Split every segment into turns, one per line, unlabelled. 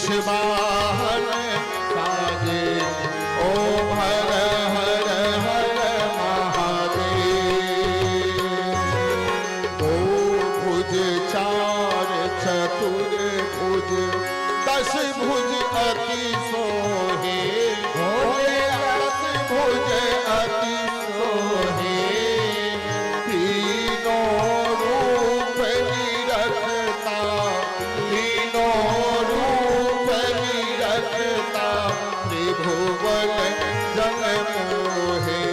वृषवाहन साजे। ओम हर हर हर महादेव। दो भुज चार चतुर्भुज, दस भुज अति सोहे। भोले दस भुज अति सोहे। तीनों रूप निरखता, तीनों रूप निरखता, त्रिभुवन जन मोहे।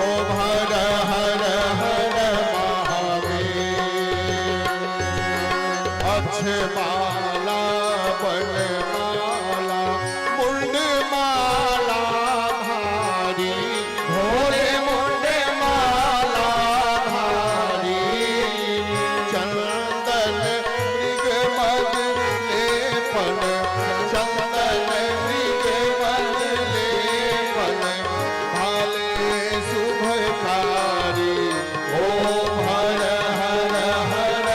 ओम हर हर हर महादेव। अक्षमाला वनमाला मुंड माला धारी। भोले मुंड माला धारी। चंदन मृग मद लेपन, चंदन मृग मद लेपन, भाले शुभकारी। ओम हर हर हर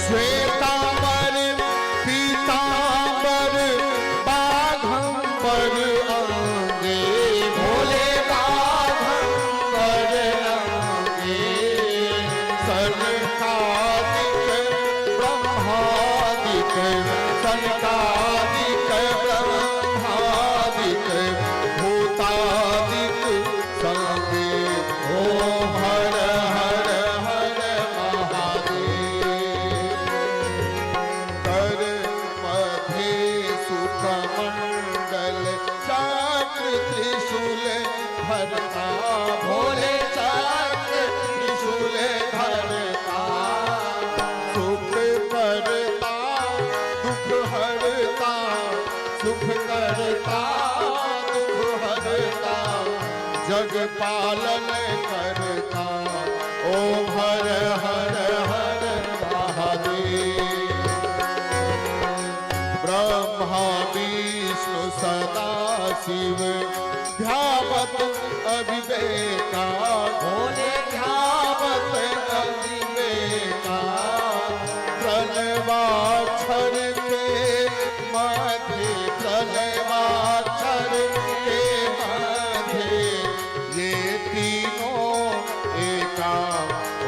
श्वेतांबर पीतांबर बाघंबर अंगे। भोले बाघंबर अंगे। सनकादिक ब्रह्मादिक, सनकादिक ब्रह्मादिक भूतादिक संगे। ओम हर हर हर महादेव। कर मध्य सुखमंडल चक्र त्रिशूल धरता। भोले चक्र त्रिशूल धरता। सुख करता दुख हरता, सुख करता दुख हरता, जग पालन करता। ओम हर हर हर महादेव। ब्रह्मा विष्णु सदा शिव ध्यावत अविवेका।
भोले
ध्यावत अविवेका। प्रणवाक्षर के मध्य, प्रणवाक्षर के मध्य, ये तीनों एका।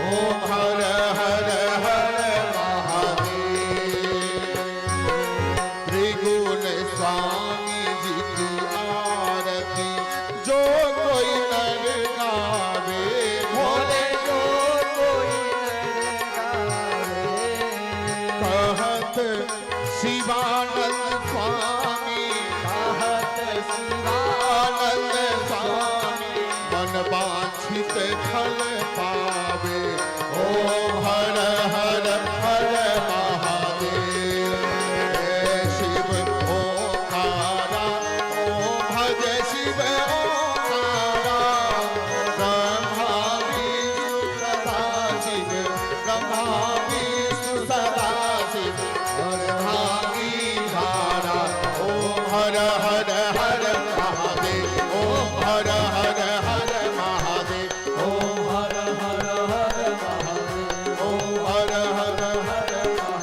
ओम हर हर हर महादेव। त्रिगुण स्वामी जी की आरती जो कोई नर गावे।
भोले जो कोई नर गावे।
कहत शिवानंद स्वामी,
कहत शिवा
आनंद स्वामी, मन वांछित फल पावे। ओम हर हर हर महादेव। जय शिव ओंकारा, ओम भज शिव ओंकारा। ब्रह्मा विष्णु सदा शिव, ब्रह्मा विष्णु सदा शिव, धागी धारा। ओम हर हर हर महादेव। ओम हर हर हर महादेव।
ओम हर हर हर महादेव।
ओम हर हर हर महादेव।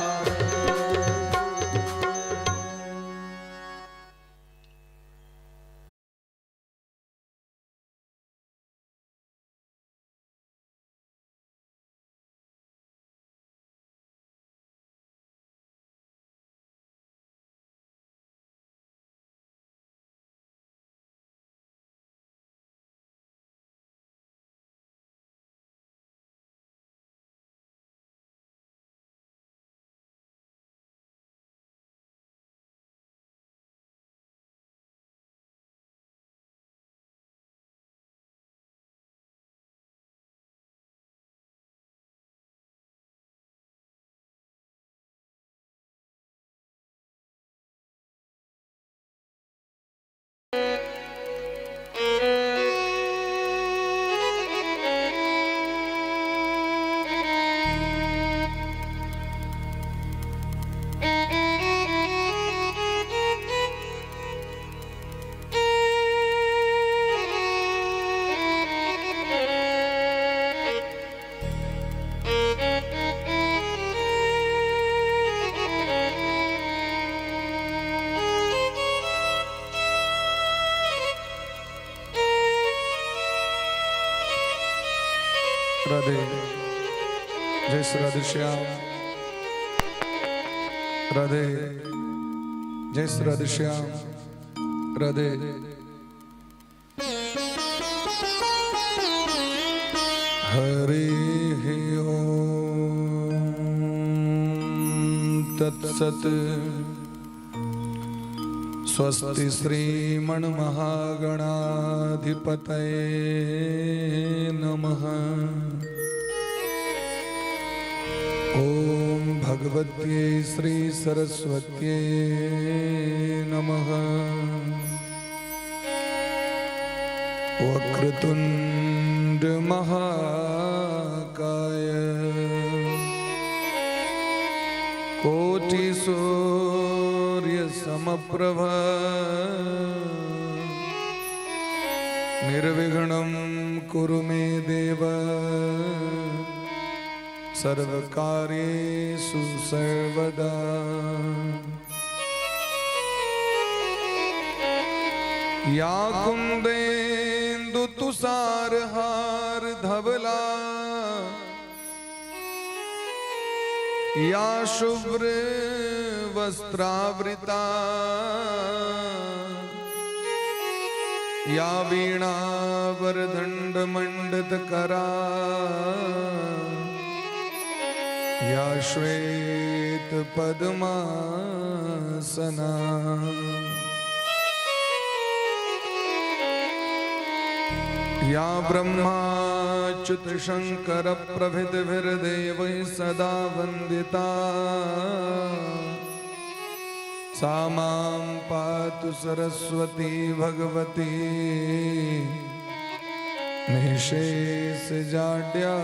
રાધે. જય શ્રી રાધે શ્યામ. રાધે. જય શ્રી રાધે શ્યામ. રાધે. હરે ઓમ તત્સત. સ્વસ્તિ શ્રીમણ મહાગણાધિપતયે નમઃ. ઓમ ભગવત્યે શ્રી સરસ્વત્યે નમઃ. વક્રતુંડ મહાકાય કોટિ સૂર્ય સમપ્રભ નિર્વિઘ્नं કુરુ મે દેવ સર્વકાર્યેષુ સર્વદા. યા કુંદેન્દુ તુષાર હાર ધવલા, યા શુભ્ર વસ્ત્રાવૃતા, યા વીણા વરદંડ મંડિત કરા, યા શ્વેત પદ્માસના, યા બ્રહ્માચ્યુત શંકર પ્રભૃતિભિર્દેવૈ સદા વંદિતા, સા માં પાતુ સરસ્વતી ભગવતી નિઃશેષ જાડ્યાપહા.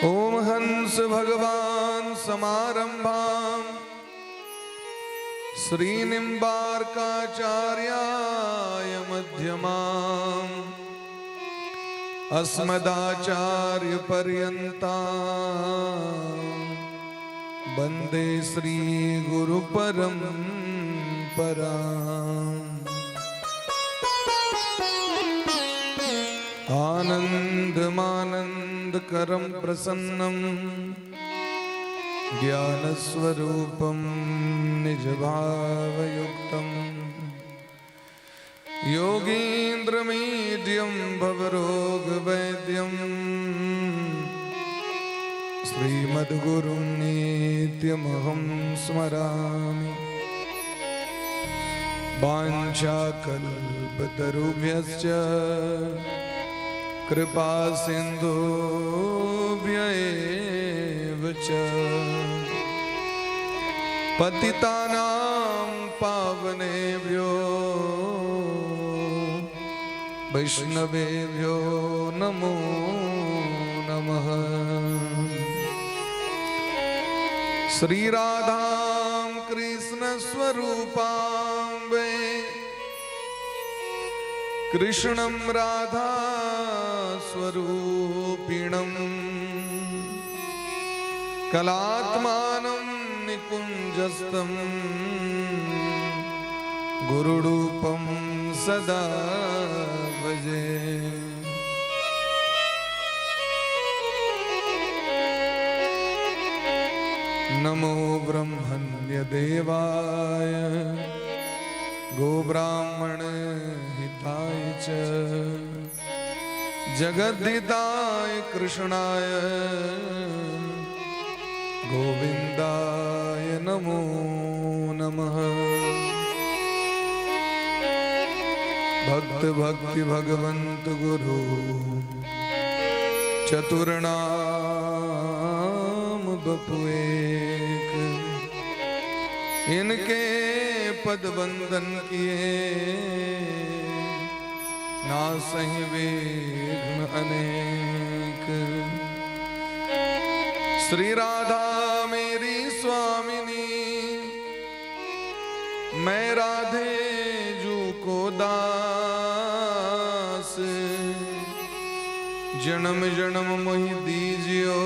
ઓમ હંસ ભગવાન સમારંભામ શ્રી નિંબાર્કાચાર્યાય મધ્યમામ અસ્મદાચાર્ય પર્યંતા વંદે શ્રી ગુરુ પરંપરા. આનંદમાનંદ કરમ પ્રસન્નમ જ્ઞાનસ્વરૂપમ નિજભાવયુક્તમ યોગીન્દ્રમીડ્યમ ભવરોગવૈદ્યમ શ્રીમદ્ગુરું નિત્યમહં સ્મરામિ. વાંછાકલ્પતરુભ્યશ્ચ કૃપા સિંધુભ્ય એવ ચ પતિતાનાં પાવનેભ્યો વૈષ્ણવેભ્યો નમો નમઃ. શ્રી રાધા કૃષ્ણ સ્વરૂપાંબે કૃષ્ણમ રાધા સ્વરૂપિણમ કલાત્માનમ નિકુંજસ્તમ ગુરુરૂપમ સદા ભજે. નમો બ્રહ્મણ્ય દેવાય ગોબ્રાહ્મણ હિતાય ચ જગદ્ધિતાય કૃષ્ણાય ગોવિંદાય નમો નમઃ. ભક્ત ભક્તિ ભગવંત ગુરુ ચતુર્ણામ બપુ એક, इनके पद वंदन किए नासहि विघ्न अनेक. श्री राधा मेरी स्वामिनी, मैं राधे जू को दास. जन्म जन्म मोहि दीजियो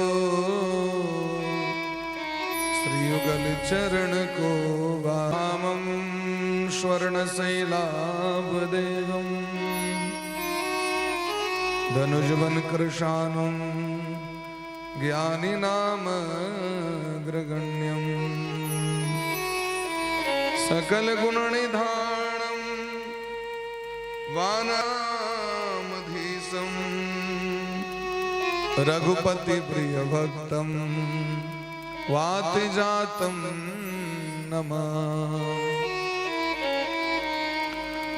श्री युगल चरण को वामम स्वर्णशैलाभदेहम्. धनुजवन कृशानुं ज्ञानिनाम अग्रगण्यं सकल गुणनिधानं वानामधीशं रघुपति प्रियभक्तं वातिजातं नमामि।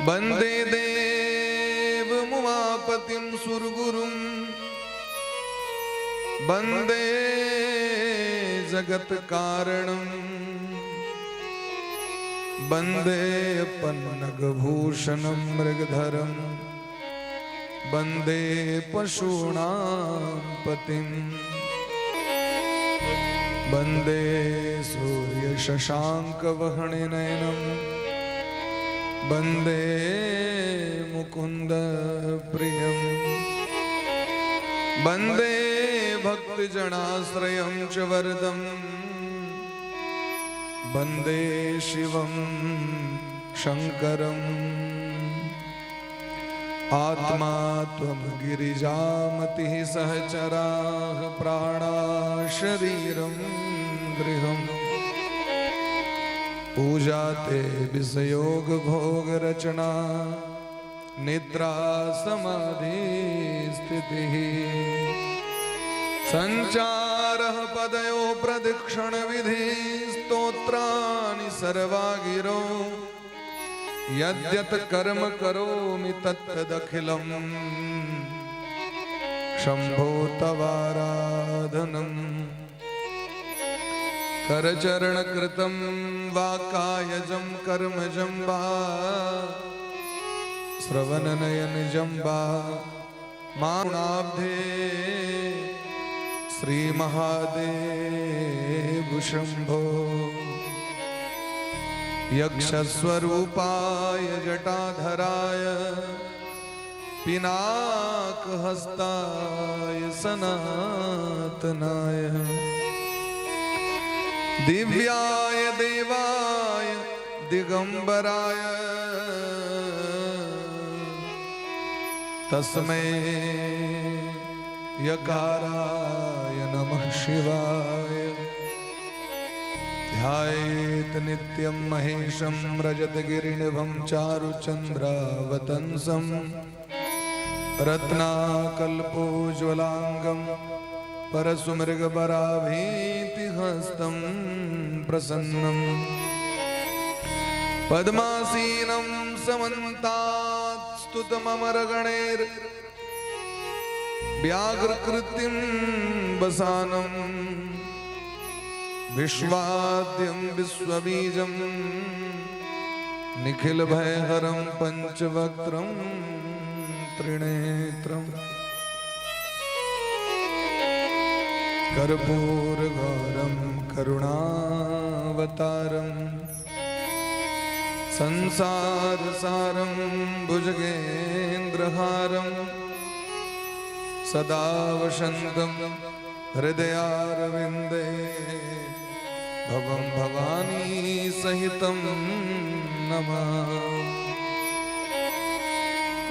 वन्दे देव मुमापतिं सुरगुरुं वन्दे जगत्कारणं वन्दे पन्नगभूषणं मृगधरं वन्दे पशूनां पतिं वन्दे सूर्यशशाङ्कवहणिनयनं वन्दे मुकुन्द प्रियं वन्दे भक्तजनाश्रयं च वरदं वन्दे शिवं शङ्करम्। आत्मा त्वं गिरिजामतिः सहचराः प्राणा शरीरं गृहम् पूजा ते विषयोग भोग रचना निद्रा समाधि स्थितिः संचारः पदयो प्रदक्षिण विधि स्तोत्राणि सर्वा गिरो यद्यत् कर्म करोमि तत्तदखिलं शंभो तवाराधनम्। करचरणकृतं वा कायजं कर्मजं वा श्रवणनयनजं वा मारुणाब्धे श्री महादेव शंभो। यक्षस्वरूपाय जटाधराय पिनाकहस्ताय सनातनाय दिव्याय देवाय दिगंबराय तस्मै यकाराय नमः शिवाय। ध्यायेत नित्यं महेशं रजतगिरिनिभं चारुचन्द्रावतंसं रत्नाकल्पोज्ज्वलाङ्गं परशुमृगपराभीतिहस्तं प्रसन्नं पद्मासीनं समन्तात् स्तुतममरगणैर् व्याघ्रकृतिं वसानं विश्वाद्यं विश्वबीजं निखिलभयहरं पंचवक्त्रं त्रिनेत्रं कर्पूरगौरं करुणावतारं संसारसारं भुजगेन्द्रहारं सदा वसन्तं हृदयारविन्दे भवं भवानी सहितं नमः।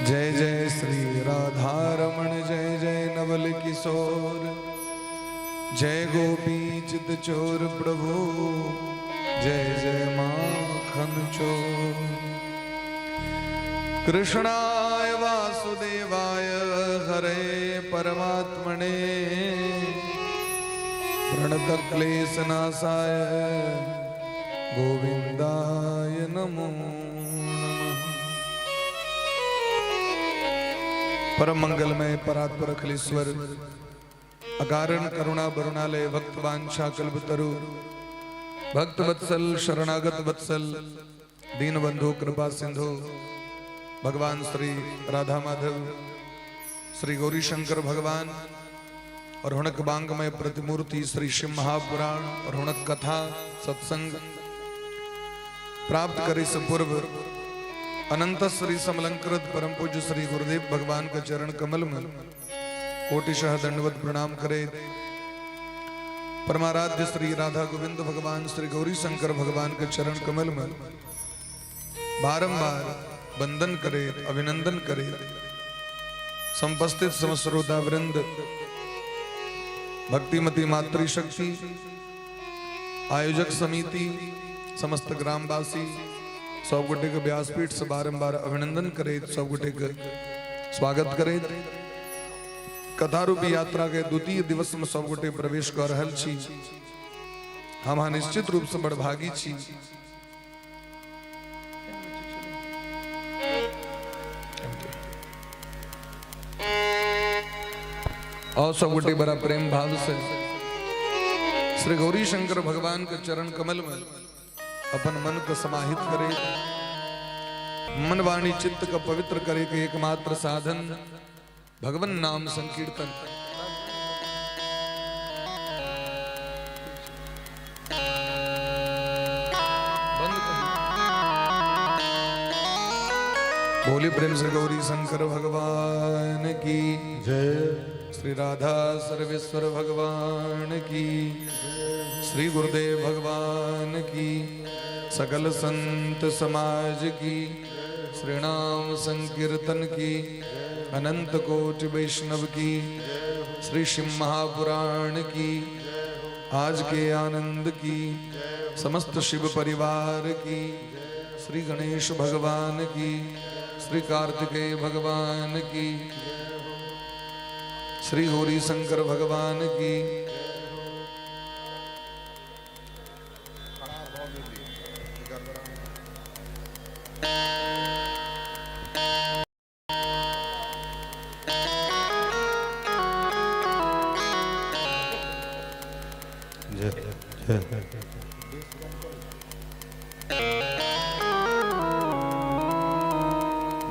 जय जय श्री राधारमण जय जय नवल किशोर जय गोपी चित चोर प्रभु जय जय माखन चोर। कृष्णाय वासुदेवाय हरे परमात्मने प्रणतक्लेशनाशाय गोविंदाय नमो नमः। परम मंगलमय परात्पर अखिलेश्वर अकारण करुणा वरुणालय भक्त वांछा कल्पतरु भक्त वत्सल शरणागत वत्सल दीन बंधु कृपा सिंधु भगवान श्री राधा माधव श्री गौरी शंकर भगवान और हुनक बांगमय प्रतिमूर्ति श्री शिव महापुराण और हुनक कथा सत्संग प्राप्त करे से पूर्व अनंत श्री समलंकृत परम पूज्य श्री गुरुदेव भगवान का चरण कमल में कोटिशः दंडवत प्रणाम करे। परमाराध्य श्री राधा गोविंद भगवान श्री गौरी शंकर भगवान के चरण कमल में बारंबार वंदन करे, अभिनंदन करे। समुपस्थित समस्त श्रोता वृंद, भक्तिमती मातृशक्ति, आयोजक समिति, समस्त ग्रामवासी, सब गोटे के व्यासपीठ से बारंबार अभिनंदन करे, सब गोटे के स्वागत करे। कथा रूपी यात्रा के द्वितीय दिवस में सब गोटे प्रवेश कर रहल छी। हम निश्चित रूप से बड़भागी छी। और सब गोटे बड़ा प्रेम भाव से श्री गौरी शंकर भगवान के चरण कमल में अपन मन को समाहित करे, मन वाणी चित्त का पवित्र करे के एकमात्र साधन भगवान नाम संकीर्तन। बोली प्रेम से गौरी शंकर भगवान की
जय।
श्री राधा सर्वेश्वर भगवान की, श्री गुरुदेव भगवान की, सकल संत समाज की, श्री नाम संकीर्तन की, अनंत कोटि वैष्णव की, श्री शिव महापुराण की, आज के आनंद की, समस्त शिव परिवार की, श्री गणेश भगवान की, श्री कार्तिकेय भगवान की, श्री गौरी शंकर भगवान की।
जय जय।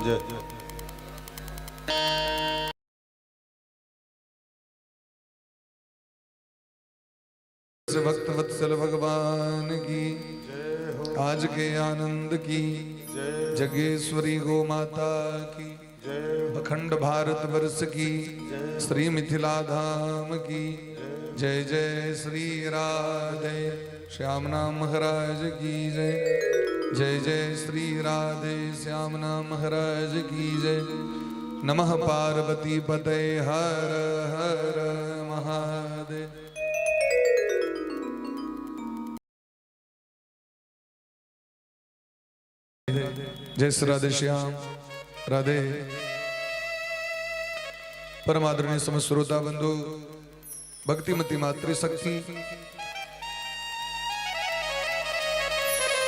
जय।
भक्त वत्सल भगवान की, आज के आनंद की, जगेश्वरी गो माता की, अखंड भारत वर्ष की, श्री मिथिला धाम की जय। जय श्री राधे श्याम नाम महाराज की जय। जय जय श्री राधे श्याम नाम महाराज की जय। नमः पार्वती पते हर हर महादेव। जय श्री राधे श्याम राधे। परम आदरणीय समस्त श्रोता बंधु, भक्तिमती मातृशक्ति,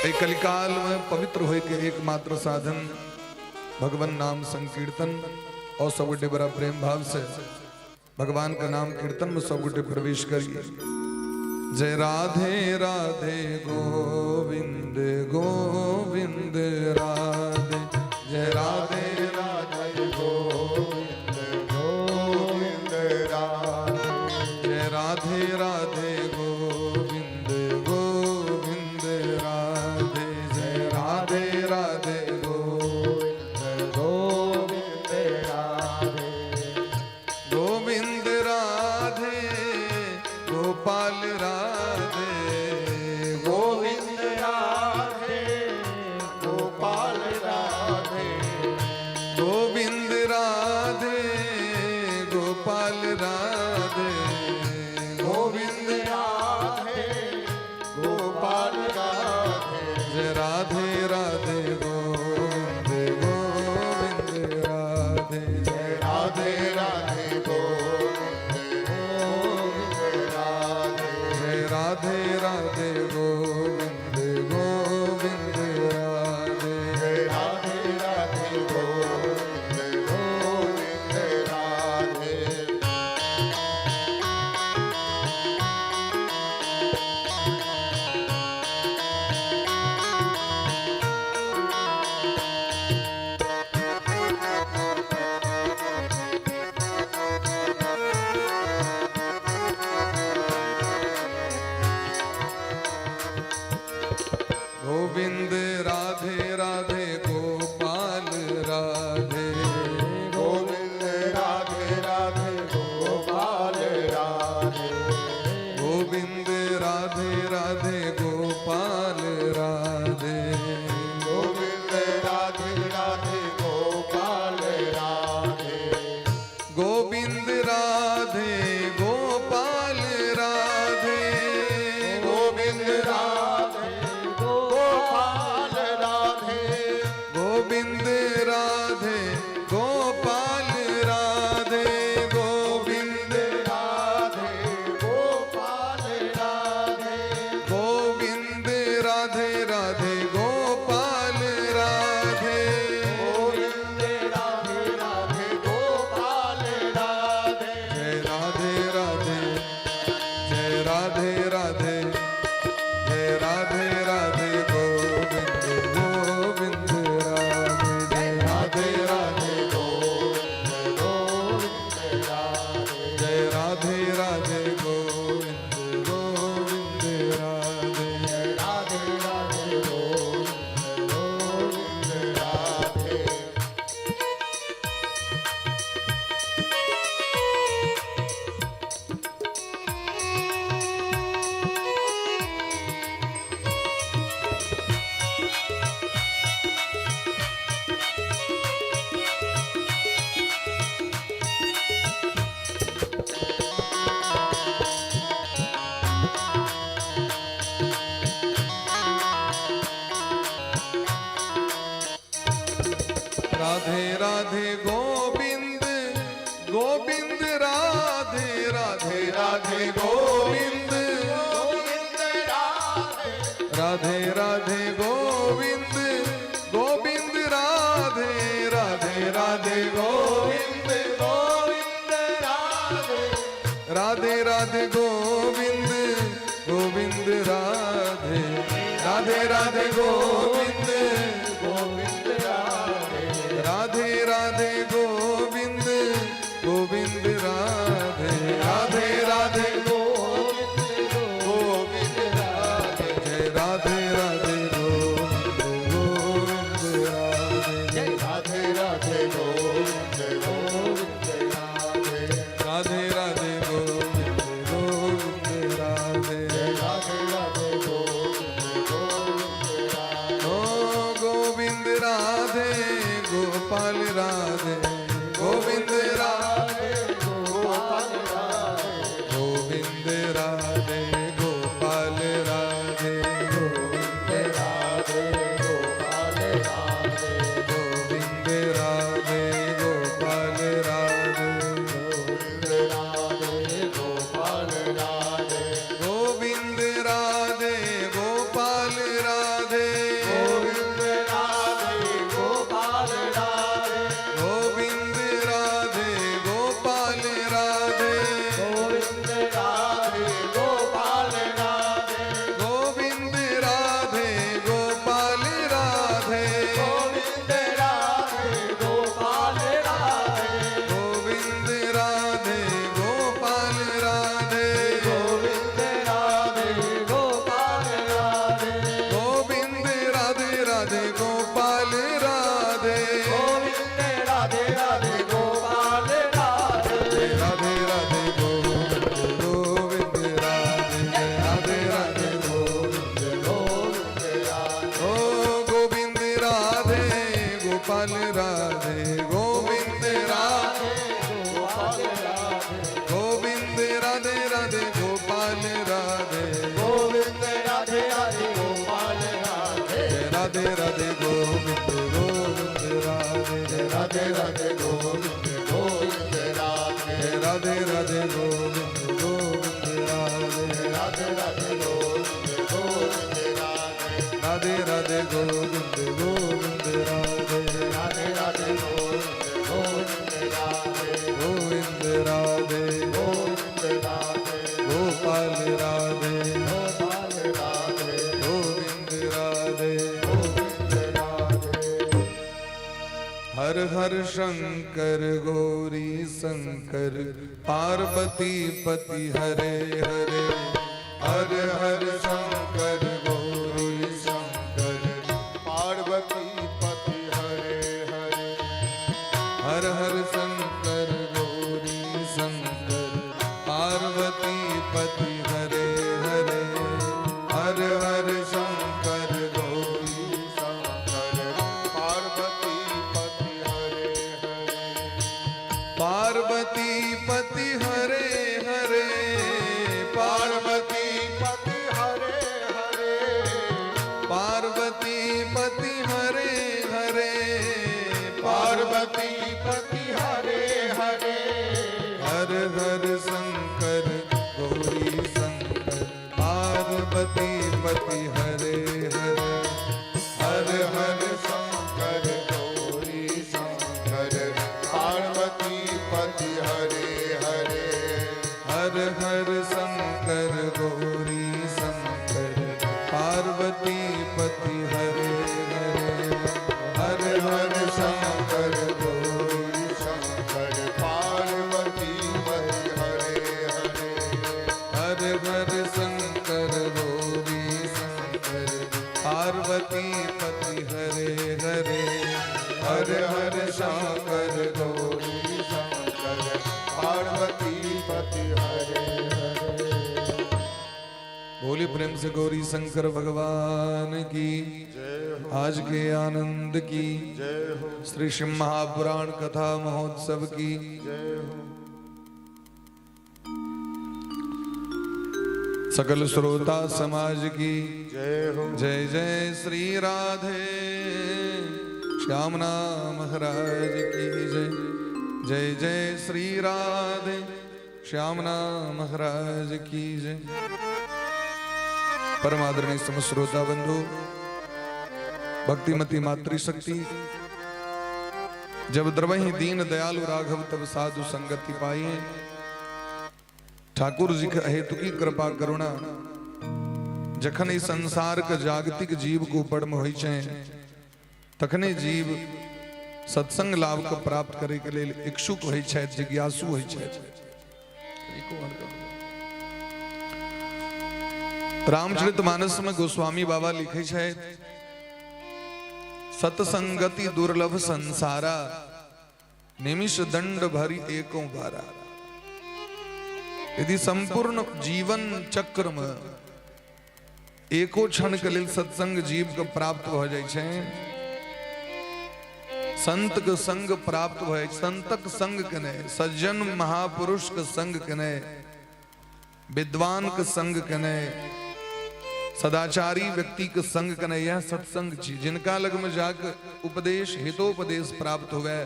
एक कलिकाल में पवित्र होए के एकमात्र साधन भगवान नाम संकीर्तन और सब गोटे बड़ा प्रेम भाव से भगवान का नाम कीर्तन में सब गोटे प्रवेश करिए। जय राधे राधे गोविंद गोविंद राधे, जय राधे
राधे गोविंद गोविंद राधे,
जय राधे राधे गोविंद गोविंद राधे, जय राधे राधे गोविंद
गोविंद राधे,
गोविंद राधे गोपाल राधे,
गोविंद राधे
गोपाल राधे,
गोविंद राधे गोपाल राधे,
गोविंद राधे गोपाल राधे,
जय राधे राधे गोविंद गोविंद राधे,
जय राधे राधे गोविंद गोविंद राधे,
जय राधे राधे गोविंद गोविंद राधे,
जय राधे राधे गोविंद गोविंद राधे।
गोविंद राधे राधे गोपाल राधे,
गोविंद राधे राधे गोपाल राधे,
गोविंद राधे राधे गोपाल राधे,
गोविंद राधे राधे गोपाल राधे,
राधे राधे, जय राधे राधे गोविंद गोविंद राधे, जय
राधे राधे गोविंद गोविंद राधे,
जय राधे राधे गोविंद गोविंद राधे,
राधे राधे गोविंद गोविंद राधे।
राधे राधे गोविंद गोविंद राधे, राधे राधे गोविंद
गोविंद राधे,
राधे राधे गोविंद गोविंद राधे, राधे राधे गोविंद
गोविंद राधे,
राधे राधे गोविंद गोविंद राधे, राधे राधे गोविंद
गोविंद राधे,
राधे राधे गोविंद गोविंद राधे, राधे राधे
गोविंद गोविंद राधे,
जय राधे राधे गोविंद गोविंद राधे,
राधे राधे गोविंद गोविंद राधे,
राधे राधे गोविंद गोविंद राधे,
राधे राधे गोविंद गोविंद राधे,
ओ गोविंद राधे गोपाल राधे, गोविंद राधे
गोपाल राधे,
गोविंद राधे गोपाल राधे, गोविंद
राधे गोपाल राधे,
गोविंद राधे गोपाल राधे,
गोविंद राधे गोपाल राधे,
गोविंद राधे गोपाल राधे,
गोविंद राधे गोपाल राधे,
गोविंद राधे गोपाल राधे,
गोविंद राधे गोपाल राधे,
गोविंद राधे गोपाल राधे,
गोविंद राधे गोपाल राधे,
गोविंद राधे गोपाल राधे,
गोविंद राधे गोपाल राधे,
गोविंद राधे राधे गोपाल राधे,
गोविंद राधे राधे गोपाल राधे,
राधे राधे गोविंद गोविंद राधे, राधे राधे गोविंद
गोविंद राधे,
ओ गोविंद राधे गोपाल राधे, गोविंद राधे
गोपाल राधे,
गोविंद राधे राधे गोपाल राधे,
गोविंद राधे राधे गोपाल राधे,
राधे राधे गोविंद गोविंद राधे,
राधे राधे गोविंद गोविंद राधे,
राधे राधे गोविंद गोविंद राधे,
राधे राधे गोविंद गोविंद राधे,
राधे राधे गोविंद गोविंद राधे,
राधे राधे गोविंद गोविंद राधे,
गोविंद राधे
गोविंद राधे
गोपाल राधे,
गोपाल राधे,
गोविंद राधे।
गोविंद राधे।
हर हर शंकर गौरी शंकर पार्वती पति हरे हरे, हर हर शंकर गौरी शंकर
पार्वती पति हरे हरे,
हर हर शंकर गौरी शंकर पार्वती पति हरे हरे, हर हर शंकर गौरी
शंकर पार्वती पति हरे हरे,
पार्वती पति हरे हरे, पार्वती
पति हरे हरे,
पार्वती पति हरे हरे,
पार्वती पति हरे हरे,
हर हर शंकर गौरी शंकर पार्वती पति हरे हरे,
हर हर शंकर गौरी शंकर पार्वती पति हरे हरे,
हर हर शंकर गौरी हर हर शंकर गौरी शंकर पार्वती पति हरे हरे।
हर हर शंकर गौरी शंकर पार्वती पति हरे हरे।
बोले प्रेम से गौरी शंकर भगवान की
जय हो।
आज के आनंद की
जय हो।
श्री शिव महापुराण कथा महोत्सव की
जय हो।
सकल श्रोता समाज की
जय हो।
जय जय श्री राधे श्याम नाम महाराज की जय। जय जय श्री राधे श्याम नाम महाराज की जय। परम आदरणीय समस्त श्रोता बंधु, भक्तिमती मातृशक्ति, जब द्रवहि दीन दयालु राघव तब साधु संगति पाई। ठाकुर जी के हेतु की कृपा करुणा जखन इस संसार के जागतिक जीव को ऊपर में होइ छै तखने जीव सत्संग लाभ के प्राप्त करे के लेल इच्छुक होइ छै, जिज्ञासु होइ छै। रामचरित मानस में गोस्वामी बाबा लिखे छै, सत्संगति दुर्लभ संसारा निमिष दंड भरी एको बारा। यदि संपूर्ण जीवन चक्र में एको क्षण के लेल सत्संग जीव के प्राप्त भ जाइ छै, संत के संग प्राप्त भऽ जाइ, संतक संग केने, सज्जन महापुरुष के संग केने, विद्वान के संग केने, सदाचारी व्यक्ति के संग केने, यह सत्संग छी। जिनका लग में जाके उपदेश हितोपदेश प्राप्त हुए,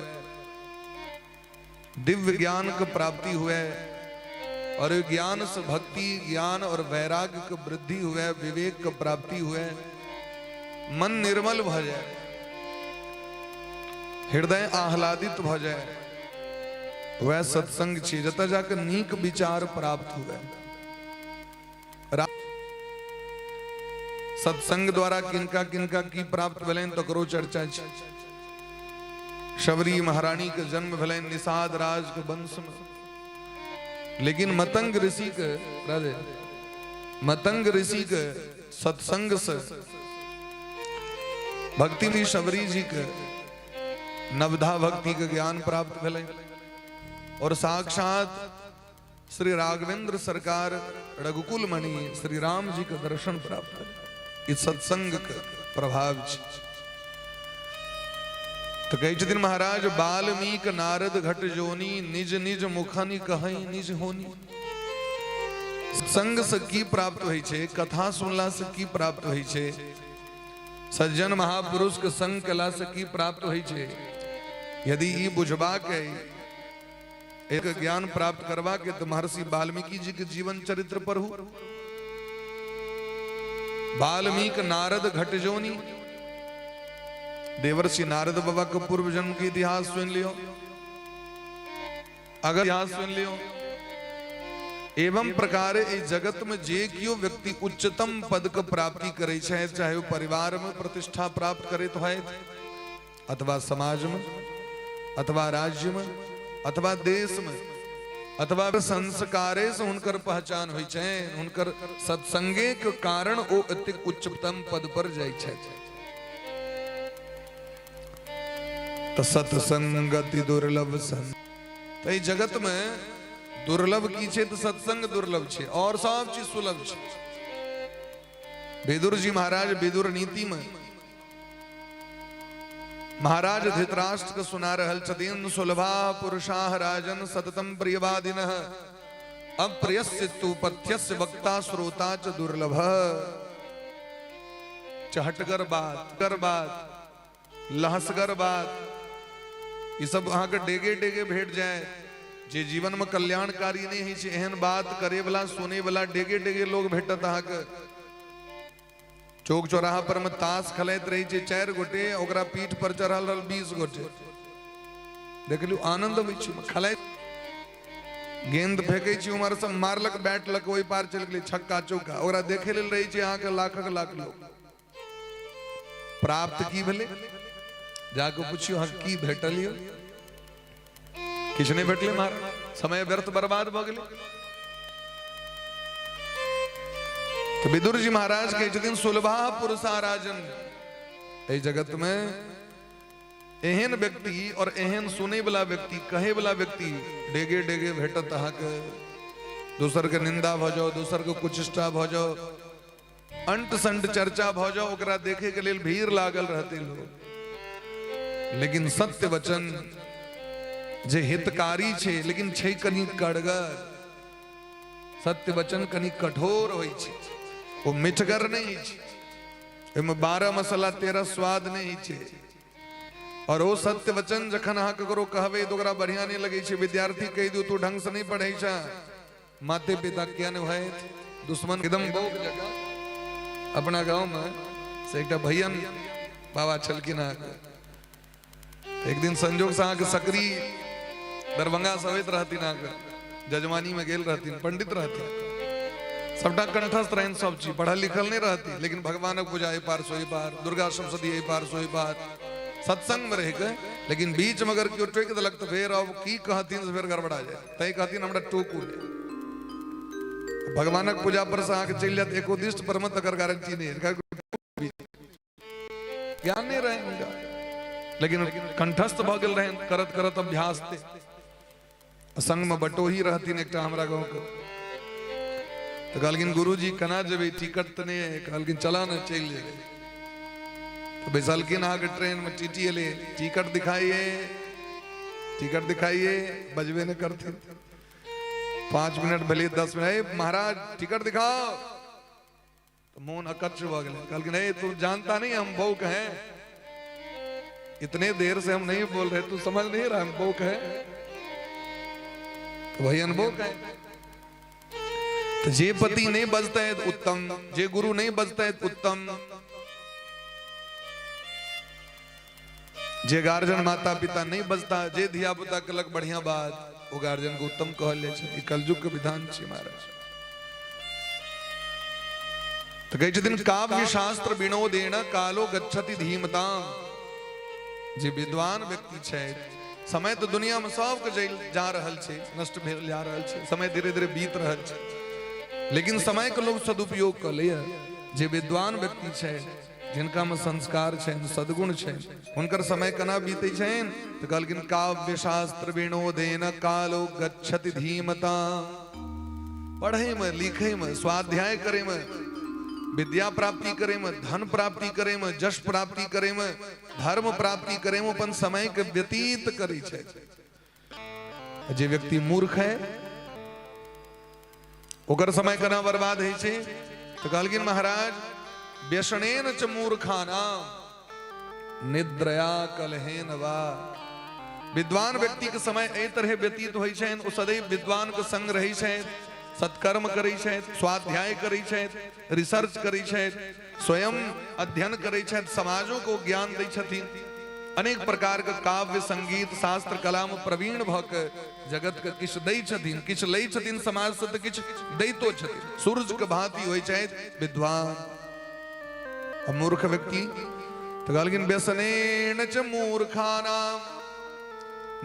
दिव्य ज्ञान के प्राप्ति हुए और ज्ञान से भक्ति ज्ञान और वैराग्य के वृद्धि हुए, विवेक के प्राप्ति हुए, मन निर्मल भ जाए, हृदय आह्लादित भ जाए, वह सत्संग छी जतऽ जाके नीक विचार प्राप्त हुए। सत्संग द्वारा किनका किनका की प्राप्त भेलनि तकरो चर्चा छै। शबरी महारानी के जन्म भेलनि निषाद राज के वंश में, लेकिन मतंग ऋषि के राधे मतंग ऋषि के सत्संग से भक्ति भी शबरी जी के नवधा भक्ति के ज्ञान प्राप्त भेलै और साक्षात श्री राघवेंद्र सरकार रघुकुल मणि श्री राम जी के दर्शन प्राप्त भेलै। ई सत्संग के प्रभाव छै। तो कहै छथिन महाराज, वाल्मीकि नारद घट जोनी निज निज मुखनि कहई निज होनी। सत्संग से की प्राप्त होइ छै, कथा सुनला से की प्राप्त होइ छै, सज्जन महापुरुष के संग केला से की प्राप्त होइ छै, यदि ई बुझबाक अइ, एक ज्ञान प्राप्त करबाक अइ, तऽ महर्षि वाल्मीकि जी के जीवन चरित्र पढ़ू। वाल्मीकि नारद घट जोनी, देवर्षि नारद बाबा के पूर्व जन्म के इतिहास सुन लियो, अगर इतिहास सुन लियो। एवं प्रकार इस जगत में जे कियो व्यक्ति उच्चतम पद के प्राप्ति करे छै, चाहे वो परिवार में प्रतिष्ठा प्राप्त करैत होय अथवा समाज में अथवा राज्य में अथवा देश में अथवा संस्कारे से हुनकर पहचान होइ छै, हुनकर सत्संगे के कारण ओ एतेक उच्चतम पद पर जाइ छै। तो सत्संगति दुर्लभ संग, तो ई जगत में दुर्लभ की छै तो सत्संग दुर्लभ छै और सब चीज सुलभ छै। विदुर जी महाराज विदुर नीति में महाराज धृतराष्ट्र के सुना रहल छथिन, सुलभा पुरुषाः राजन सततम प्रियवादिनः अप्रियस्य तु पथ्यस्य वक्ता श्रोता च दुर्लभ। चहटगर बात कर बात लहसगर बात ई सब अहाँके डेगे डेगे भेट जाए। जे जीवन में कल्याणकारी नहीं होइ छै एहन बात करे वाला सुने वाला डेगे डेगे लोग भेटत अहाँके। चौक चौराहा पर में ताश खेलैत रहे छै 4 गोटे, ओकरा पीठ पर चढ़ल रहल 20 गोटे। देखलियौ आनंद अबै छै खेलैत, गेंद फेंकै छी उम्हर से मारलक बैट लक ओहि पार चलि गेलै छक्का चौका, ओकरा देखे लेल रहै छै अहाँके लाखक लाख लोग। प्राप्त की भेलै जाके पुछियौ अहाँ की भेटल यौ, किछु नहि भेटलै महाराज, समय व्यर्थ बर्बाद भऽ गेलै। तऽ विदुर जी महाराज कहै छथिन, सुलभा पुरुषा राजन, एहि जगत में एहन व्यक्ति और एहन सुनै वाला व्यक्ति, कहे वाला व्यक्ति डेगे डेगे भेटत अहाँके। दोसर के निंदा भऽ जाओ, दोसर के कुचेष्टा भऽ जाओ, अंट संट चर्चा भऽ जाओ, ओकरा देखे के लेल भीड़ लागल रहते लोग। लेकिन सत्य वचन जे हितकारी छै, लेकिन छै कनि कड़गर। सत्य वचन कनि कठोर होइ छै, ओ मिठगर नहि होइ छै, ओहिमे 12 मसाला 13 स्वाद नहि होइ छै। और ओ सत्य वचन जखन अहाँ ककरो कहबै तऽ ओकरा बढ़िया नहि लगै छै। विद्यार्थी कहि दियौ तू ढंग से नहि पढ़ै छ, माते पिता किया नहि भय दुश्मन एकदम बौक जकाँ। अपना गाँव में से एकटा भैयन बाबा छलखिन अहाँके। एक दिन संजोग से अहाँके सकरी दरभंगा से अबैत रहथिन, अहाँके जजमानी में गेल रहथिन, पंडित रहथिन, सबटा कंठस्थ रहनि सब चीज, पढ़ल लिखल नहीं रहती, लेकिन भगवानक पूजा एहि पार सोहि पार, दुर्गा सप्तशती एहि पार सोहि पार, सत्संग में रह के। लेकिन बीच में अगर केओ टोकि देलक तऽ फेर अब की कहथिन से फेर गड़बड़ा जाय, तैं कहथिन हमरा टोकू नहि। भगवानक पूजा पर से अहाँके चलि जायत एको दिष्ट पर मत, तकर गारंटी नहीं है, ज्ञान नहीं रहे हुनका, लेकिन कंठस्थ भऽ गेल रहनि करत करत अभ्यास ते। संग में बटोही रहथिन एकटा हमरा गाँव के, तऽ कहलखिन गुरुजी केना जेबै, टिकट तऽ नहि है। कहलखिन चला ने चलि जेबै। तऽ बैसलखिन अहाँके ट्रेन में, टीटी एलै, टिकट दिखाइए, टिकट दिखाइए, बजबे नहि करथिन। 5 मिनट भेलै, 10 मिनट, ए महाराज टिकट दिखाओ। तो मोन अकच्छ भऽ गेलै। कहलखिन ए तू जानता नहीं हम बौक हैं, इतने देर से हम नहीं बोल रहे, तू समझ नहीं रहा हम बौक हैं। तो भैया बौक है। तो जे पति नहीं बजते हैं तो उत्तम, जे गुरु नहीं बजते हैं तो उत्तम, जे गार्जियन माता पिता नहीं बजता, जे धिया पुता कलक बढ़िया बात, वो गार्जियन को उत्तम कहल जाइ छै। ई कलयुग के विधान छै महाराज। तऽ कहै छथिन काव्य शास्त्र विनोदेन कालो गच्छति धीमताम। जे विद्वान व्यक्ति छै, समय तऽ दुनिया में सबके जा रहल छै, नष्ट भेल जा रहल छै, समय धीरे धीरे बीत रहल छै, लेकिन समय के लोग सदुपयोग कऽ लैए। जे विद्वान व्यक्ति छै, जिनका में संस्कार छनि, सद्गुण छनि, हुनकर समय केना बीतै छनि? तऽ कहलखिन काव्य शास्त्र विनोदेन कालो गच्छति धीमताम। पढ़े में, लिखे में, स्वाध्याय करे में, विद्या प्राप्ति करे में, धन प्राप्ति करे में, जश प्राप्ति करे में, धर्म प्राप्ति करे में अपन समय के व्यतीत करै छै। जे व्यक्ति मूर्ख है ओकर समय केना बर्बाद होइ छै? तऽ कहलखिन महाराज व्यसनेन च मूर्खानाम निद्रया कलहेन वा। विद्वान व्यक्ति के समय एहि तरह व्यतीत होइ छनि, ओ सदैव विद्वान के संग रहै छथि, सत्कर्म करै छथि, स्वाध्याय करै छथि, रिसर्च करै छथि, स्वयं अध्ययन करै छथि, समाजो को ज्ञान दै छथिन, अनेक प्रकार के काव्य संगीत शास्त्र कला में प्रवीण भऽ के जगत के किछु दै छथिन, किछु लै छथिन समाज से तऽ किछु दैतो छथिन। सूर्य के भांति होइ छथि विद्वान। आ मूर्ख व्यक्ति तऽ कहलखिन व्यसनेन च मूर्खानाम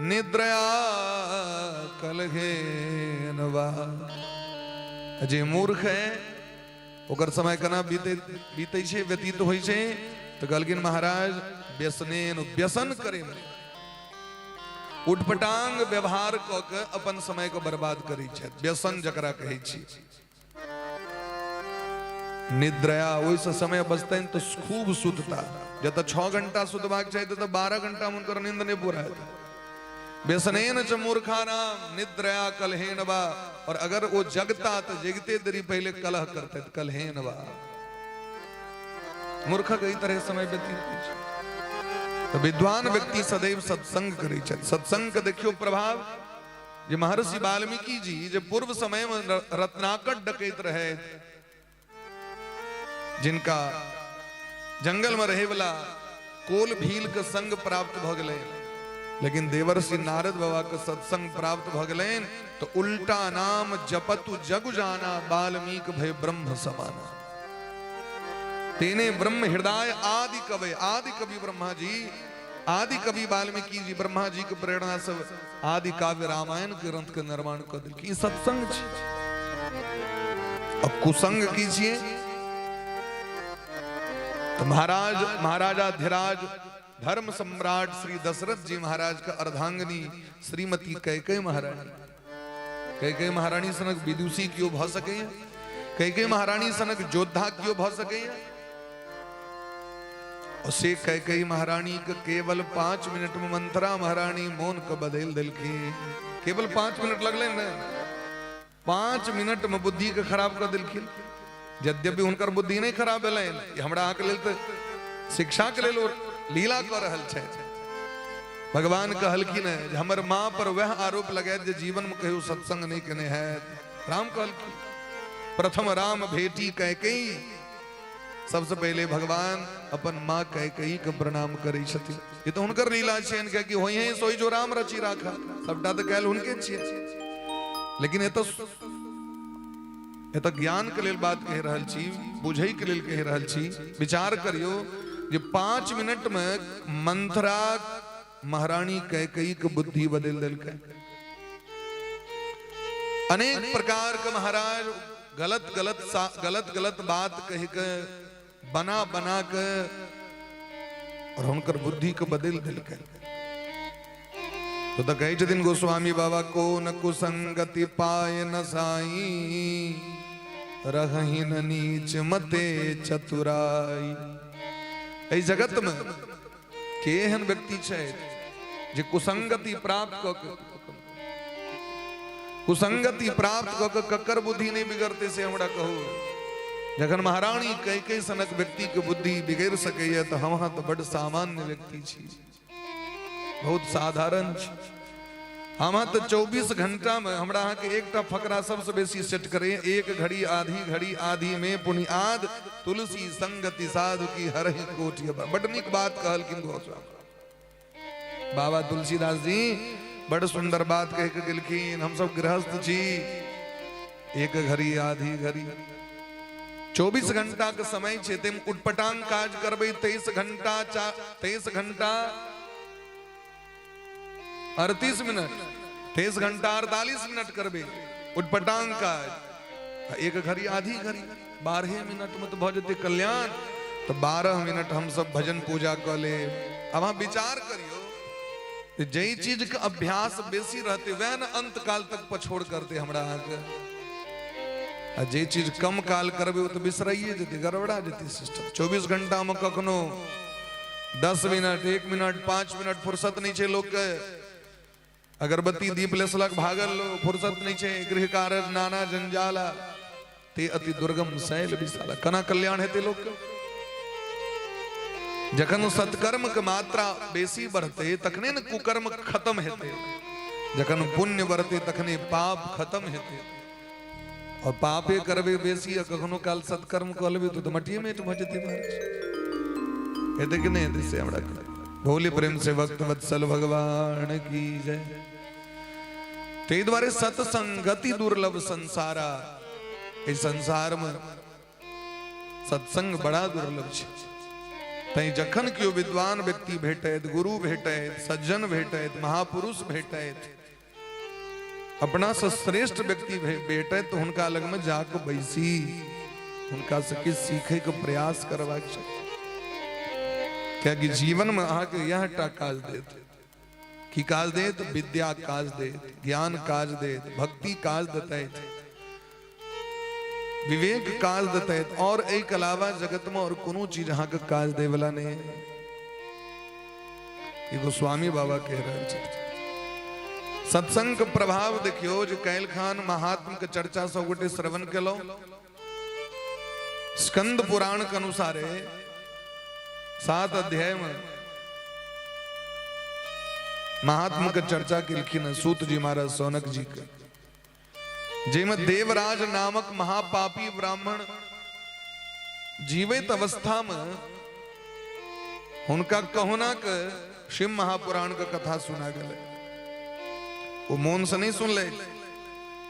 निद्रया कलहेन वा। जे मूर्ख है ओकर समय केना बीते बीतै छै, व्यतीत होइ छै? तऽ कहलखिन महाराज व्यसनेन, व्यसन करे में उटपटांग व्यवहार कऽ के अपन समय के बर्बाद करै छथि, व्यसन जकरा कहै छी। निद्रया, ओहिसँ समय बचतनि तऽ खूब सुतता, जतऽ 6 घंटा सुतबाक चाही ततऽ 12 घंटा हुनकर नींद नहि पूरा हेतै। व्यसनेन च मूर्खानाम निद्रया कलहेन वा। और अगर वो जगता तो जगते देरी पहले कलह करते, कलहेन वा। मूर्खक एहि तरह समय व्यतीत होइ छै। तऽ विद्वान व्यक्ति सदैव सत्संग करै छथि। सत्संग के देखियौ प्रभाव जे महर्षि वाल्मीकि जी जे पूर्व समय में रत्नाकर डकैत रहे, जिनका जंगल में रहे वाला कोल भील के संग प्राप्त भऽ गेलै, लेकिन देवर्षि नारद बाबा के सत्संग प्राप्त भऽ गेलनि तो उल्टा नाम जपतु जगु जाना, वाल्मीकि भय ब्रह्म समाना। तेने ब्रह्म हृदय आदि कवि, आदि कवि ब्रह्मा जी, आदि कवि वाल्मीकि जी ब्रह्मा जी के प्रेरणा से आदि काव्य रामायण के ग्रंथ के निर्माण कर दिलखिन। ई सत्संग छै। अब कुसंग की छियै? तो महाराज महाराजाधिराज धर्म सम्राट श्री दशरथ जी महाराज का अर्धांगिनी श्रीमती कैकेयी महारानी। कैकेयी महारानी सनक विदुषी क्यों भ सके? कैकेयी महारानी सनक योद्धा क्यों भ सके? और से कैकेयी महारानी के केवल 5 मिनट में मंथरा महारानी मोन के बदल दिलखिन। केवल 5 मिनट लगले ने, 5 मिनट में बुद्धि के खराब कर दिलखिन। यद्यपि हुनकर बुद्धि नहीं खराब भेलनि, हमरा अहाँके लेल तऽ शिक्षा के लेल लीला कऽ रहल छथि। भगवान कहलखिन जे हमर माँ पर वएह आरोप लगायत जे जीवन में कहियो सत्संग नहीं केने हैत। राम कहलखिन प्रथम राम भेटी कैकेयी। सबसे पहले भगवान अपन माँ कैकेयी के प्रणाम करै छथिन। ई तऽ हुनकर लीला छियनि, कियाकि होई है सोई जो राम रची राखा, सबटा तऽ कयल हुनके छियै। लेकिन एतऽ एतऽ ज्ञान के लेल बात कहि रहल छी, बुझै के लेल कहि रहल छी। विचार करियो जे 5 मिनट में मंथरा महारानी कैकेयी के बुद्धि बदल देलकै। अनेक प्रकार के महाराज गलत गलत गलत गलत बात कह के बना बना के और हुनकर बुद्धि के बदल देलकै। तो कहै छथिन गोस्वामी बाबा, को न कुसंगति पाय न साई, रहहि न नीच मते चतुराई। एहि जगत में के एहन व्यक्ति छै जे कुसंगति प्राप्त कऽ के, कुसंगति प्राप्त कऽ के ककर बुद्धि नहीं बिगड़ते से हमरा कहू। जखन महारानी कैकेयी सनक व्यक्ति के बुद्धि बिगड़ सकैया तऽ हम अहाँ तऽ बड्ड सामान्य व्यक्ति छी, बहुत साधारण छी। हम अहाँ तऽ 24 घंटा में हमरा अहाँके एकटा फकरा सबसे बेसी सेट करे, एक घड़ी आधी घड़ी आधी में पुनि आद, तुलसी संगति साधु की हरहि कोटि। बड नीक बात कहलखिन गोस्वामी बाबा तुलसीदास जी, बड़ सुंदर बात कह के गेलखिन। हम सब गृहस्थ छी, एक घड़ी आधी घड़ी 24 घंटा के समय छै, ताहिमे उटपटांग काज करबै 23 घंटा 23 घंटा 38 मिनट, 23 घंटा 48 मिनट करबै उटपटांग काज, एक घड़ी आधी घड़ी 12 मिनट में तो भऽ जेतै कल्याण। तऽ 12 मिनट हम सब भजन पूजा कऽ लेब। अब अहाँ विचार करियौ, जै चीज के अभ्यास बेसी रहते वह न अंत काल तक पछोड़ करते हमरा अहाँके, आ जे चीज कम काल करबै ओ तऽ बिसराइए जेतै, गड़बड़ा जेतै सिस्टम। 24 घंटा में कखनो 10 मिनट 1 मिनट 5 मिनट फुर्सत नहीं छै लोक के। अगरबत्ती दीप लेसलक भागल लोग, फुर्सत नहीं छै, गृह कार्य नाना जंजाला, ते अति दुर्गम शैल विशाला। कना कल्याण हेतै लोक के? जखन सत्कर्म के मात्रा बेसी बढ़ते तखने ने कुकर्म खत्म हेतै, जखन पुण्य बढ़ते तखने पाप खत्म हेतै। और पापे करबे बेसी आ कखनो काल सत्कर्म कऽ लेबै तो मटिये मेट भऽ जेतै महाराज। हेतै कि नहि हेतै से हमरा कहू। भोले प्रेम से भक्त वत्सल भगवान की जय। ताहि दुआरे सत्संगति दुर्लभ संसारा, एहि संसार में सत्संग बड़ा दुर्लभ छै। तैं जखन केओ विद्वान व्यक्ति भेटैत, गुरु भेटैत, सज्जन भेटैत, महापुरुष भेटैत, अपना से श्रेष्ठ व्यक्ति भेटैत, तऽ हुनका लग में जाके बैसी, हुनका से किछु सीखे के प्रयास करबाक चाही। कियाकि जीवन में अहाँके इएह टा काज देत। की काज देत? विद्या काज देत, ज्ञान काज देत, भक्ति काज देतैत, विवेक काज देतैत, और एहिके अलावा जगत में और कोनो चीज अहाँके काज दै वाला नहीं है। ई गोस्वामी बाबा कह रहल छथि। सत्संग के प्रभाव देखियो जे काल्हि खान महात्म के चर्चा सब गोटे श्रवण केलहुं। स्कंद पुराण के अनुसारे 7 अध्याय में महात्म के चर्चा केलखिन हँ सूत जी महाराज सौनक जी के, जाहिमे देवराज नामक महापापी ब्राह्मण जीवित अवस्था में हुनका कहुना के शिव महापुराण के कथा सुना गेलै। वो मोन से नहीं सुनले,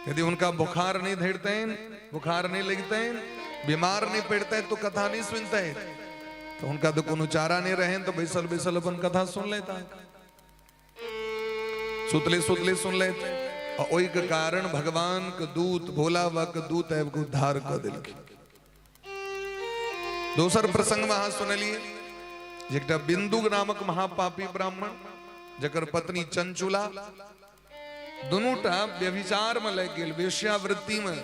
यदि उनका बुखार नहीं धरतनि, बुखार नहीं लगतनि, बीमार नहीं पड़तनि तो कथा नहीं सुनते, तो उनका तो कोनो चारा नहीं रहन, तो बैसल बैसल अपन कथा सुन लेता, सुतले सुतले सुन लेते। और ओहि के कारण भगवान के दूत भोला बाबा के दूत आबि के उद्धार कऽ देलखिन। दोसर प्रसंगमे अहाँ सुनलियै जे एकटा बिंदु नामक महापापी ब्राह्मण जकर पत्नी चंचुला दुनूटा व्यभिचार में लागि गेल, वेश्यावृत्ति में,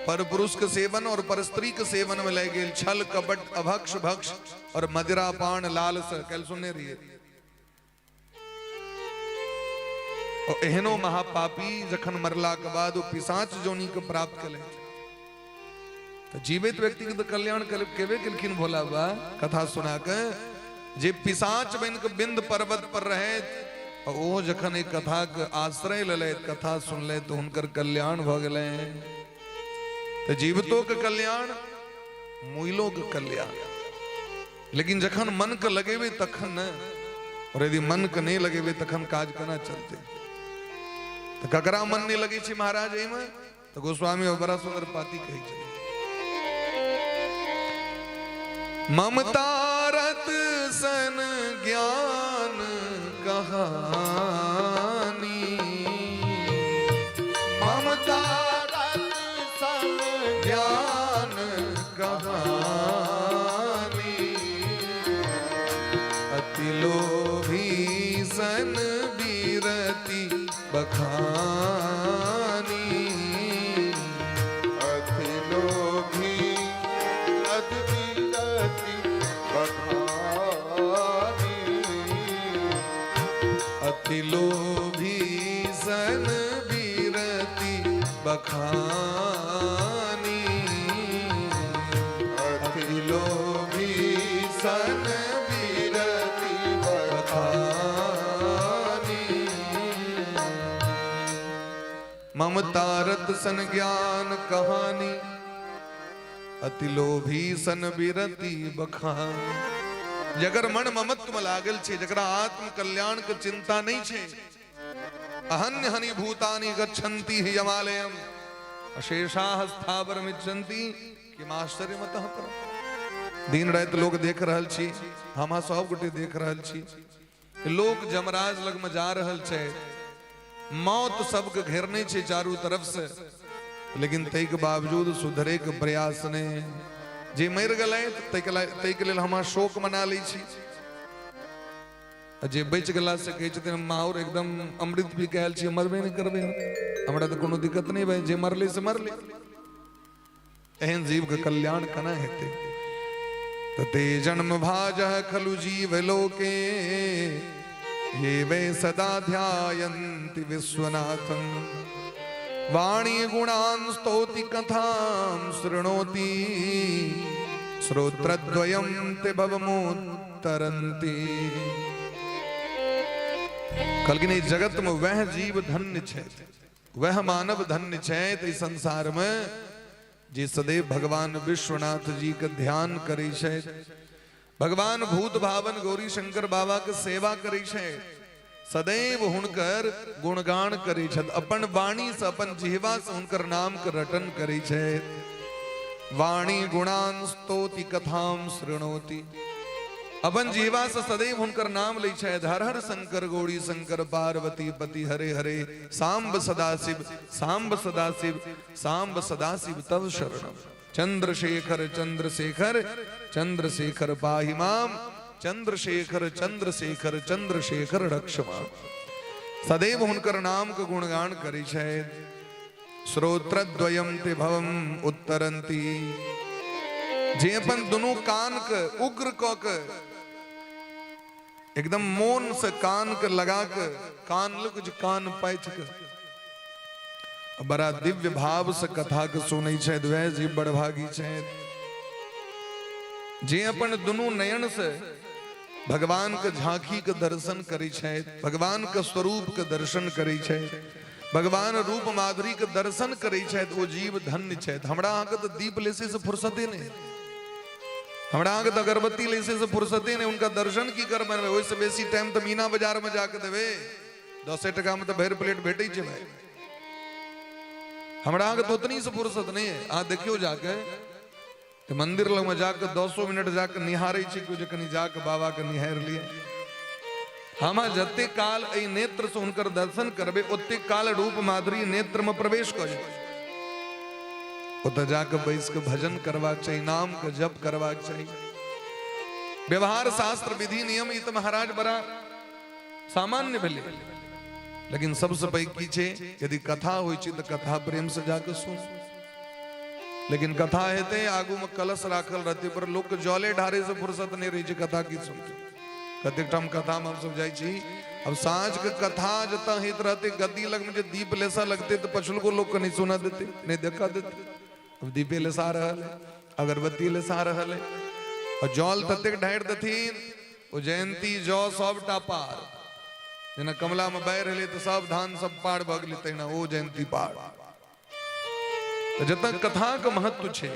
पर पुरुष के सेवन और पर स्त्री के सेवन में लागि गेल, छल कपट अभक्ष भक्ष और मदिरा पान लाल से कल सुनने रहिए। और एहनो महापापी जखन मरला के बाद ओ पिशाच जोनी के प्राप्त कले तो जीवित व्यक्ति के तो कल्याण केबे केलखिन भोला बाबा कथा सुना के। जे पिशाच बन के बिंद पर्वत पर रहे ओ जखन एक कथा के आश्रय लले, कथा सुनले तो हुनकर कल्याण भ गेलै। तो जीवितो के कल्याण, मुइलो के कल्याण, लेकिन जखन मन के लगेबे तखन न, और यदि मन के नहीं लगेबे तखन काज केना चलते। तो ककरा मन नहीं लगे छे महाराज एहिमे, तो गोस्वामी बड़ा सुंदर पाती कहै छै, ममता रत सन ज्ञान कहानी, ममता रत सन ज्ञान कहानी, अति लोभी सन बीरति बखानी,
अति लोभी अति बीरति बखानी,
अति लोभी सन बीरति बखानी, अति लोभी सन बीरति बखानी, ममता रत सन ज्ञान कहानी, अति लोभी सन बिरति बखानी। जकर मन ममत्व में लागल छे, जकरा आत्म कल्याण के चिंता नहीं छे, अहन्य हनि भूतानि गच्छन्ति हि यमालयम अशेषाः स्थावरमिच्छन्ति किमाश्चर्य मतः परम। दिन राति लोग देख रहल छी, हम सब गोटे देख रहल छी, लोक जमराज लग में जा रहल छे, मौत सबके घेरने छे चारू तरफ से, लेकिन तै के बावजूद सुधरे के प्रयास ने। जे मरि गेलै तै के लेल हम शोक मना लै छी, जे बचि गेला से कहै छथिन माहौर एकदम अमृत पी के आयल छी, मरबे नहि करबै, हमरा तऽ कोनो दिक्कत नहि भाई, जे मरलै से मरलै। एहन जीव के कल्याण केना हेतै? तऽ ते जन्म भाजः खलु जीव लोके ये वै सदा ध्यायन्ति विश्वनाथम, वाणी गुणान् स्तोति कथां शृणोति श्रोत्रद्वयं ते भवमुत्तरन्ति। कहलखिन ई जगत में वह जीव धन्य छै, वह मानव धन्य छै ई संसार में जे सदैव भगवान विश्वनाथ जी के ध्यान करै छै, भगवान भूत भावन गौरी शंकर बाबा के सेवा करै छै, सदैव हुनकर गुणगान करै छथि, अपन वाणी से अपन जिह्वा से हुनकर नाम के रटन करै छै। वाणी गुणान स्तोति कथां शृणोति, अपन जिह्वा से सदैव हुनकर नाम लै छै। हर हर शंकर गौरी शंकर पार्वती पति हरे हरे, सांब सदाशिव सांब सदाशिव सांब सदाशिव तव शरणम, चंद्रशेखर चंद्रशेखर चंद्रशेखर पाहि माम, चंद्रशेखर चंद्रशेखर चंद्रशेखर रक्ष माम। सदैव हुनकर नाम के गुणगान करै छै। श्रोत्रद्वयं ते भवम उत्तरन्ति, जे अपन दुनू कान के उग्र क के एकदम मोन से कान के लगा के कान लग जे कान पाइछ के बड़ा दिव्य भाव से कथा के सुनै छै, वएह जीव बड़भागी छै। जे अपन दुनू नयन से भगवान के झांकी के दर्शन करै छै, भगवान के स्वरूप के दर्शन करै छै, भगवान रूप माधुरी के दर्शन करै छै, ओ जीव धन्य छै। हमरा अहाँके तऽ दीप लेसे से फुर्सते नहि, हमरा अहाँके तऽ अगरबत्ती लेसे से फुर्सते नहि, हुनका दर्शन की करबै? ओहिसँ बेसी टाइम तऽ मीना बाजार में जाके देबै, 10 टका में तऽ भरि प्लेट भेटै छै भाई। हमरा अहाँके तऽ ओतनी से फुर्सत नहि है। अहाँ देखियौ जाके तऽ मंदिर लग में जाके 10 मिनट जाके निहारै छी केओ, जे कनि जाके बाबा के निहारि लिअ। हम जते काल एहि नेत्र से हुनकर दर्शन करबै ओते काल रूप माधुरी नेत्र में प्रवेश कऽ जेतै। ओतऽ जाके बैस के भजन करबाक चाही, नाम के जप करबाक चाही। व्यवहार शास्त्र विधि नियम ई तऽ महाराज बड़ा सामान्य भेलै, लेकिन सबसँ पैघ की छै, यदि कथा होइ छै तऽ कथा प्रेम से जाके सुन। लेकिन कथा हेतै, आगू में कलश राखल रहतै, पर लोक के जले ढारे से फुर्सत नहि रहै छै कथा की सुनतै। कतेक ठाम कथा में हमसब जाइ छी, अब साँझ के कथा जतऽ होइत रहतै, गद्दी लग में जे दीप लेसा लगतै तऽ पछुलको लोक के नहि सुनऽ देतै, नहि देखऽ देतै। अब दीपे लेसा रहल है, अगरबत्ती लेसा रहल है, और जल ततेक ढारि देथिन, ओ जयंती जौ सबटा पार, जेना कमला में बाढ़ि एलै तऽ सब धान सब पार भऽ गेलै, तहिना ओ जयंती पार। तऽ जतऽ कथाके महत्व छै,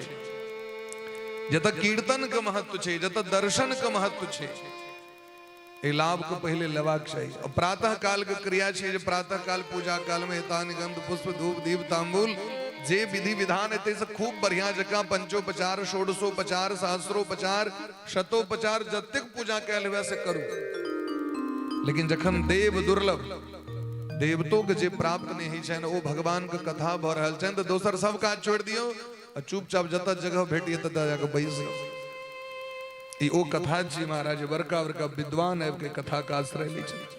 जतऽ कीर्तनके महत्व छै, जतऽ दर्शनके महत्व छै, एहि लाभके पहिले लेबाक चाही। और प्रातः काल के क्रिया छै जे प्रातः काल पूजा काल में एतान गंध पुष्प धूप दीप तांबुल जे विधि विधान हेतै से खूब बढ़िया जकाँ पंचोपचार षोडशोपचार सहस्रोपचार शतोपचार जतेक पूजा कयल हुए से करू। लेकिन जखन देव दुर्लभ, देवतो के जे प्राप्त नहि होइ छनि, ओ भगवान के कथा भऽ रहल छनि, तऽ दोसर सब काज छोड़ि दियौ आ चुपचाप जतऽ जगह भेटिए ततऽ जाकऽ बैस जाउ। ई ओ कथा छी महाराज, बड़का बड़का विद्वान आबि के कथा के आश्रय लै छथिन।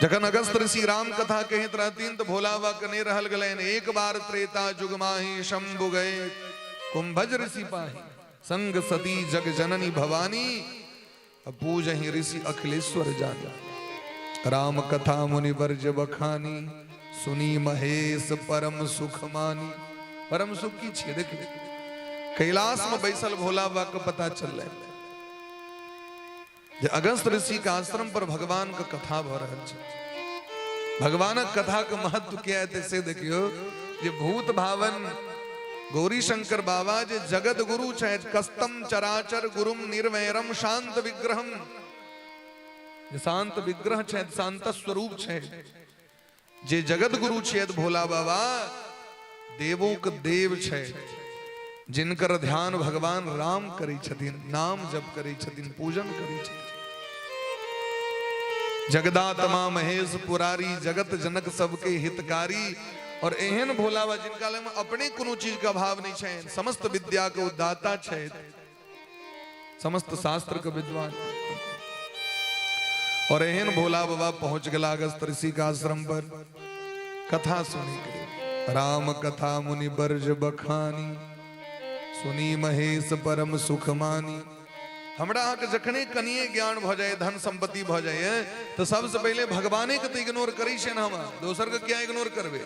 जखन अगस्त ऋषि राम कथा कहैत रहथिन तऽ भोला बाबा के नहि रहल गेलनि। एक बार त्रेता युग माही शंभु गए कुंभज ऋषि पाही, संग सती जग जननी भवानी, पूजहि ऋषि अखिलेश्वर जानी। राम कथा मुनि वर्ज बखानी, सुनी महेश परम सुख मानी। परम सुख की छियै? देखियौ, कैलाश में बैसल भोला बाबा के पता चललै जे अगस्त ऋषि के आश्रम पर भगवान के कथा भऽ रहल छै। भगवानक कथा के महत्व क्या हेतै से देखियौ, जे भूत भावन गौरी शंकर बाबा जे जगत गुरु छथि, कस्तम चराचर गुरुम निर्वैरम शांत विग्रहम, जे शांत विग्रह छथि, शांत स्वरूप छथि, जे जगत गुरु छथि भोला बाबा, देवों के देव छथि, जिनकर ध्यान भगवान राम करै छथिन, नाम जप करै छथिन, पूजन करै छथिन। जगदात्मा महेश पुरारी, जगत जनक सबके हितकारी। और एहन भोला बाबा जिनका लग में अपने कोनो चीज के अभाव नहीं छनि, समस्त विद्या के उदाता छथि, समस्त शास्त्र के विद्वान। और एहन भोला बाबा पहुंच गेला अगस्त ऋषि के आश्रम पर कथा सुनी के। राम कथा मुनि बर्ज बखानी, सुनी महेश परम सुख मानी। हमरा अहाँके जखने कनिए ज्ञान भऽ जाए, धन संपत्ति भऽ जाए, तऽ सबसँ पहिले भगवाने के तऽ इग्नोर करै छियनि हम, दोसर के किया इग्नोर करबै?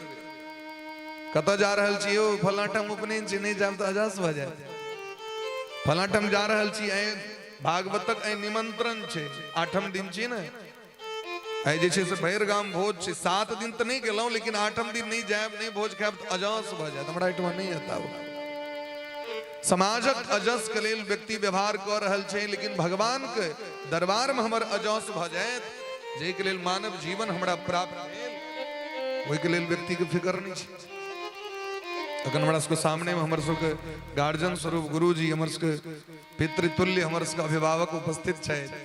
कतऽ जा रहल छी यौ? फलां ठाम उपनयन छै, नहि जायब तऽ अजस भऽ जायत। फलां ठाम जा रहल छी, आइ भागवतक आइ निमंत्रण छै, आठम दिन छी ने, आइ जे छै से भरि गाम भोज छै। 7 दिन तऽ नहि गेलहुँ, लेकिन आठम दिन नहि जायब, नहि भोज खायब तऽ अजस भऽ जायत, हमरा एहिठमा नहि एता। समाजक अजस के लेल व्यक्ति व्यवहार कऽ रहल छै, लेकिन भगवान के दरबार में हमर अजस भऽ जायत, जाहिके लेल मानव जीवन हमरा प्राप्त भेल, ओहिके लेल व्यक्ति के फिकर नहि छै। अखन हमरा सबके सामने में हमर सबके गार्जियन स्वरूप गुरुजी, हमर सबके पितृतुल्य, हमर सबके अभिभावक उपस्थित छथि,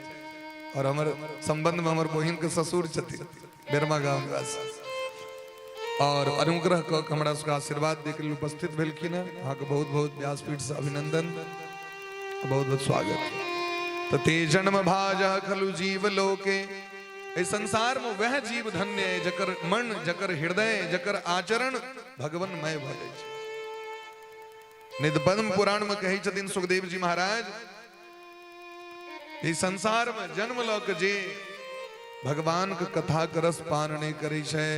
और हमर संबंध में हमर बहिन के ससुर छथिन, बेरमा गांव निवासी, और अनुग्रह कऽ के हमरा सबके आशीर्वाद दै के लेल उपस्थित भेलखिन हेँ। अहाँके बहुत बहुत व्यासपीठ से अभिनंदन, बहुत बहुत स्वागत। तऽ ते जन्म भाज खलु जीव लोके, एहि संसार में वह जीव धन्य है जकर मन, जकर हृदय, जकर आचरण भगवानमय भऽ जाइ छै। नहीं तऽ पद्म पुराण में कहै छथिन सुखदेव जी महाराज, एहि संसार में जन्म लऽ के जे भगवान के कथा के रस पान नहीं करै छै,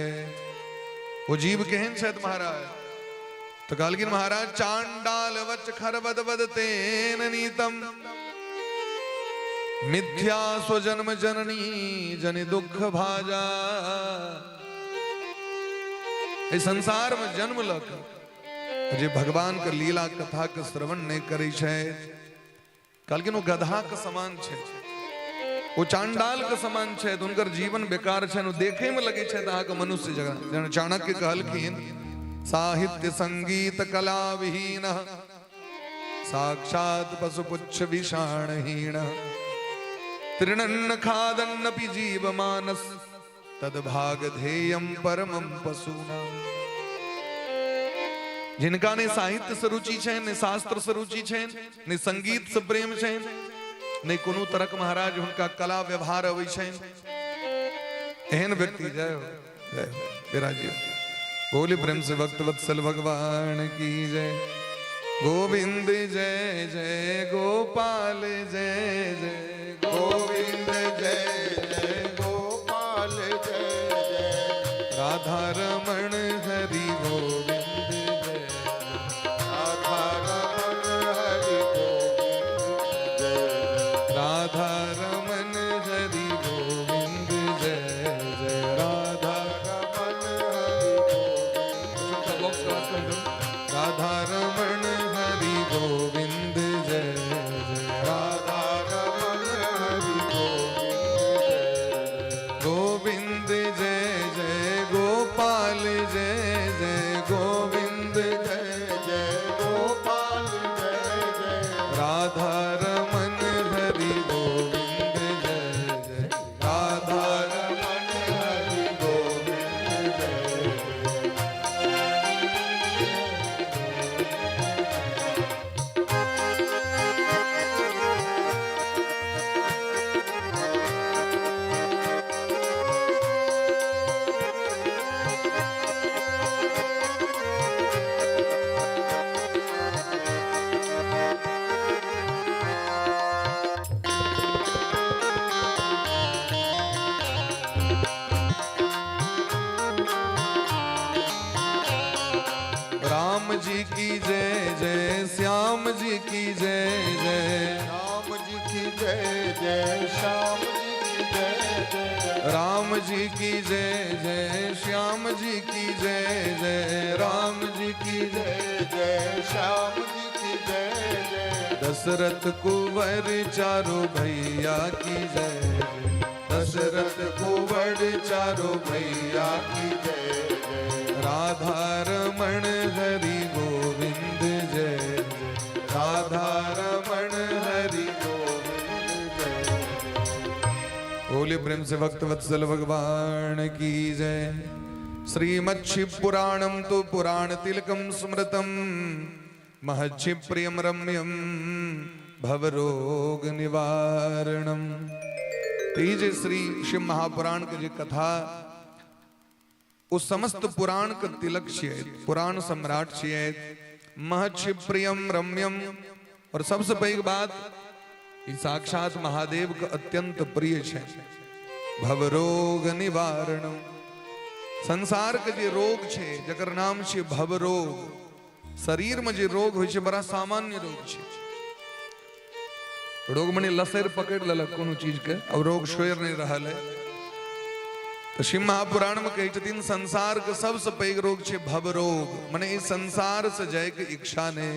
ओ जीव केहन छथि महाराज? तऽ कहलखिन महाराज, चांडाल वच खरबद वदतेन नीतम, मिथ्या स्वजन्म जननी जनि दुख भाजा। एहि संसार में जन्म लऽ के जे भगवान के लीला कथा के श्रवण नहीं करै छै, कहलखिन ओ गधा के समान छै, ओ चांडाल के समान छै, हुनकर जीवन बेकार छनि, ओ देखे में लगै छै अहाँके मनुष्य जगह। जेना चाणक्य कहलखिन, साहित्य संगीत कला विहीन साक्षात पशुपुच्छ विषाणहीन, तृणन्न खादन्नपि जीव मानस तदभागधेयम परमम पशूनाम। जिनका ने साहित्य से रुचि छनि, ने शास्त्र से रुचि छनि, ने संगीत से प्रेम छनि, ने कोनो तरहक महाराज हुनका कला व्यवहार अबै छनि, एहन व्यक्ति जय हो, जय हो, विराजियो। बोले प्रेम से भक्त वत्सल भगवान की जय। गोविंद जय जय गोपाल जय जय,
गोविंद जय जय गोपाल जय जय,
राधा रमण हरि गोविंद जय,
राधा रमण हरि गोविंद जय,
राधा रमण हरि गोविंद जय जय, राधा
रमण हरि गोविंद,
राधा रमण हरि गोविंद जय जय,
राधा रमण हरि गोविंद जय,
गोविंद जय जय गोपाल जय जय, गोविंद
जय जय गोपाल जय जय,
राधा रमन हरि गोविंद जय जय, राधा
रमण हरि गोविंद जय जय।
राम जी की जय जय, श्याम जी की जय जय,
राम जी की जय जय, श्याम जी की जय जय,
राम जी की जय जय, श्याम जी की जय जय, राम जी की जय
जय जय, श्याम जी की जय जय,
दशरथ कुंवर चारो भैया की जय जय, दशरथ कुंवर चारो भैया की
जय जय,
राधा रमण हरि गोविंद जय जय, राधा रमण हरि
गोविंद जय जय।
बोले प्रेम से भक्त वत्सल भगवान की जय। श्रीमच्छि पुराणम तो पुराण तिलकम स्मृतम महच्छि प्रियम रम्यम भवरोग निवारणम। तो ई जे श्री शिव महापुराण के जे कथा, ओ समस्त पुराण के तिलक छियै, पुराण सम्राट छियै, महच्छि प्रियम रम्यम। और सबसे पैघ बात, ई साक्षात महादेव के अत्यंत प्रिय छै। भवरोग निवारणम, संसार के जे रोग छै जकर नाम छै भवरोग, शरीर में जे रोग होइ छै बड़ा सामान्य रोग छै। रोग मने लसैर पकड़ लेलक कोनो चीज के, अब रोग छोड़ि नहीं रहल है। तो शिव महापुराण में कहै छथिन संसार के सबसे पैघ रोग छै भवरोग, मने ई संसार से जाय के इच्छा ने,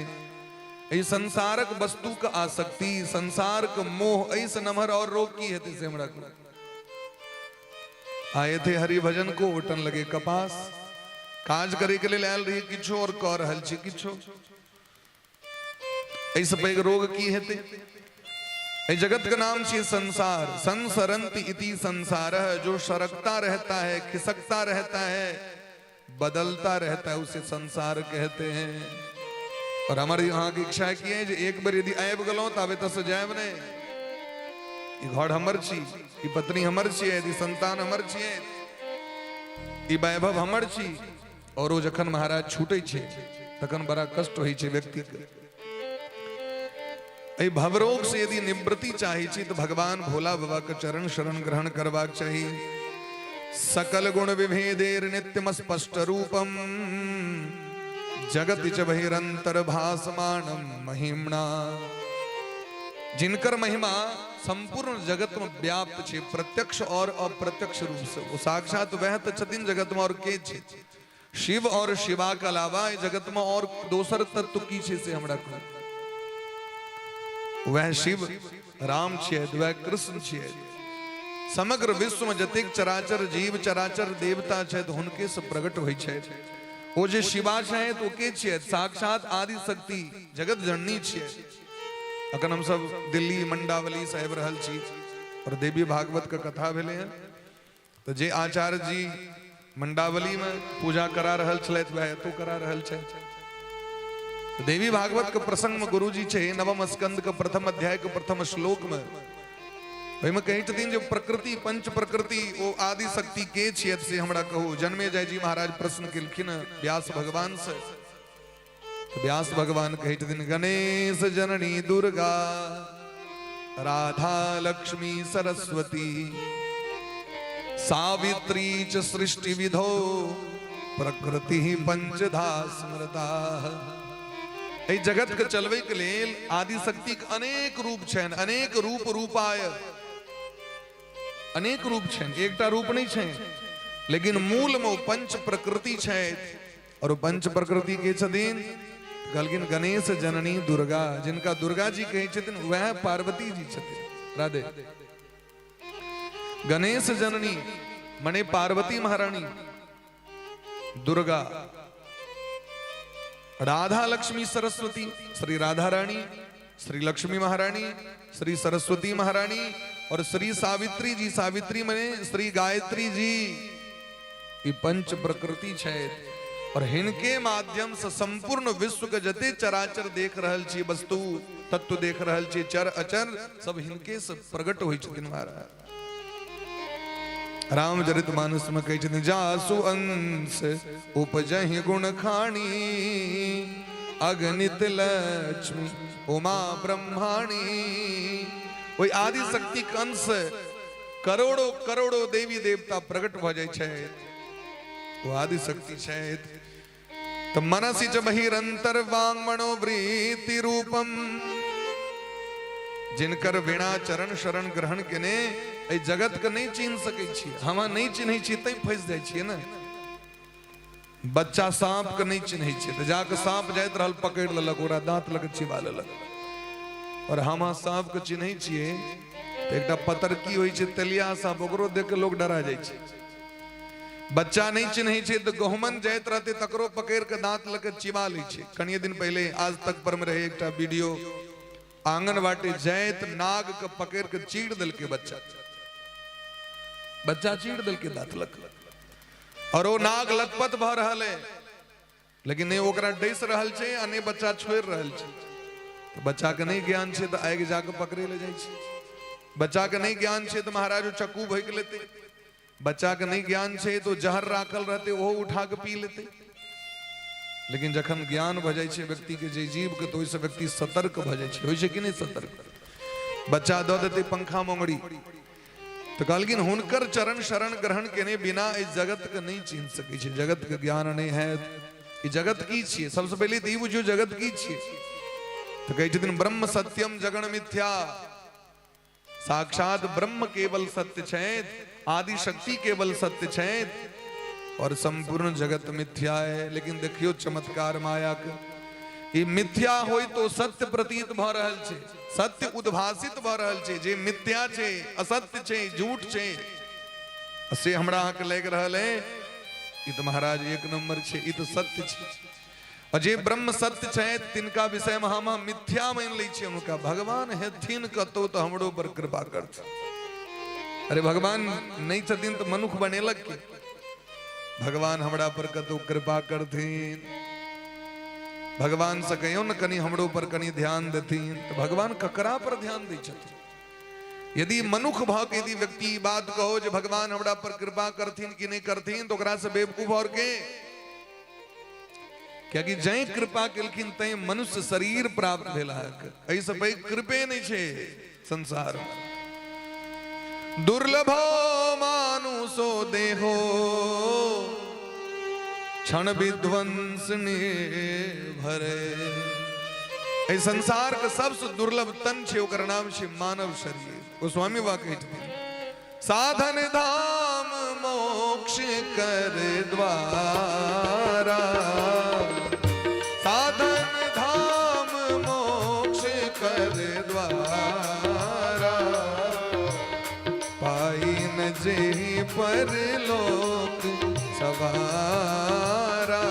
ई संसारक वस्तु के आसक्ति, संसार के मोह, ऐसे नमहर और रोग की हेतै से हमरा को। आए थे हरि भजन को ओटन लगे कपास, काज करे के लिए आयल रही किछो और कऽ रहल छी किछो, ऐसे पैघ रोग की हेतै। एहि जगत के नाम छी संसार। संसरंति इति संसार, जो सरकता रहता है, खिसकता रहता है, बदलता रहता है, उसे संसार कहते हैं। और हमारी यहाँ की इच्छा की है जे एक बेर यदि आबि गेलहुँ ताबे तऽ से जायब नहि। ई घर हमर छी, ई पत्नी हमर छी, ई संतान हमर छी, ई वैभव हमर छी। और ओ जखन महाराज छूटै छै तखन बड़ा कष्ट होइ छै व्यक्ति के। एहि भवरोग से यदि निवृत्ति चाहै छी तऽ भगवान भोला बाबा के चरण शरण ग्रहण करबाक चाही। सकल गुण विभेदेर नित्यम स्पष्ट रूपम जगति च बहिरंतर भासमानम महिम्ना। जिनकर महिमा संपूर्ण जगत में व्याप्त छे, प्रत्यक्ष और अप्रत्यक्ष रूप से, वो साक्षात वह तो छथिन जगत में और के छे। शिव और शिवा के अलावा जगत में और दोसर तत्व की छे से हमरा कहू। वह शिव राम छियै, वह कृष्ण छियै। समग्र विश्व में जतेक चराचर जीव चराचर देवता छथि हुनके से प्रकट होइ छथि। ओ जे शिवा छथि ओ के छियै? साक्षात आदि शक्ति जगत जननी छियै। अखन हम सब दिल्ली मंडावली से आबि रहल छी और देवी भागवत के कथा भेलै हन, तो जे आचार्य जी मंडावली में पूजा करा रहल छलथि वएह एतौ करा रहल छथि। देवी भागवत के प्रसंग में गुरुजी छै नवम स्कंद के प्रथम अध्याय के प्रथम श्लोक में, ओहिमे कहै छथिन जे प्रकृति पंच प्रकृति ओ आदि शक्ति के छियै से हमरा कहू। जन्मे जय जी महाराज प्रश्न केलखिन व्यास भगवान से, तऽ व्यास भगवान कहै छथिन गणेश जननी दुर्गा राधा लक्ष्मी सरस्वती सावित्री च सृष्टि विधो प्रकृति पंचधा स्मृता। एहि जगत के चलबै के लेल आदि शक्ति के अनेक रूप छनि, अनेक रूप रूपाय, अनेक रूप छनि, एकटा रूप नहि छनि, लेकिन मूल में ओ पंच प्रकृति छथि। और ओ पंच प्रकृति के छथिन? कहलखिन गणेश जननी दुर्गा, जिनका दुर्गा जी कहै छथिन वएह पार्वती जी छथिन। राधे। गणेश जननी मने पार्वती महारानी, दुर्गा, राधा लक्ष्मी सरस्वती, श्री राधा रानी, श्री लक्ष्मी महारानी, श्री सरस्वती महारानी और श्री सावित्री जी, सावित्री मने श्री गायत्री जी, ई पंच प्रकृति छथि। और हिनके माध्यम से संपूर्ण विश्व के जते चराचर देख रहल छी, वस्तु तत्व देख रहल छी, चर अचर सब हिनके से प्रकट होइ छथिन महाराज। रामचरित मानस में कहै छथिन जासु अंश उपजहि गुण खाणी, अगणित लक्ष्मी उमा ब्रह्माणी। ओहि आदि शक्ति के अंश करोड़ों करोड़ों देवी देवता प्रकट भऽ जाइ छथि, ओ आदि शक्ति छथि। तऽ मनसि च बहिरंतर वांग मनोवृत्ति रूपम, जिनकर वीणा चरण शरण ग्रहण केने एहि जगत के नहि चिन्ह सकै छी, हम नहि चिन्है छी तैं फंसि जाइ छियै ने। बच्चा साँप के नहि चिन्है छै तऽ जाके साँप जाइत रहल पकड़ि लेलक, ओकरा दाँत लग चिबा लेलक। और हम अहाँ साँप के चिन्है छियै तऽ एकटा पतरकी होइ छै तेलिया साँप, ओकरो देख के लोग डरा जाइ छै। बच्चा नहि चिन्है छै तऽ गहुमन जाइत रहतै तकरो पकड़ि के दाँत लऽ के चिबा लै छै। कनिये दिन पहिले आज तक पर में रहै एकटा वीडियो, आंगन बाटे जाइत नाग के पकड़ि के चीर देलकै बच्चा, बच्चा चीर देलकै दाँत लग, और ओ नाग लथपथ भऽ रहल है, लेकिन नहि ओकरा डसि रहल छै आ नहि बच्चा छोड़ि रहल छै। तऽ बच्चा के नहि ज्ञान छै तऽ आगि जाके पकड़े लए जाइ छै। बच्चा के नहि ज्ञान छै तऽ महाराज ओ चक्कू भोकि लेतै। बच्चा के नहि ज्ञान छै तऽ ओ जहर राखल रहतै ओहो उठा के पी लेतै। लेकिन जखन ज्ञान भऽ जाइ छै व्यक्ति के, जे जीव के, तऽ ओहिसँ व्यक्ति सतर्क भऽ जाइ छै। होइ छै कि नहि सतर्क? बच्चा दऽ देतै पंखा मोंगड़ी। तऽ कहलखिन हुनकर चरण शरण ग्रहण केने बिना एहि जगत के नहि चिन्ह सकै छै, जगत के ज्ञान नहि हैत। ई जगत की छियै? सबसँ पहिले तऽ ई बुझियौ जगत की छियै। तऽ कहै छथिन ब्रह्म सत्यम जगण मिथ्या, साक्षात ब्रह्म केवल सत्य छथि, आदि शक्ति केवल सत्य छथि और संपूर्ण जगत मिथ्या है। लेकिन देखियो चमत्कार माया के, ई मिथ्या होय तो सत्य प्रतीत भऽ रहल छै, सत्य उद्भासित भऽ रहल छै। जे मिथ्या छै, असत्य छै, झूठ छै, से हमरा अहाँके लागि रहल है ई तऽ महाराज एक नंबर छै, ई तऽ सत्य छै। और जे ब्रह्म सत्य छै तिनका विषय में हम मिथ्या मानि लै छियै हुनका। भगवान हेथिन कतौ तऽ हमरो पर कृपा करथिन। अरे भगवान नहि छथिन तऽ मनुख बनेलक के? भगवान हमरा पर कतौ कृपा करथिन, भगवान से कहियौ ने कनि हमरो पर कनि ध्यान देथिन, तऽ भगवान ककरा पर ध्यान दै छथिन? यदि मनुख भऽ के यदि व्यक्ति ई बात कहो जे भगवान हमरा पर कृपा करथिन कि नहि करथिन, तऽ ओकरा से बेवकूफ और के? कियाकि जै कृपा केलखिन तै मनुष्य शरीर प्राप्त भेल अहाँके, एहिसँ पैघ कृपे नहि छै संसार में। दुर्लभ मानुषो देहो क्षण विध्वंस भरे। एहि संसार के सबसे दुर्लभ तन छै, ओकर नाम छै मानव शरीर। गोस्वामी बा कहै छथिन साधन धाम मोक्ष कर द्वारा, साधन धाम मोक्ष कर द्वारा, पाई न जेहि पर लोक सवारा,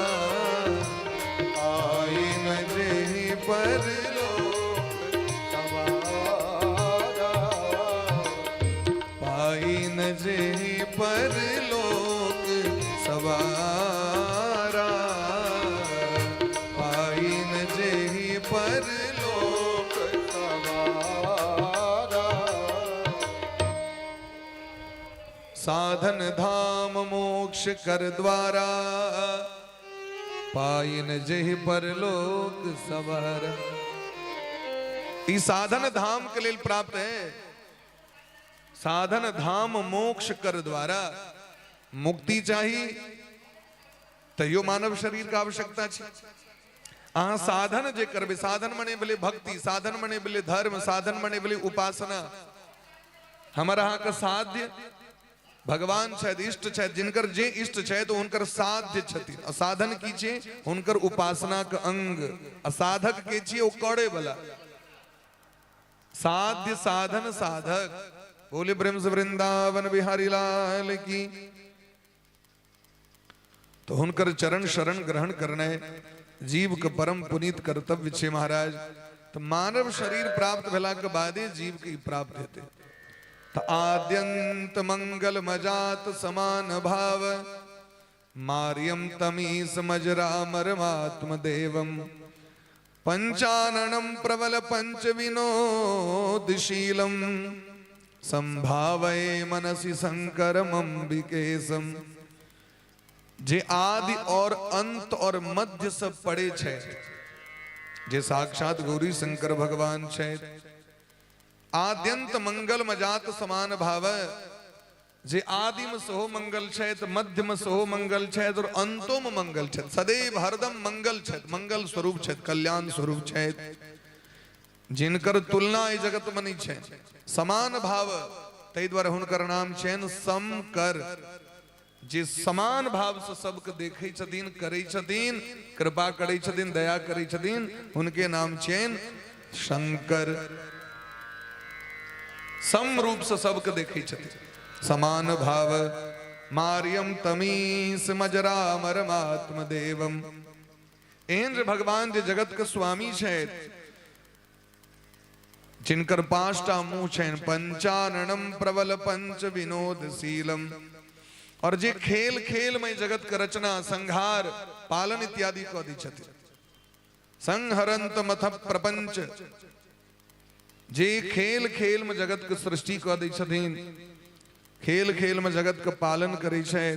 पाई न जेहि पर लोक
सवारा,
पाई न जेहि पर लोक सवारा, पाई न जेहि साधन धाम मोक्ष कर द्वारा, पाइन जेहि परलोक सबर। ई साधन धाम के लेल प्राप्त है। साधन धाम मोक्ष कर द्वारा, मुक्ति चाही तैयो मानव शरीर के आवश्यकता छै। अहाँ साधन जे करबै, साधन मने भेलै भक्ति, साधन मने भेलै धर्म, साधन मने भेलै उपासना। हमर अहाँके साध्य भगवान छथि, इष्ट छथि, जिनकर जे इष्ट छथि हुनकर साध्य छथिन। आ साधन की छै? हुनकर उपासना के अंग। आ साधक के छियै? ओ करे वाला। साध्य साधन साधक। बोले प्रेम से वृंदावन बिहारी लाल की। तो हुनकर चरण शरण ग्रहण करनाइ जीव के परम पुनीत कर्तव्य छै महाराज। तो मानव शरीर प्राप्त भेला के बादे जीव के प्राप्त हेतै। तो आद्यंत मंगल मजात समान भाव, मार्यम तमीस मजरा मरमात्म देवम, पंचाननम प्रबल पंच विनोदशीलम, संभावये मनसि शंकरम अंबिकेशम। जे आदि और अंत और मध्य से परे छै, जे साक्षात गौरी शंकर भगवान छै। आद्यंत मंगल मजात समान भाव, जे आदि में सेहो मंगल छथि, मध्य में सेहो मंगल छथि और अंतो में मंगल छथि, सदैव हरदम मंगल छथि, मंगल स्वरूप छथि, कल्याण स्वरूप छथि, जिनकर तुलना एहि जगत में नहीं छै, समान भाव, ताहि दुआरे हुनकर नाम छनि समकर। जे समान भाव से सबके देखै छथिन, करै छथिन, कृपा करै छथिन, दया करै छथिन, हुनके नाम छनि शंकर। सम रूप से सबके देखै छथिन, समान भाव। मार्यम तमीस मजरा मरमात्म देवम। एहन जे भगवान जे जगत के स्वामी छथि, जिनकर पांचटा मुंह छनि, पंचाननम प्रबल पंच विनोदशीलम, और जे खेल खेल में जगत के रचना संहार पालन इत्यादि कऽ दै छथिन। संहरंत मथ प्रपंच, जे खेल खेल में जगत के सृष्टि कऽ दै छथिन, खेल खेल में जगत के पालन करै छथि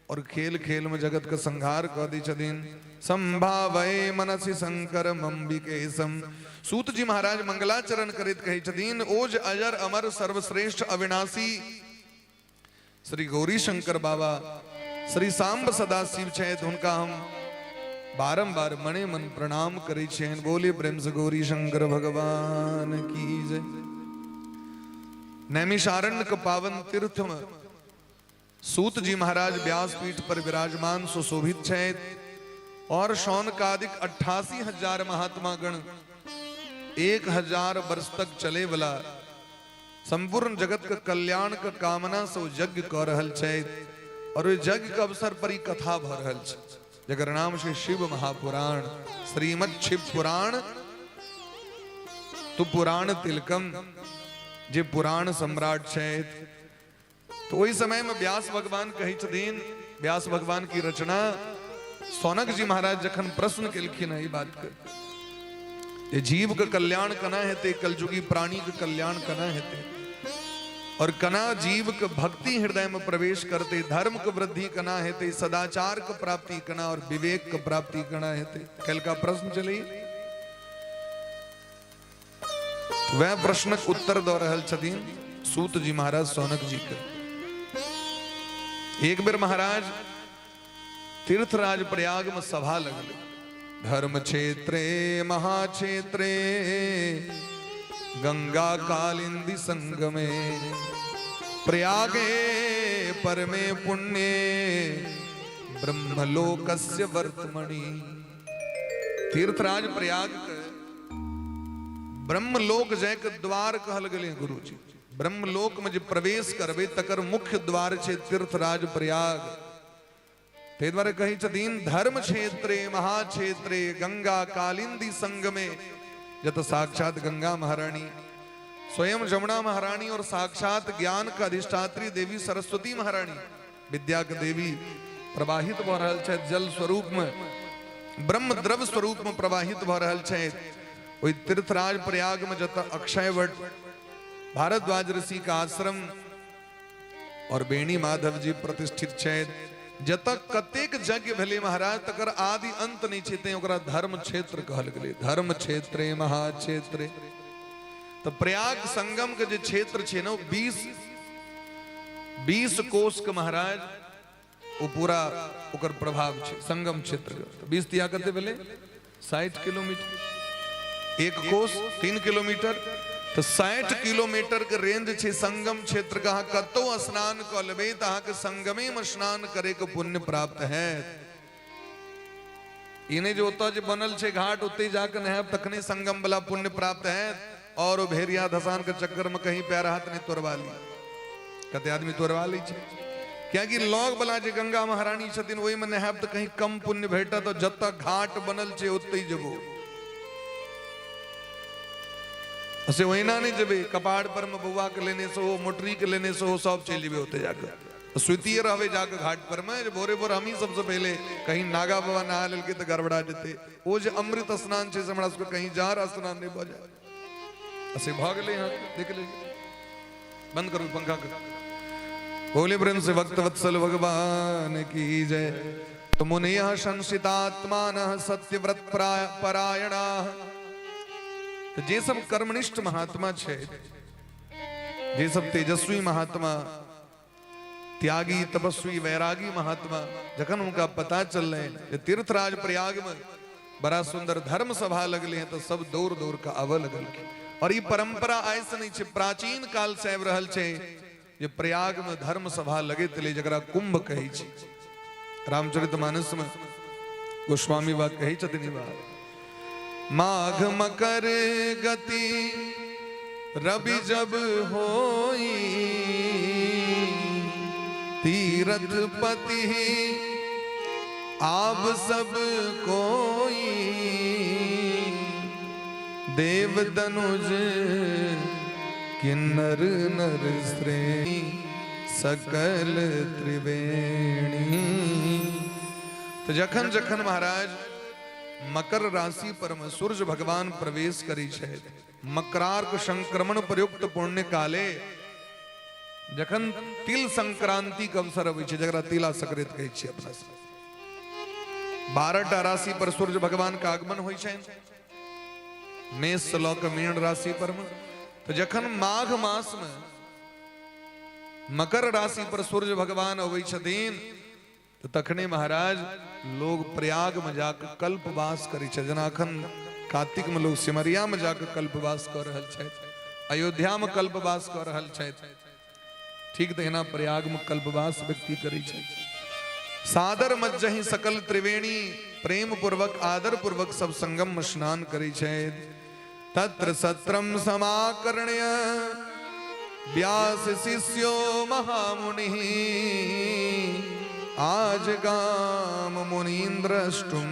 और खेल खेल में जगत के संहार कऽ दै छथिन। संभावय मनसि शंकर अंबिकेशम। सूत जी महाराज मंगलाचरण करैत कहै छथिन, ओज अजर अमर सर्वश्रेष्ठ अविनाशी श्री गौरी शंकर बाबा श्री सांब सदाशिव छथि, हुनका हम बारंबार मने मन प्रणाम करै छियनि। बोले प्रेम से गौरी शंकर भगवान की जय। नैमिषारण्य के पावन तीर्थ में सूत जी महाराज व्यासपीठ पर विराजमान सुशोभित छथि और शौनकादिक 88,000 महात्मा गण 1000 वर्ष तक चले वाला संपूर्ण जगत के कल्याण के कामना से यज्ञ कऽ रहल छथि और ओहि यज्ञ के अवसर पर ई कथा भऽ रहल छै, जकर नाम छै शिव महापुराण, श्रीमद शिव पुराण। तो पुराण तिलकम, जे पुराण सम्राट छथि। तो ओहि समय में व्यास भगवान कहै छथिन, व्यास भगवान की रचना सौनक जी महाराज जखन प्रश्न केलखिन एहि बात के, जे जीव के कल्याण केना हेतै, कलयुगी प्राणी के कल्याण केना हेतै और केना जीव के भक्ति हृदय में प्रवेश करते, धर्म के वृद्धि केना हेतै, सदाचार के प्राप्ति केना और विवेक के प्राप्ति केना हेतै, कल का प्रश्न चली। वह प्रश्नक उत्तर दऽ रहल छथिन सूत जी महाराज सौनक जी के। एक बेर महाराज तीर्थराज प्रयाग में सभा लगल। धर्म क्षेत्रे महाक्षेत्रे गंगा कालिंदी संगमे प्रयागे परमे पुण्ये ब्रह्मलोकस्य वर्तमणि। तीर्थराज प्रयाग के ब्रह्मलोक जाय के द्वार कहल गेलै गुरुजी। ब्रह्मलोक में जे प्रवेश करबै तकर मुख्य द्वार छै तीर्थराज प्रयाग। ताहि दुआरे कहै छथिन धर्म क्षेत्रे महाक्षेत्रे गंगा कालिंदी संगमे, जत साक्षात गंगा महारानी स्वयं जमुना महारानी और साक्षात ज्ञान के अधिष्ठात्री देवी सरस्वती महारानी विद्या के देवी प्रवाहित भऽ रहल छथि, जल स्वरूप में ब्रह्म द्रव स्वरूप में प्रवाहित भऽ रहल छथि। ओहि तीर्थराज प्रयाग में जत अक्षयवट भारद्वाज ऋषि का आश्रम, और बेणी माधव जी प्रतिष्ठित छथि। जतऽ कतेक यज्ञ भेलै महाराज तकर आदि अंत नहि छै, तें ओकरा धर्म क्षेत्र कहल गेलै। धर्म क्षेत्रे महाक्षेत्रे। तऽ प्रयाग संगम के जे क्षेत्र छै ने, ओ 20 कोस के महाराज ओ पूरा ओकर प्रभाव छै संगम क्षेत्र के। 20 तिया कते भेलै? 60 किलोमीटर। एक कोस 3 किलोमीटर, तऽ 60 किलोमीटर के रेंज छै संगम क्षेत्र के। अहाँ कतौ स्नान कऽ लेबै तऽ अहाँके संगमे मे स्नान करे के पुण्य प्राप्त हैत। ई नहि जे ओतऽ जे बनल छै घाट ओतहि जाके नहायब तखने संगम वाला पुण्य प्राप्त हैत, और ओ भेड़िया धसान के चक्कर में कहीं पैर हाथ नहीं तोड़वा ली। कते आदमी तोड़वा लै छै, कियाकि लग वाला जे गंगा महारानी छथिन ओहिमे नहायब तऽ कहीं कम पुण्य भेटत, और जतऽ घाट बनल छै ओतहि जेबो। से ओहिना नहि जेबै, कपार पर में बौआ के लेने से हो, मोटरी के लेने से हो, सब चलि जेबै ओतऽ जाके सुतिए रहबै जाके घाट पर में, जे भोरे भोर हमही सबसे पहिले कहीं नागा बाबा नहा लेलकै तऽ गड़बड़ा जेतै। ओ जे अमृत स्नान छै से हमरा सबके कहीं जार स्नान नहि भऽ जाय। से भऽ गेलै हँ, देख लेलियै। बंद करू पंखा के। बोले प्रेम से भक्त वत्सल भगवान की जय। तो मुनियः संसितात्मानः सत्यव्रत परायणाः। तो जे सब कर्मनिष्ठ महात्मा छै, जे सब तेजस्वी महात्मा, त्यागी तपस्वी वैरागी महात्मा, जखन हुनका पता चललै जे तीर्थराज प्रयाग में बड़ा सुंदर धर्म सभा लगले हैं, तो सब दौड़ दौड़ के आबऽ लगलखिन। और ई परंपरा आइ से नहीं छै, प्राचीन काल से आबि रहल छै जे प्रयाग में धर्म सभा लगैत एलै, जकरा कुंभ कहै छै। रामचरितमानस में गोस्वामी बात कहै छथिन ई बात, माघ मकर गति रवि जब होई, तीरथ पति आब सब कोई, देव दनुज किन्नर नर श्रेणी सकल त्रिवेणी। तो जखन जखन महाराज मकर राशि पर में सूर्य भगवान प्रवेश करै छथि, मकरार्क संक्रमण प्रयुक्त पुण्य काले, जखन तिल संक्रांति के अवसर अबै छै, जकरा तिला संक्रांति कहै छियै अपना सब, 12टा राशि पर सूर्य भगवान के आगमन होइ छनि, मेष से लऽ कऽ मीन राशि पर में। तऽ जखन माघ मास में मकर राशि पर सूर्य भगवान अबै छथिन, तऽ तखने महाराज लोग प्रयाग में जाके कल्पवास करै छै। जेना अखन कार्तिक में लोग सिमरिया में जाके कल्पवास कऽ रहल छथि, अयोध्या में कल्पवास कऽ रहल छथि, ठीक तहिना प्रयाग में कल्पवास व्यक्ति करै छथि। सादर मज्जहि सकल त्रिवेणी, प्रेम पूर्वक आदर पूर्वक सब संगम में स्नान करै छथि। तत्र सत्रम समाकर्ण्य व्यास शिष्यो महामुनि, आज गाम मुनीन्द्रष्टुम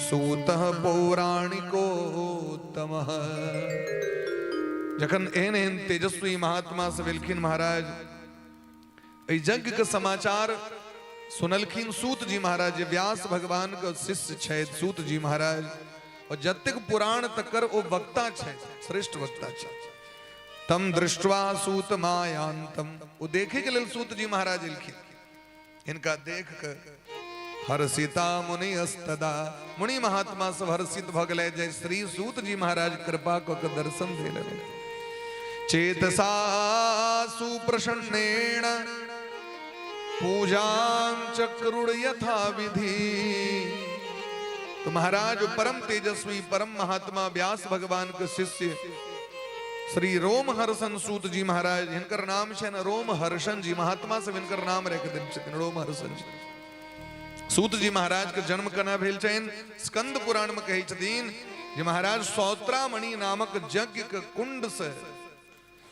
सूतः पौराणिकोत्तमः। जखन एहन एहन तेजस्वी महात्मा से भेलखिन महाराज, एहि यज्ञ के समाचार सुनलखिन सूत जी महाराज, जे व्यास भगवान के शिष्य छथि सूत जी महाराज, और जतेक पुराण तकर ओ वक्ता छथि, श्रेष्ठ वक्ता छथि। तम दृष्ट्वा सूत मायांतम, ओ देखे के लेल सूत जी महाराज एलखिन। हिनका देख के हर्षिता मुनि अस्तदा, मुनि महात्मा सब हर्षित भऽ गेलै जय श्री सूत जी महाराज कृपा कऽ के दर्शन देलनि। चेतसा सुप्रसन्नेण पूजां चक्रुण यथा विधि। तो महाराज परम तेजस्वी परम महात्मा व्यास भगवान के शिष्य श्री रोम हर्षन सूत जी महाराज, हिनकर नाम छनि रोम हर्षन जी, महात्मा सब हिनकर नाम राखि देने छथिन रोम हर्षन जी। सूत जी महाराज के जन्म केना भेल छनि, स्कंद पुराण में कहै छथिन जे महाराज सौत्रामणि नामक यज्ञ के कुंड से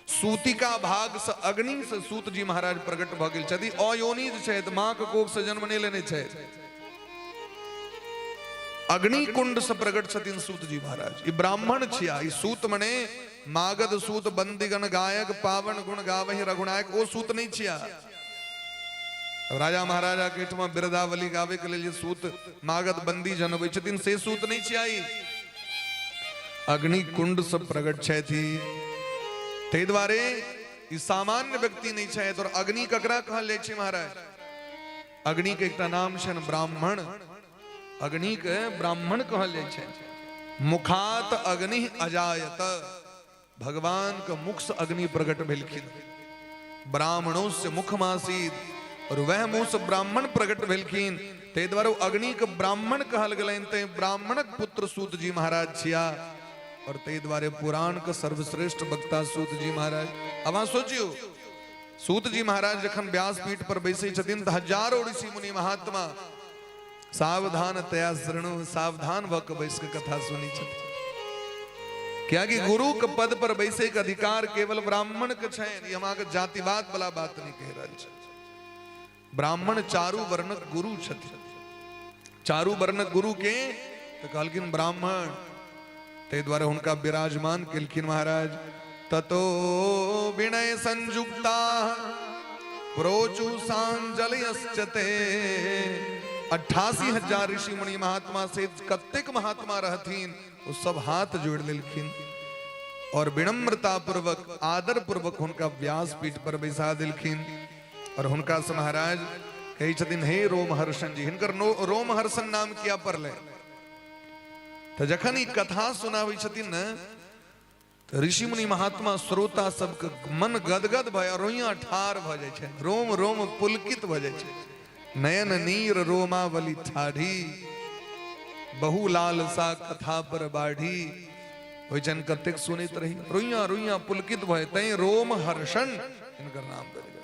सूतिका भाग से अग्नि से सूत जी महाराज प्रकट भऽ गेल छथि। अयोनिज छथि, माँ के कोख से जन्म नहि लेने छथि, अग्नि कुंड से प्रकट छथिन सूत जी महाराज। ई ब्राह्मण छिया, ई सूत मने मागध सूत बंदीगण गायक पावन गुण गावहि रघुनायक, ओ सूत नहीं छिया। राजा महाराजा के एहिठमा बिरदावली गावे के लेल जे सूत मागध बंदी जन अबै छथिन से सूत नहीं छिया। ई अग्नि कुंड से प्रकट छथि। ताहि दुआरे ई सामान्य व्यक्ति नहि छथि। और अग्नि ककरा कहल जाइ छै महाराज? अग्नि के एकटा नाम छनि ब्राह्मण। अग्नि के ब्राह्मण कहल जाइ छै। मुखात अग्नि अजायत, भगवान के मुख से अग्नि प्रकट भेलखिन। ब्राह्मणों से मुखमासीत, और वह मुंह से ब्राह्मण प्रकट भेलखिन, ताहि दुआरे अग्नि के ब्राह्मण कहल गेलनि। तैं ब्राह्मणक पुत्र सूत जी महाराज छिया, और ताहि दुआरे पुराण के सर्वश्रेष्ठ वक्ता सूत जी महाराज। अब अहाँ सोचियो, सूत जी महाराज जखन व्यासपीठ पर बैसै छथिन तऽ हजारों ऋषि मुनि महात्मा सावधान तया शृणु, सावधान भऽ कऽ बैस कऽ कथा सुनै छथिन। कियाकि गुरु के पद पर बैसे के अधिकार केवल ब्राह्मण के छनि। ई हम अहाँके जातिवाद वाला बात नहीं कहि रहल छी। ब्राह्मण चारू वर्णक गुरु छथिन। चारू वर्णक गुरु के तऽ कहलखिन ब्राह्मण, ताहि दुआरे हुनका विराजमान केलखिन महाराज। ततो विनय संयुक्ता प्रोचु सांजलयश्चते। 88,000 ऋषि मुनि महात्मा से कतेक महात्मा रहथिन, ओ सब हाथ जोड़ लेलखिन और विनम्रता पूर्वक आदर पूर्वक हुनका व्यासपीठ पर बैसा देलखिन। और हुनका से महाराज कहै छथिन, हे रोमहर्षण जी। हिनकर रोमहर्षण नाम किया पड़लै? तऽ जखन ई कथा सुनाबै छथिन ने, तऽ ऋषि मुनि महात्मा श्रोता सबके मन गदगद भऽ रोइया ठार भऽ जाइ छै, रोम रोम पुलकित भऽ जाइ छै। नयन नीर रोमावली ठाढ़ी, बहु लालसा कथा पर बाढ़ी। होइ छनि कतेक सुनैत रही, रोइया रोइया पुलकित भऽ, तैं रोम हर्षण हिनकर नाम पड़ि गेल।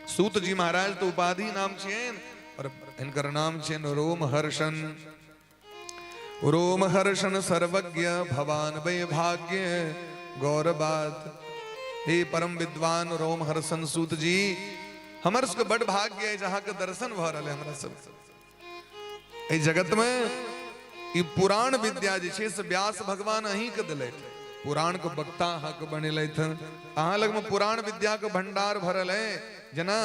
सूत जी महाराज तऽ उपाधि नाम छियनि और हिनकर नाम छियनि रोम हर्षण। रोम हर्षण सर्वज्ञ भवान वैभाग्य गौरवात। हे परम विद्वान रोम हर्षण सूत जी, हमर सबके बड भाग्य है जहाँ के दर्शन भऽ रहल है। हमरा सब एहि जगत में ई पुराण विद्या जे छै से व्यास भगवान अहीं के दिलथि। पुराण के वक्ता अहाँ के बनेलथि। अहाँ लग में पुराण विद्या के भंडार भरल है, जेना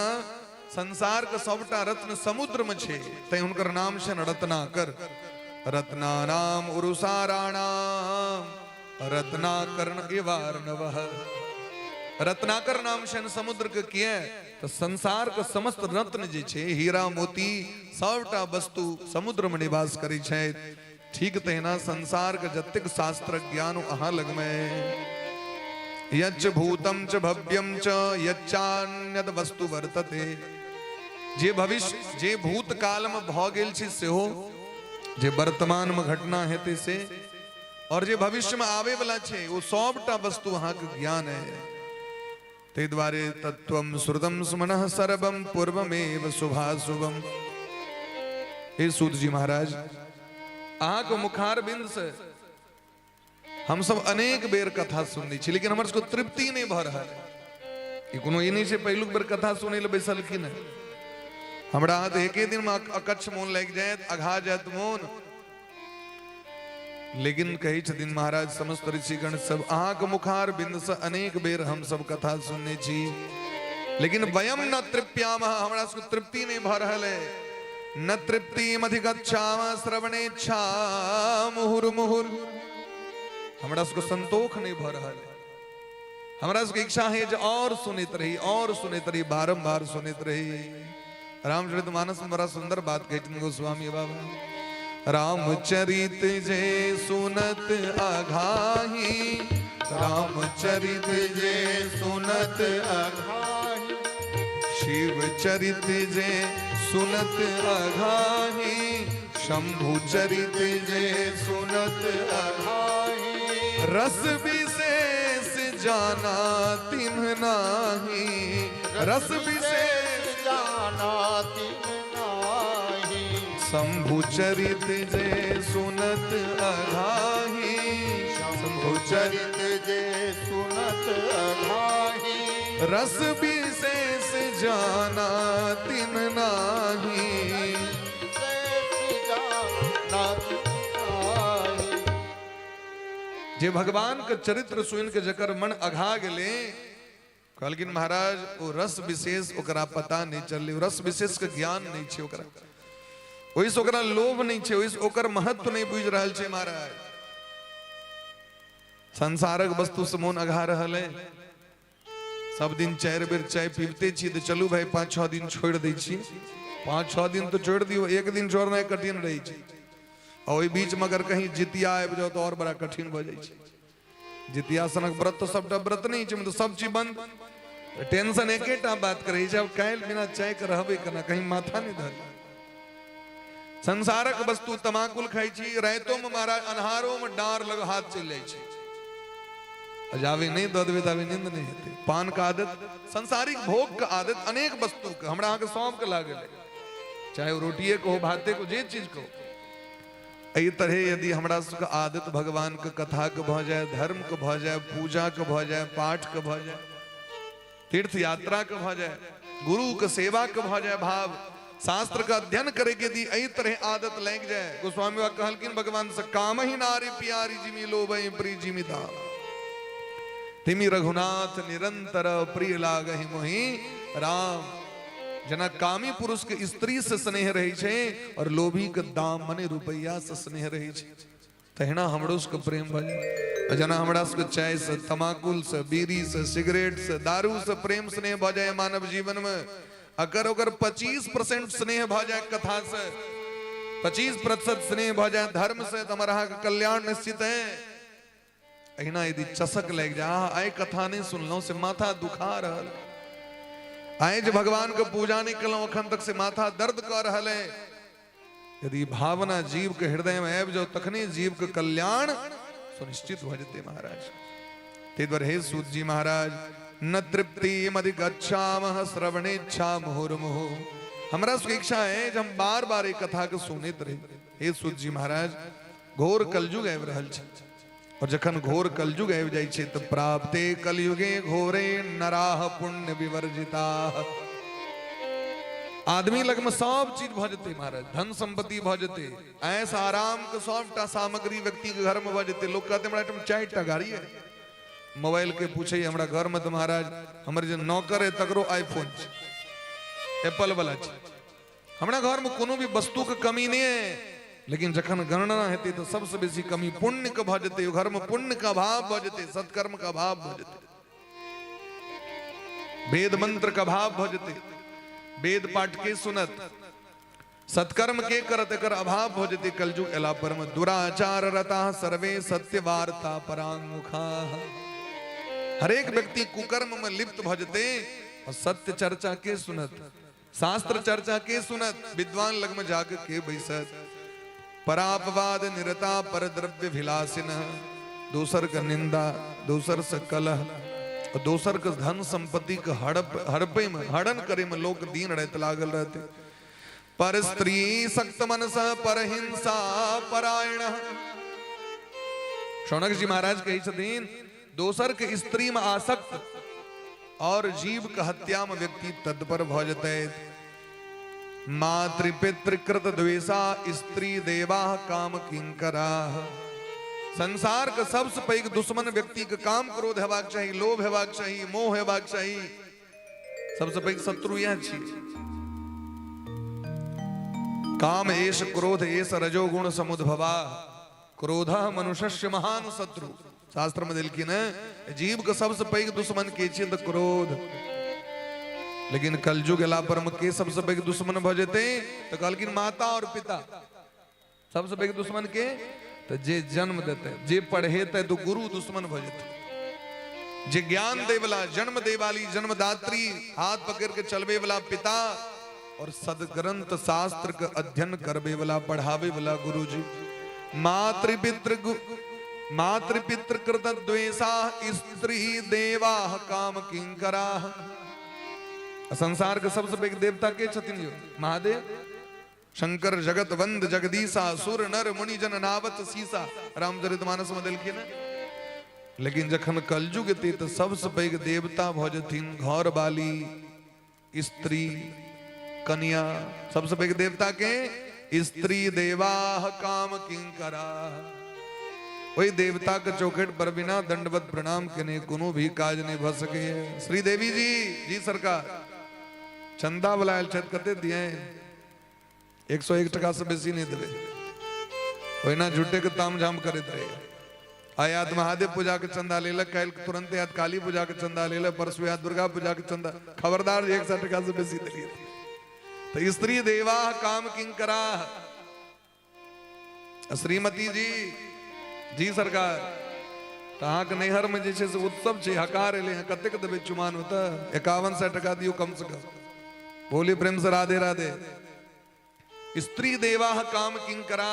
संसार के सबटा रत्न समुद्र में छै, तैं हुनकर नाम छनि रत्नाकर। रत्नानाम उरुसाराणाम रत्नाकर्ण इवार्णवः। रत्नाकर नाम छनि समुद्र के किए? तऽ संसार के समस्त रत्न जे छै, हीरा मोती सबटा वस्तु समुद्र में निवास करै छथि। ठीक तहिना संसार के जतेक शास्त्र ज्ञान अहाँ लगमे, यच्च भूतम च भव्यम च यच्चान्यद वस्तु वर्तते, जे भविष्य जे भूतकाल में भऽ गेल छै सेहो, जे वर्तमान में घटना हेतै से, और जे भविष्य में आवे वाला छै, ओ सबटा वस्तु अहाँके ज्ञान है। ताहि दुआरे तत्वम श्रुतम सुमनः सर्वम पूर्वमेव शुभाशुभम। हे सूत जी महाराज, अहाँके मुखार बिंद से हम सब अनेक बेर कथा सुनने छी, लेकिन हमर सबके तृप्ति नहि भऽ रहल। ई कोनो ई नहि छै पहिलुक बेर कथा सुनै लए बैसलखिन हेँ। हमरा अहाँ तऽ एके दिनमे अकच्छ मोन लागि जायत, अघा जायत मोन। लेकिन कहै छथिन महाराज समस्त ऋषिगण सब, अहाँके मुखार बिंद से अनेक बेर हम सब कथा सुनने छी, लेकिन वयम न तृप्यामः, हमरा सबके तृप्ति नहि भऽ रहल है। न तृप्ति अधिगच्छाम श्रवणेच्छा मुहुर मुहुर। हमरा सबके संतोख नहि भऽ रहल है। हमरा सबके इच्छा है जे और सुनैत रही, और सुनैत रही, बारंबार सुनैत रही। रामचरित मानस में बड़ा सुंदर बात कहै छथिन गोस्वामी बाबा, रामचरित जे सुनत अघाही, रामचरित जे सुनत अघाही, शिव चरित जे सुनत अघाही, शंभु चरित जे सुनत अघाही, रस विशेष जाना तिन्ह नाही, रस विशेष
जाना तिन्ह नाही,
शंभु चरित जे सुनत अघाही,
शंभु चरित जे सुनत अघाही,
रस विशेष जाना तिन्ह नाही। जे भगवान के चरित्र सुन के जकर मन अघा गेले, कहलखिन महाराज ओ रस विशेष ओकरा पता नहीं चलले, रस विशेष के ज्ञान नहीं छै ओकरा, ओहिसँ ओकरा लोभ नहीं छै, ओहिसँ ओकर महत्व नहीं बुझि रहल छै। महाराज संसारक वस्तु से मोन अघा रहल है। सब दिन 4 बेर चाय पीबते छी तऽ चलू भाय 5-6 दिन छोड़ि दै छी। 5-6 दिन तऽ छोड़ि दियौ, एक दिन छोड़नाइ कठिन रहै छै। आ ओहि बीचमे अगर कहीं जितिया आबि जाओ तऽ आओर बड़ा कठिन भऽ जाइ छै। जितिया सनक व्रत तऽ सबटा व्रत नहि छै, मतलब सब चीज बंद। टेंशन एकेटा बात करै छै, आब काल्हि बिना चाय के रहबै केना, कहीं माथा नहि धरी। संसारक वस्तु तमाकुल खाइ छी, रातिो में महाराज अन्हारो में डार लग हाथ चलि जाइ छै, जावे नहीं दऽ देबै ताबे नींद नहीं हेतै। पान के आदत, संसारिक भोग के आदत, अनेक वस्तु के हमरा अहाँके सबके लागल है, चाहे ओ रोटिए के हो, भाते के हो, जे चीज के हो। एहि तरहे यदि हमरा सबके आदत भगवान के कथा के भऽ जाय, धर्म के भऽ जाय, पूजा के भऽ जाय, पाठ के भऽ जाय, तीर्थ यात्रा के भऽ जाय, गुरु के सेवा के भऽ जाय भाव, शास्त्र के अध्ययन करे के यदि एहि तरह आदत लागि जाय। गोस्वामी बाबा कहलखिन भगवान से काम ही नारी प्यारी जिमी लोभई प्री जिमी दाम, तिमी रघुनाथ निरंतर प्रिय लागहि मोहि राम। जना कामी पुरुष के स्त्री से स्नेह रहे छै और लोभी के दाम मने रुपैया से स्नेह रहे छै, तहिना हमरो सबके प्रेम भऽ जाय। जना हमरा सबके चाय से, तमाकुल से, बीड़ी से, सिगरेट से, दारू से प्रेम स्नेह भऽ जाय मानव जीवन में, अगर ओकर 25% स्नेह भऽ जाय कथा से, 25% स्नेह भऽ जाय धर्म से, तऽ हमर अहाँके कल्याण निश्चित है। अहिना यदि चसक लागि जाय, आहा आइ कथा नहि सुनलहुँ से माथा दुखा रहल, आइ जे भगवान के पूजा नहि केलहुँ अखन तक से माथा दर्द कऽ रहल है, यदि भावना जीव के हृदय में आबि जाओ तखने जीव के कल्याण सुनिश्चित भऽ जेतै महाराज। ताहि दुआरे हे सूत जी महाराज, न तृप्ति मधिगच्छामः श्रवणेच्छा मुहुर्मुहु, हमरा सबके इच्छा है जे हम बार बार एहि कथा के सुनैत रही। हे सूत जी महाराज, घोर कलयुग आबि रहल छै, और जखन घोर कलयुग आबि जाइ छै तऽ प्राप्ते कलयुगे घोरे नराह पुण्य विवर्जिता, आदमी लगमे सब चीज भऽ जेतै महाराज, धन संपत्ति भऽ जेतै, ऐस आराम के सबटा सामग्री व्यक्ति के घर में भऽ जेतै। लोक कहतै हमरा एहिठाम 4टा गाड़ी है, मोबाइल के पूछे हमरा घर में तऽ महाराज हमर जे नौकर है तकरो आईफोन छै, एप्पल वाला छै, हमरा घर में कोनो भी वस्तु के कमी नहीं है। लेकिन जखन गणना हेतै तऽ सबसे बेसी कमी पुण्य के भऽ जेतै, घर में पुण्य के अभाव भऽ जेतै, सत्कर्म के अभाव भऽ जेतै, वेद मंत्र के अभाव भऽ जेतै, वेद पाठ के सुनत, सत्कर्म के करत, एकर अभाव भऽ जेतै। कलयुग एला पर में दुराचार रता सर्वे सत्य वार्ता परांगमुखा, हरेक व्यक्ति कुकर्म में लिप्त भऽ जेतै और सत्य चर्चा के सुनत, शास्त्र चर्चा के सुनत, विद्वान लग में जाके के बैसत। परापवाद निरता पर द्रव्य विलासिन, दोसर के निंदा, दोसर से कलह, और दोसर के धन संपत्ति के हड़प हड़पे में हड़न करे में लोग दिन रात लागल रहते। पर स्त्री सक्त मनस पर हिंसा परायण, शौनक जी महाराज कहै छथिन दोसर के स्त्री में आसक्त और जीव के हत्या में व्यक्ति तत्पर भऽ जेतै। मातृपितृकृत द्वेषा स्त्री देवा काम किंकरा, संसार के सबसे पैघ दुश्मन व्यक्ति के काम क्रोध हेबाक चाही, लोभ हेबाक चाही, मोह हेबाक चाही, सबसे पैघ शत्रु यह छी। काम एष क्रोध एष रजोगुण समुद्भवा, क्रोध मनुष्य महान शत्रु। शास्त्र में देलखिन है जीव के सबसे पैघ दुश्मन के छियै तऽ क्रोध। लेकिन कलयुग एला पर में के सबसे पैघ दुश्मन भऽ जेतै तऽ कहलखिन माता और पिता सबसे पैघ दुश्मन के, तऽ जे जन्म देतै, जे पढ़ेतै तऽ गुरु दुश्मन भऽ जेतै, जे ज्ञान दै वाला, जन्म दै वाली, जन्मदात्री, हाथ पकड़ के चलबे वाला पिता और सदग्रंथ शास्त्र के अध्ययन करबे वाला, पढ़ावे वाला गुरुजी। मातृपितृ कृत द्वेषा स्त्री देवा काम किंकरा, संसार के सबसे पैघ देवता के छथिन यो? महादेव शंकर जगत वंद जगदीशा, सुर नर मुनि जन नावत सीसा, रामचरितमानस में देलखिन। लेकिन जखन कलयुग एतै तऽ सबसे पैघ देवता भऽ जेथिन घर वाली स्त्री कन्या, सबसे पैघ देवता के स्त्री देवाह काम किंकरा। ओहि देवता के चौखट पर बिना दंडवत प्रणाम केने कोनो भी काज नहीं भऽ सकैए। श्री देवी जी जी सरकार चंदा वाला आयल छथि, कते दिए? 101 टका से बेसी नहीं देबै, ओहिना झूठे के ताम झाम करैत रहे। आइ आयत महादेव पूजा के चंदा लेलक, काल्हि तुरंते आयत काली पूजा के चंदा लेलक, परसू आयत दुर्गा पूजा के चंदा। खबरदार 100 टका से बेसी देलियै। तऽ स्त्री देवा काम किंकरा। श्रीमती जी जी सरकार, तऽ अहाँके नैहरमे जे छै से उत्सव छै, हकार एलै हँ, कतेक देबै चुमान? ओतऽ 5100 टका दियौ कम से कम। बोलिए प्रेम से राधे राधे। स्त्री देवा काम किंकरा।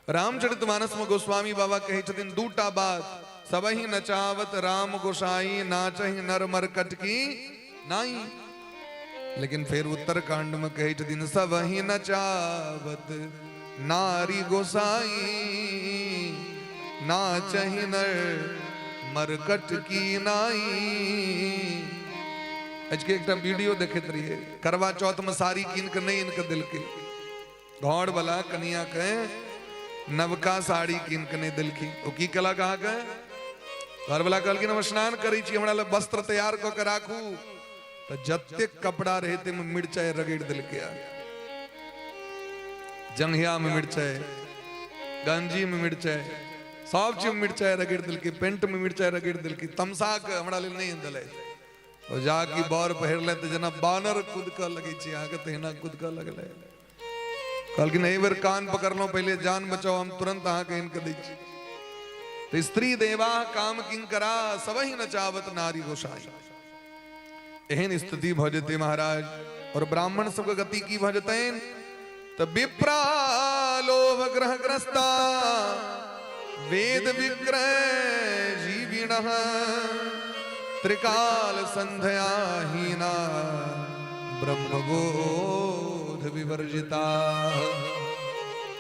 रामचरितमानस में गोस्वामी बाबा कहै छथिन दूटा बात, सबही नचावत राम गोसाई, नाचही नर मरकट की नाई। लेकिन फेर उत्तरकांड में कहै छथिन सबही नचावत नारी गोसाई, नाचही नर मरकट की नाई। आजके एकटा वीडियो देखैत रहियै, करवा चौथ में साड़ी कीन के नहीं इनके देलकै, घर वाला कनिया के नवका साड़ी कीन के नहीं देलखिन। ओ की केलक अहाँके घर वाला कहलखिन हम स्नान करै छी, हमरा लए वस्त्र तैयार कऽ के राखू। तऽ जतेक कपड़ा रहै ताहिमे मिरचाइ रगड़ि देलकै। जंघिया में मिरचाइ, गंजी में मिरचाइ, सब चीज में मिरचाइ रगड़ि देलकै, पेंट में मिरचाइ रगड़ि देलकै। तमसा के हमरा लेल नहि देलथि। ओ जाकि बर पहिरले तऽ जेना बानर कुदकऽ लगै छै अहाँके, तहिना कुदकऽ लगलै। कहलखिन एहि बेर कान पकड़लहुँ, पहिले जान बचाउ, हम तुरंत अहाँके इनके दै छी। तऽ स्त्री देवा काम किंकरा, सबही नचावत नारी गोसाई। एहन स्थिति भऽ जेतै महाराज। और ब्राह्मण सबके गति की भऽ जेतनि? तऽ विप्रा लोभ ग्रह ग्रस्ता वेद विक्रय जीविण त्रिकाल संध्या हीना ब्रह्मबोध विवर्जिता।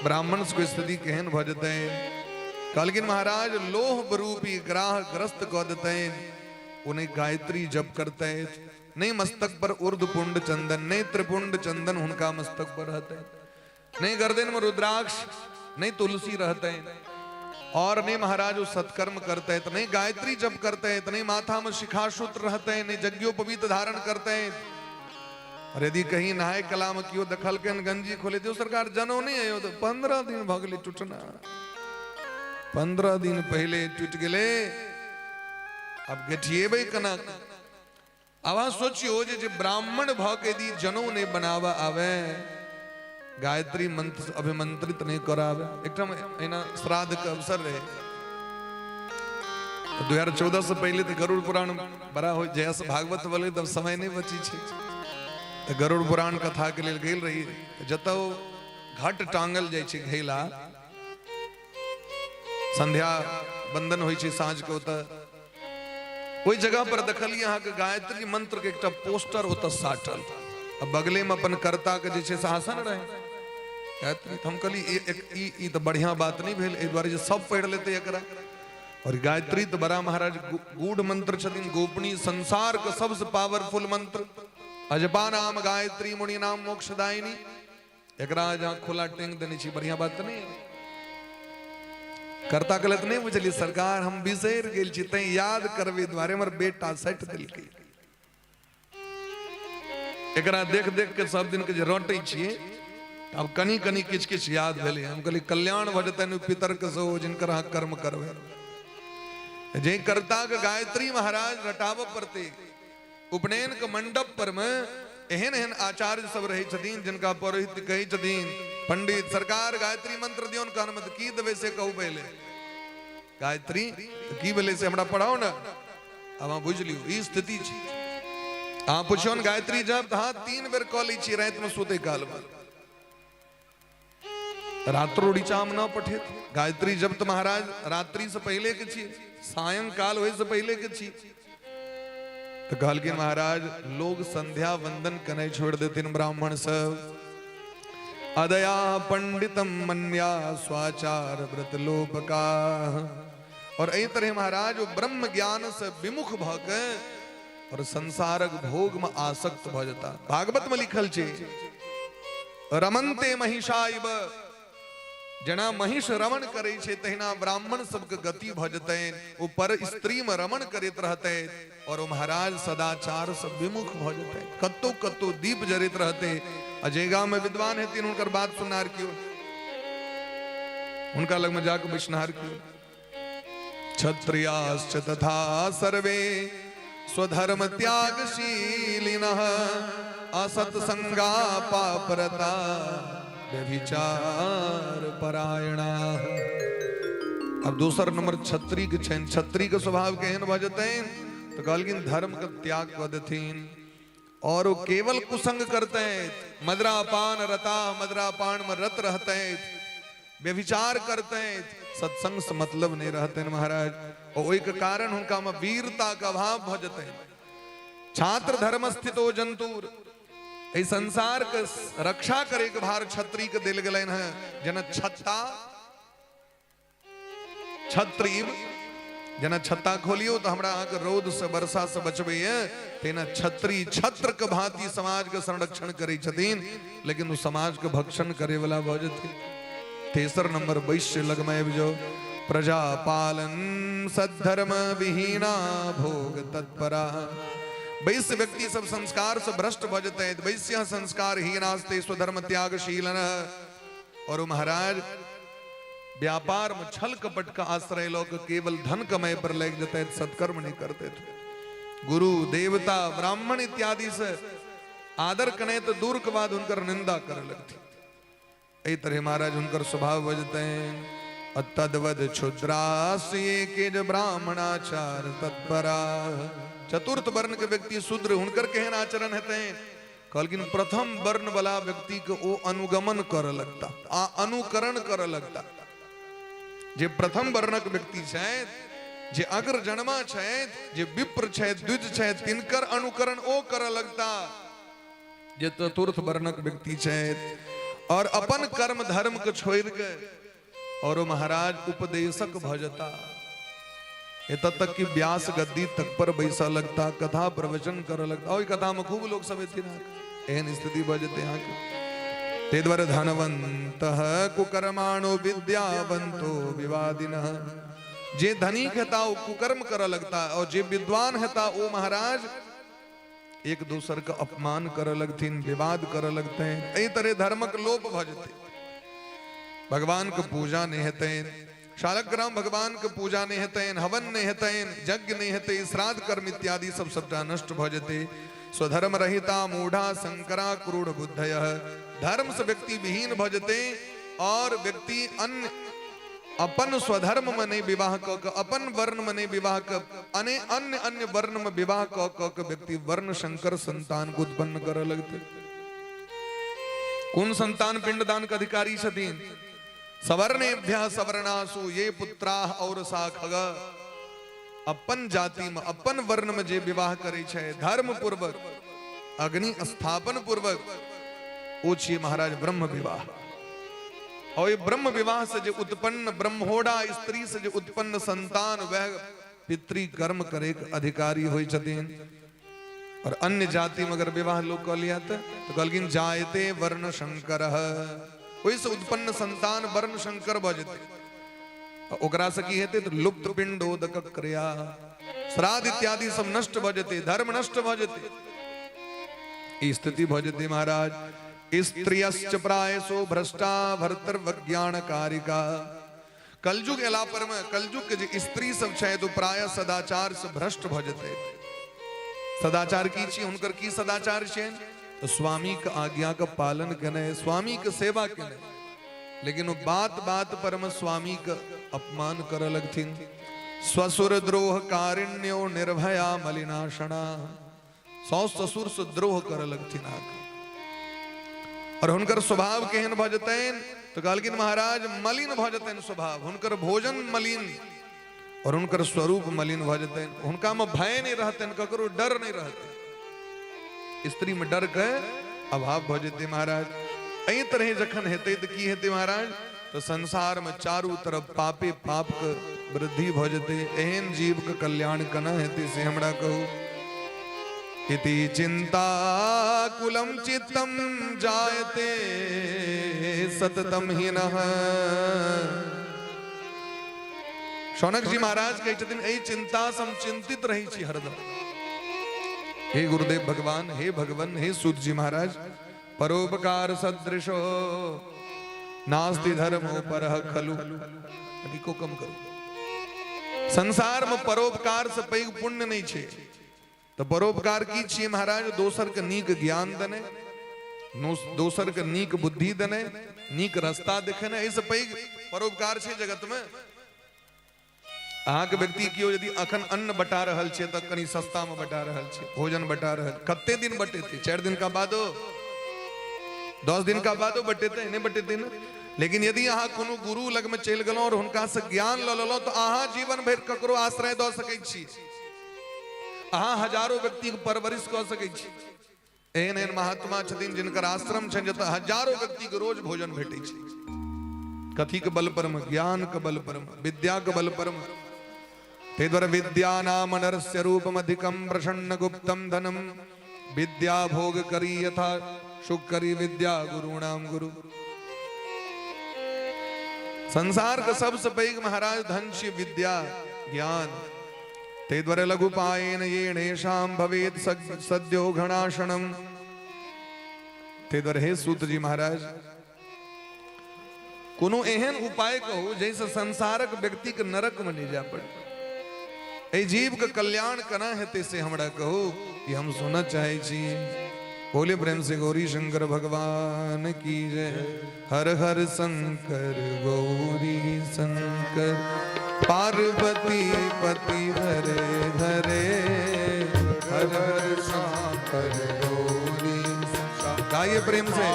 ब्राह्मण सबके स्थिति केहन भऽ जेतनि? कहलखिन महाराज लोभ रूपी ग्राह ग्रस्त कऽ देतनि। ओ नहि गायत्री जप करतै, नहि मस्तक पर ऊर्ध्वपुंड चंदन, नहि त्रिपुंड चंदन हुनका मस्तक पर रहतै, नहि गर्दन में रुद्राक्ष, नहि तुलसी रहतै, और नहीं महाराज वो सत्कर्म करते, तो नहीं गायत्री जप करते, तो नहीं माथा में शिखा सूत्र रहते, नहीं यज्ञोपवीत धारण करते। और यदि कहीं नहाय कला में क्यों दखल के गंजी खोले दियो, सरकार जनो नहीं आयो तो 15 दिन भऽ गेलै टूटना, 15 दिन पहले टूट गेलै, अब गेठिएबै केना? आब अहाँ सोचियो जे ब्राह्मण भऽ के यदि जनो नहीं बनावा आवे, गायत्री मंत्र अभिमंत्रित नहीं करावे। एकठाम एना श्राद्ध के अवसर रहे, 2014 से पहले तो गरुड़ पुराण बड़ा हो, जयस भागवत बोले तब समय नहीं बची छे, तो गरुड़ पुराण कथा के लिए गेल रही। जतऽ घट टांगल जाइ छै घैला, संध्या बंदन होइ छै साँझ के, ओतऽ ओहि जगह पर देखलियै अहाँके गायत्री मंत्र के एकटा पोस्टर ओतऽ साटल, आ बगले में अपन कर्ता के जे छै से आसन रहे गायत्री। हम कहली ई तऽ बढ़िया बात नहीं भेल, एहि दुआरे जे सब पढ़ि लेतै एकरा। और गायत्री तऽ बड़ा महाराज गूढ़ मंत्र छथिन, गोपनीय, संसार के सबसे पावरफुल मंत्र। अजपा नाम गायत्री मुनि नाम मोक्षदायिनी। एकरा जहाँ खुला टेंग देने छी, बढ़िया बात नहीं। कर्ता कहलत नहीं बुझलियै सरकार, हम बिसरि गेल छी, तैं याद करबै दुआरे हमर बेटा सटि देलकै। एकरा देख देख के सब दिन के जे रटै छियै, आब कनी कनी किछु किछु याद भेलै। हम कहलियै कल्याण भऽ जेतनि पितर के सेहो जिनकर अहाँ कर्म करबै। जे कर्ता के गायत्री महाराज रटाबऽ पड़तै। उपनयन के मंडप पर में एहन एहन आचार्य सब रहै छथिन जिनका पौरोहित्य कहै छथिन पंडित सरकार गायत्री मंत्र दियौन कान में, की देबै से कहू पहिले। गायत्री की भेलै से हमरा पढ़ाउ ने। आब अहाँ बुझि लियौ ई स्थिति छै। अहाँ पुछियौन गायत्री जप, तऽ हाँ 3 बेर कऽ लै छी रातिमे सुतै कालमे। रात्रो ऋचाम न पठेत। गायत्री जप तऽ महाराज रात्रि से पहले के छी, सायंकाल होय से पहले के छी। तो कहलखिन महाराज लोग संध्या वंदन कने छोड़ देथिन ब्राह्मण सब। अदया पंडितम मन्या स्वाचार व्रत लोपका। और एहि तरह महाराज वो ब्रह्म ज्ञान से विमुख भऽ के और संसारक भोग में आसक्त भऽ जेता। भागवत में लिखल छै रमनते महिषाइव, जेना महिष रमण करै छै तहिना ब्राह्मण सबके गति भऽ जेतनि, ओ पर स्त्री में रमण करैत रहतै और ओ महाराज सदाचार से विमुख भऽ जेतै। कतौ कतौ दीप जरैत रहतै, आ जे गाँव में विद्वान हेथिन हुनकर बात सुननार केओ, हुनका लग में जाके बैसनार केओ। क्षत्रियाश्च तथा सर्वे स्वधर्म त्यागशीलिनः असत्संगा पापरता व्यभिचार परायणा। अब दोसर नंबर क्षत्रिय के छनि, क्षत्रिय के स्वभाव केहन भऽ जेतनि तऽ कहलखिन धर्म के त्याग कऽ देथिन और वो केवल कुसंग करते, मदरापान रता, मदरापान में रत रहते, व्यभिचार करते, सत्संग से मतलब नहीं रहते महाराज। और ओहि के कारण हुनका में वीरता के अभाव भऽ जेतनि। छात्र धर्म स्थितो जंतुर, एहि संसार के रक्षा करे के भार क्षत्रिय के देल गेलनि हैं, जेना छत्ता छत्री, जेना छत्ता खोलियो तो हमरा अहाँके रौद से वर्षा से बचबैया, तेना छत्री छत्र के भांति समाज के संरक्षण करै छथिन, लेकिन ओ समाज के भक्षण करे वाला भऽ जेथिन। तेसर नंबर वैश्य लगमे आबि जाओ, प्रजा पालन सद्धर्म विहीना भोग तत्परा। वैश्य व्यक्ति सब संस्कार से भ्रष्ट भऽ जेतै, वैश्य संस्कार हीनास्ते स्वधर्म त्यागशील। और महाराज व्यापार में छल कपट का आश्रय लोग केवल धन कमाए पर लग जाते, सत्कर्म नहीं करते थे। गुरु देवता ब्राह्मण इत्यादि से आदर कने तो दूर के बाद उनकर निंदा करे लगती। एहि तरह महाराज उनकर स्वभाव बजते हैं। तद्वद क्षुद्रास्य के ब्राह्मणाचार तत्परा। चतुर्थ वर्ण के व्यक्ति शूद्र, हुनकर केहन आचरण हेतै? कहलखिन प्रथम वर्ण वाला व्यक्ति के ओ अनुगमन कर लगता आ अनुकरण कर लगता। जे प्रथम वर्णक व्यक्ति छथि, जे अग्र जन्मा छथि, जे विप्र छथि, द्विज छथि, तिनकर अनुकरण ओ कर लगता जे चतुर्थ वर्णक व्यक्ति छथि। और अपन कर्म धर्म के छोड़ के और महाराज उपदेशक भजता, एतऽ तक कि व्यास गद्दी तक पर बैसा लगता, कथा प्रवचन कर लगता। ओहि कथा में खूब लोग सब एथिन, एहन स्थिति भऽ जेतै अहाँके। ताहि दुआरे धनवंत कुकर्माणो विद्यावंतो विवादिनः। जे धनिक हेता ओ कुकर्म करऽ लगता और जे विद्वान हेता ओ महाराज एक दोसर के अपमान करऽ लगथिन, विवाद करऽ लगते। एहि तरह धर्मक लोप भऽ जेतै, भगवान के पूजा नहीं हेतै, शालग्राम भगवान के पूजा नहीं हेतनि, हवन नहीं हेतनि, यज्ञ नहीं हेतै, श्राद्ध कर्म इत्यादि सब सबटा नष्ट भऽ जेतै। स्वधर्म रहिता मूढ़ा शंकरा क्रूर बुद्धय। धर्म से व्यक्ति विहीन भऽ जेतै और व्यक्ति अन्य अपन स्वधर्म में नहीं विवाह कऽ के, अपन वर्ण में नहीं विवाह कऽ, अने अन्य अन्य वर्ण में विवाह कऽ कऽ के व्यक्ति वर्ण शंकर संतान को उत्पन्न करऽ लगतै। कोन संतान पिंडदान के अधिकारी छथिन? सवर्णेभ्यः सवर्णासु ये पुत्राः और साखग। अपन जाति में अपन वर्ण में जे विवाह करै छै धर्म पूर्वक अग्नि स्थापन पूर्वक, ओ छियै महाराज ब्रह्म विवाह। और ये ब्रह्म विवाह से जे उत्पन्न ब्रह्मोड़ा स्त्री से जे उत्पन्न संतान वह पितृ कर्म करे के अधिकारी होइ छथिन। और अन्य जाति में अगर विवाह लोग कऽ लिया तो कहलखिन जायते वर्ण शंकर, ओहिसँ उत्पन्न संतान वर्ण शंकर भऽ जेतै। ओकरा से की हेतै? तऽ लुप्त पिंडोदक क्रिया श्राद्ध इत्यादि सब नष्ट भऽ जेतै, धर्म नष्ट भऽ जेतै, ई स्थिति भऽ जेतै महाराज। स्त्रियश्च प्रायसो भ्रष्टा भर्तृवज्ञान कारिका। कलयुग एला पर में कलयुग के जे स्त्री सब छै तो प्राय सदाचार से भ्रष्ट भऽ जेतै। सदाचार की छी? हुनकर की सदाचार छै? तो स्वामी के आज्ञा के पालन केनाइ, स्वामी के सेवा केनाइ, लेकिन वो बात बात पर में स्वामी के अपमान करऽ लगथिन। ससुर द्रोह कारिण्यो निर्भया मलिनाशना। साउस ससुर से द्रोह करऽ लगथिन आके। और हुनकर स्वभाव केहन भऽ जेतनि? तो कहलखिन महाराज मलिन भऽ जेतनि स्वभाव, हुनकर भोजन मलिन और हुनकर स्वरूप मलिन भऽ जेतनि। हुनका में भय नहीं रहतनि, ककरो डर नहीं रहतनि, स्त्री में डर के अभाव भऽ जेतै महाराज। एहि तरह जखन हेतै तऽ की हेतै महाराज? तऽ संसार में चारू तरफ पापे पाप के वृद्धि भऽ जेतै। एहन जीव के कल्याण केना हेतै से हमरा कहू। इति चिंताकुलम चित्तम जायते सततम हिनः। शौनक जी महाराज कहै छथिन एहि चिंता से हम चिंतित रहै छी हरदम। हे गुरुदेव भगवान, हे भगवान, हे सूत जी महाराज, परोपकार सदृशो नास्ति धर्मो परः खलु। अभी को कम करो। संसारमे परोपकारसँ पैघ पुण्य नहि छै। तऽ परोपकार की छियै महाराज? दोसरके नीक ज्ञान देने, दोसरके नीक बुद्धि देने, नीक रास्ता देखेने, एहिसँ पैघ परोपकार छै जगतमे? अहाँके व्यक्ति केओ यदि अखन अन्न बटा रहल छै तऽ कनि सस्तामे बटा रहल छै, भोजन बटा रहल, कते दिन बटेतै? 4 दिन का बादो, 10 दिन का बादो बटेतै? नहि बटेतै ने। लेकिन यदि अहाँ कोनो गुरु लगमे चलि गेलहुँ और हुनकासँ ज्ञान लऽ लेलहुँ तऽ अहाँ जीवन भरि ककरो आश्रय दऽ सकै छी, अहाँ हजारो व्यक्तिके परवरिश कऽ सकै छी। एहन एहन महात्मा छथिन जिनकर आश्रम छनि जतऽ हजारो व्यक्तिके रोज भोजन भेटै छै। कथीके बल परमे? ज्ञानके बल परमे, विद्याके बल परमे। ताहि दुआरे विद्या नाम नरस्य रूपम अधिकम प्रसन्न गुप्तम धनम, विद्या भोग करी यथा सुख करी विद्या गुरुणाम गुरु। संसार के सबसे पैघ महाराज धन छी विद्या ज्ञान। ताहि दुआरे लघु पायन येणेषां भवेत् सद्यो घणाशनम। ताहि दुआरे हे सूत जी महाराज, कोनो एहन उपाय कहू जाहिसँ संसारक व्यक्ति के नरक में नहि जाय पड़े, एहि जीव के कल्याण केना हेतै से हमरा कहू, ई हम सुनऽ चाहै छी। बोले प्रेम से गौरी शंकर भगवान की जय। हर हर शंकर गौरी शंकर पार्वती पति हरे हरे, हर हर शंकर गौरी शंकर। गाइए प्रेम से,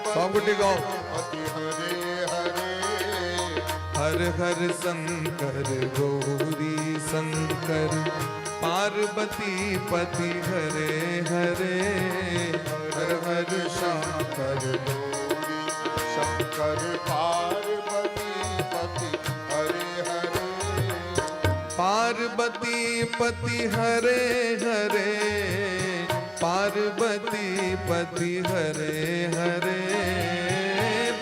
सब गोटे गाओ।
पति हरे हरे,
हर हर शंकर गौरी शंकर पार्वती पति हरे हरे,
हर हर शंकर गौरी शंकर पार्वती पति हरे हरे,
पार्वती पति हरे हरे, पार्वती पति हरे हरे,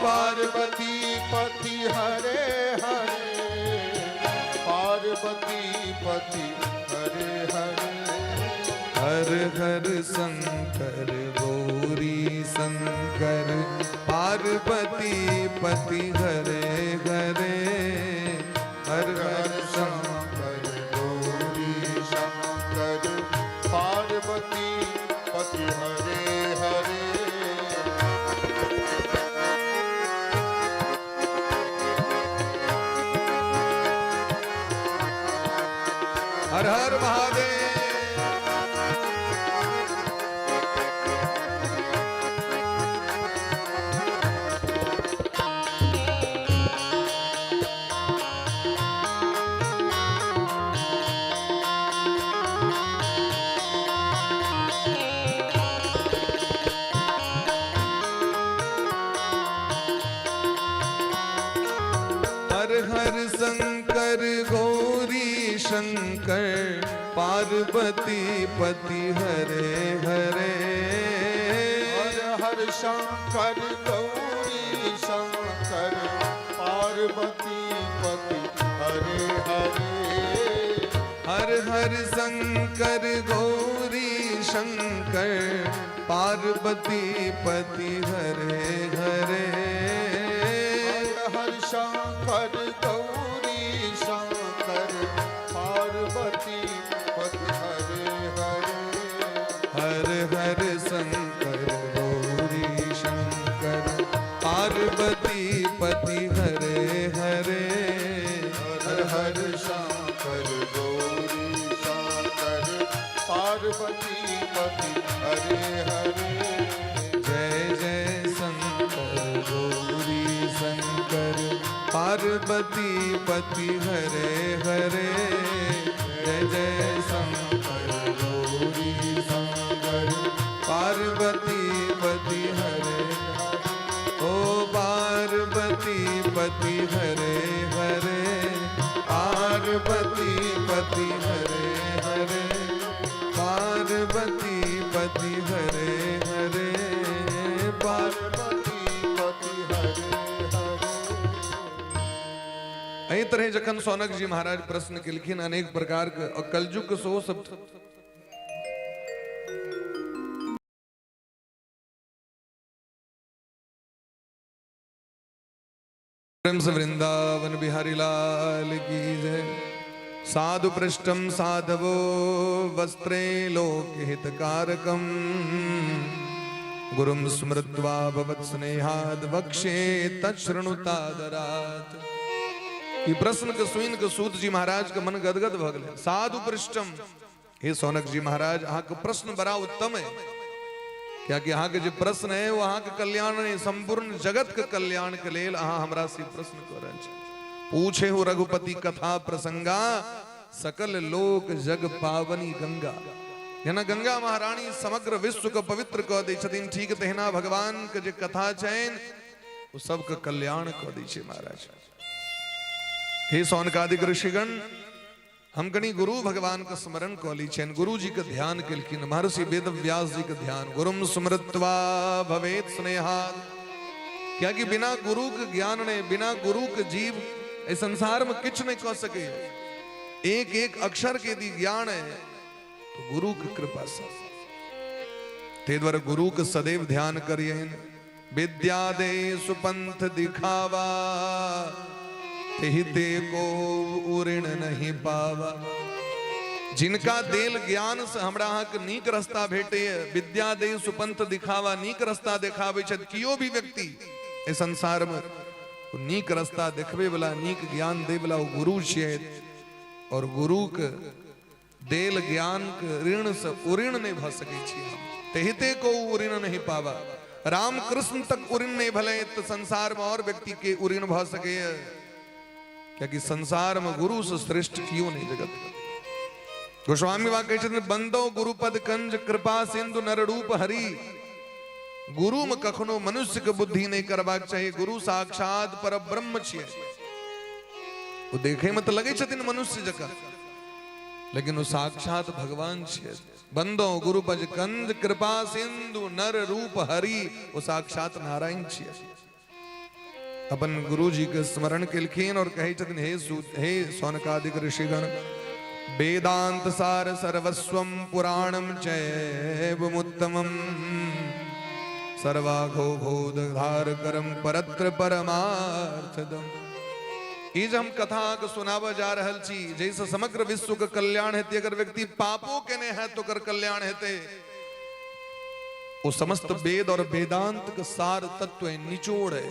पार्वती पति हरे हरे, पार्वती पति हरे हरे,
हर हर शंकर गौरी शंकर पार्वती पति हरे हरे, हर हर
शंकर गौरी शंकर पार्वती पति हरे हरे।
हर हर महादेव। हर हर शंकर गौरी शंकर पार्वती पति हरे हरे,
हर हर शंकर गौरी शंकर पार्वती पति हरे हरे,
हर हर शंकर गौरी शंकर पार्वती पति हरे हरे,
हर हर शंकर गौरी शंकर पार्वती पति हरे हरे,
हर हर शंकर गौरी शंकर पार्वती पति हरे हरे,
हर हर शंकर गौरी शंकर पार्वती पति हरे हरे,
जय जय शंकर गौरी शंकर पार्वती पति हरे हरे, जय जय शंकर गौरी शंकर पार्वती पति हरे, ओ पार्वती पति हरे हरे, पार्वती पति हरे हरे, पार्वती पति हरे हरे,
पार्वती पति हरे हरे।
एहि तरह जखन सौनक जी महाराज प्रश्न केलखिन अनेक प्रकार के, और कलयुग के सेहो सब प्रेम से वृंदावन बिहारी लाल की जय। साधु पृष्ठम साधवो वस्त्रे लोकहितकारकम गुरुं स्मृत्वा भवत्स्नेहाद् वक्षे तच्छृणुतादरात्। ई प्रश्न के सुनि के सूत जी महाराज के मन गदगद भऽ गेलै। साधु पृष्ठम, हे सौनक जी महाराज, अहाँके प्रश्न बड़ा उत्तम है, कियाकि अहाँके जे प्रश्न है वो अहाँके कल्याण नहीं, संपूर्ण जगत के कल्याण के लेल अहाँ हमरा से प्रश्न कऽ रहल छी। पूछे हो रघुपति कथा प्रसंगा, सकल लोक जग पावनी गंगा। जेना गंगा महारानी समग्र विश्व के पवित्र कऽ दै छथिन, ठीक तहिना भगवान के जे कथा छनि ओ सबके कल्याण कऽ दै छै महाराज। हे सौनकादिक ऋषिगण, हम कनी गुरु भगवान के स्मरण कऽ लै छियनि। गुरु जी के ध्यान केलखिन, महर्षि वेद व्यास जी के ध्यान। गुरुम स्मृत्वा भवेत स्नेहात्, कियाकि बिना गुरु के ज्ञान नहीं, बिना गुरु के जीव एहि संसार में किछु नहीं कऽ सके। एक एक अक्षर के यदि ज्ञान है तो गुरु के कृपा से। ताहि दुआरे गुरु के सदैव ध्यान करियनि। विद्या दे सुपंथ दिखावा, तेहि ते को उऋण नहीं पावा। जिनका देल ज्ञान से हमरा अहाँके नीक रास्ता भेटैए, विद्या दे सुपंथ दिखावा, नीक रास्ता देखाबै छथि केओ भी व्यक्ति एहि संसारमे, ओ नीक रास्ता देखबै वाला, नीक ज्ञान दै वाला ओ गुरु छियै। और गुरुके देल ज्ञान के ऋण से उऋण नहीं भऽ सकै छी हम। तेहिते को उऋण नहीं पावा। राम कृष्ण तक उऋण नहीं भले तो संसार में और व्यक्ति के उऋण भऽ सकैए, कियाकि संसार में गुरु से श्रेष्ठ कियो नहीं जगत। गोस्वामी बा कहै छथिन, बंदो गुरुपद कंज कृपा सिंधु नर रूप हरि। गुरु में कखनो मनुष्य के बुद्धि नहीं करबाक चाही, गुरु साक्षात पर ब्रह्म छियै। ओ देखे में तऽ लगै छथिन मनुष्य जकाँ, लेकिन ओ साक्षात भगवान छियै। बंदो गुरुपज कंद कृपा सिंधु नर रूप हरि, ओ साक्षात नारायण छियै। अपन गुरु जी के स्मरण केलखिन और कहै छथिन, हे सूत, हे सौनकादिक ऋषिगण, वेदांत सार सर्वस्वम पुराणम चैवमुत्तमम सर्वाघो बोधधार करम परत्र परमार्थदम। ई जे हम कथा अहाँके सुनाबऽ जा रहल छी, जाहिसँ समग्र विश्व के कल्याण हेतै, अगर व्यक्ति पापो केने हैत तऽ ओकर कल्याण हेतै, ओ समस्त वेद और वेदांत के सार तत्व है, निचोड़ है।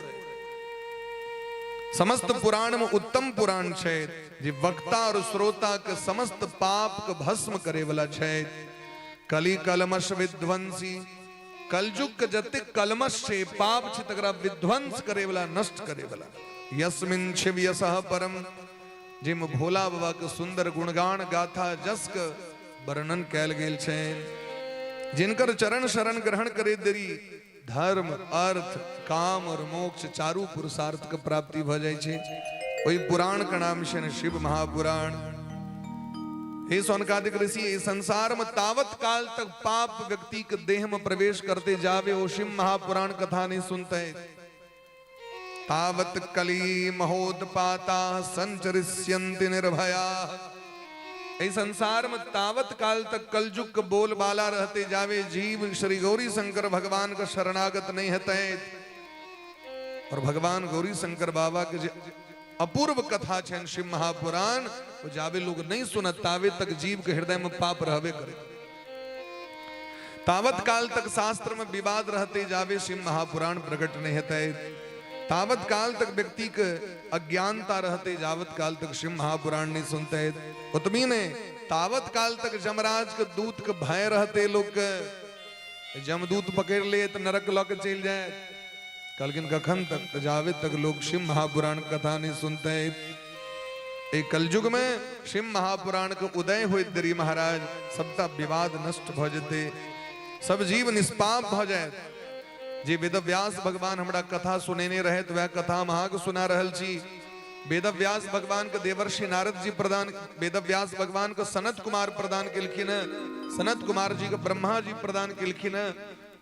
समस्त पुराण में उत्तम पुराण छै, जे वक्ता और श्रोता के समस्त पाप के भस्म करे वाला छै। कली कलमश विध्वंसी, कलयुग के जतेक कलमश छै, पाप छै, तकरा विध्वंस करे वाला, नष्ट करे वाला। यस्मिन शिव यशः परम, जाहिमे भोला बाबा के सुंदर गुणगान गाथा जस के वर्णन कयल गेल छै, जिनकर चरण शरण ग्रहण करे देरी धर्म, अर्थ, काम और मोक्ष चारू पुरुषार्थ के प्राप्ति भऽ जाइ छै, ओहि पुराण के नाम छै शिव महापुराण। हे सौनकादिक ऋषि, इस संसार में तावत काल तक पाप व्यक्ति के देह में प्रवेश करते जावे, वो शिव महापुराण कथा नहीं सुनते, तावत कली महोत्पाता संचरिष्यन्ति निर्भया। एहि संसार में तावत काल तक कलयुग के बोलबाला रहते जावे, जीव श्री गौरी शंकर भगवान के शरणागत नहीं हेतै और भगवान गौरी शंकर बाबा के जे अपूर्व कथा छनि शिव महापुराण, ओ जाबे लोग नहीं सुनत तावे तक जीव के हृदय में पाप रहबे करे। तावत काल तक शास्त्र में विवाद रहते जावे, शिव महापुराण प्रकट नहीं हेतै, तावत काल तक व्यक्ति के अज्ञानता रहते जावत काल तक शिव महापुराण नहीं सुनते। ओतबी ने तावत काल तक जमराज के दूत के भय रहते लोग के, जमदूत पकड़ ले तो नरक लऽ के चलि जाए। कहलखिन कखन तक? तऽ जावे तक लोग शिव महापुराण कथा नहीं सुनते। एहि कलयुग में शिव महापुराण के उदय होइत देरी महाराज सबटा विवाद नष्ट भऽ जेतै, सब जीव निष्पाप भऽ जायत। जे वेदव्यास भगवान हमरा कथा सुनेने रहे तो वह कथा हम अहाँके सुना रहल छी। वेदव्यास भगवान के देवर्षि नारद जी प्रदान, वेदव्यास भगवान के सनत कुमार प्रदान केलखिन, सनत कुमार जी के ब्रह्मा जी प्रदान केलखिन,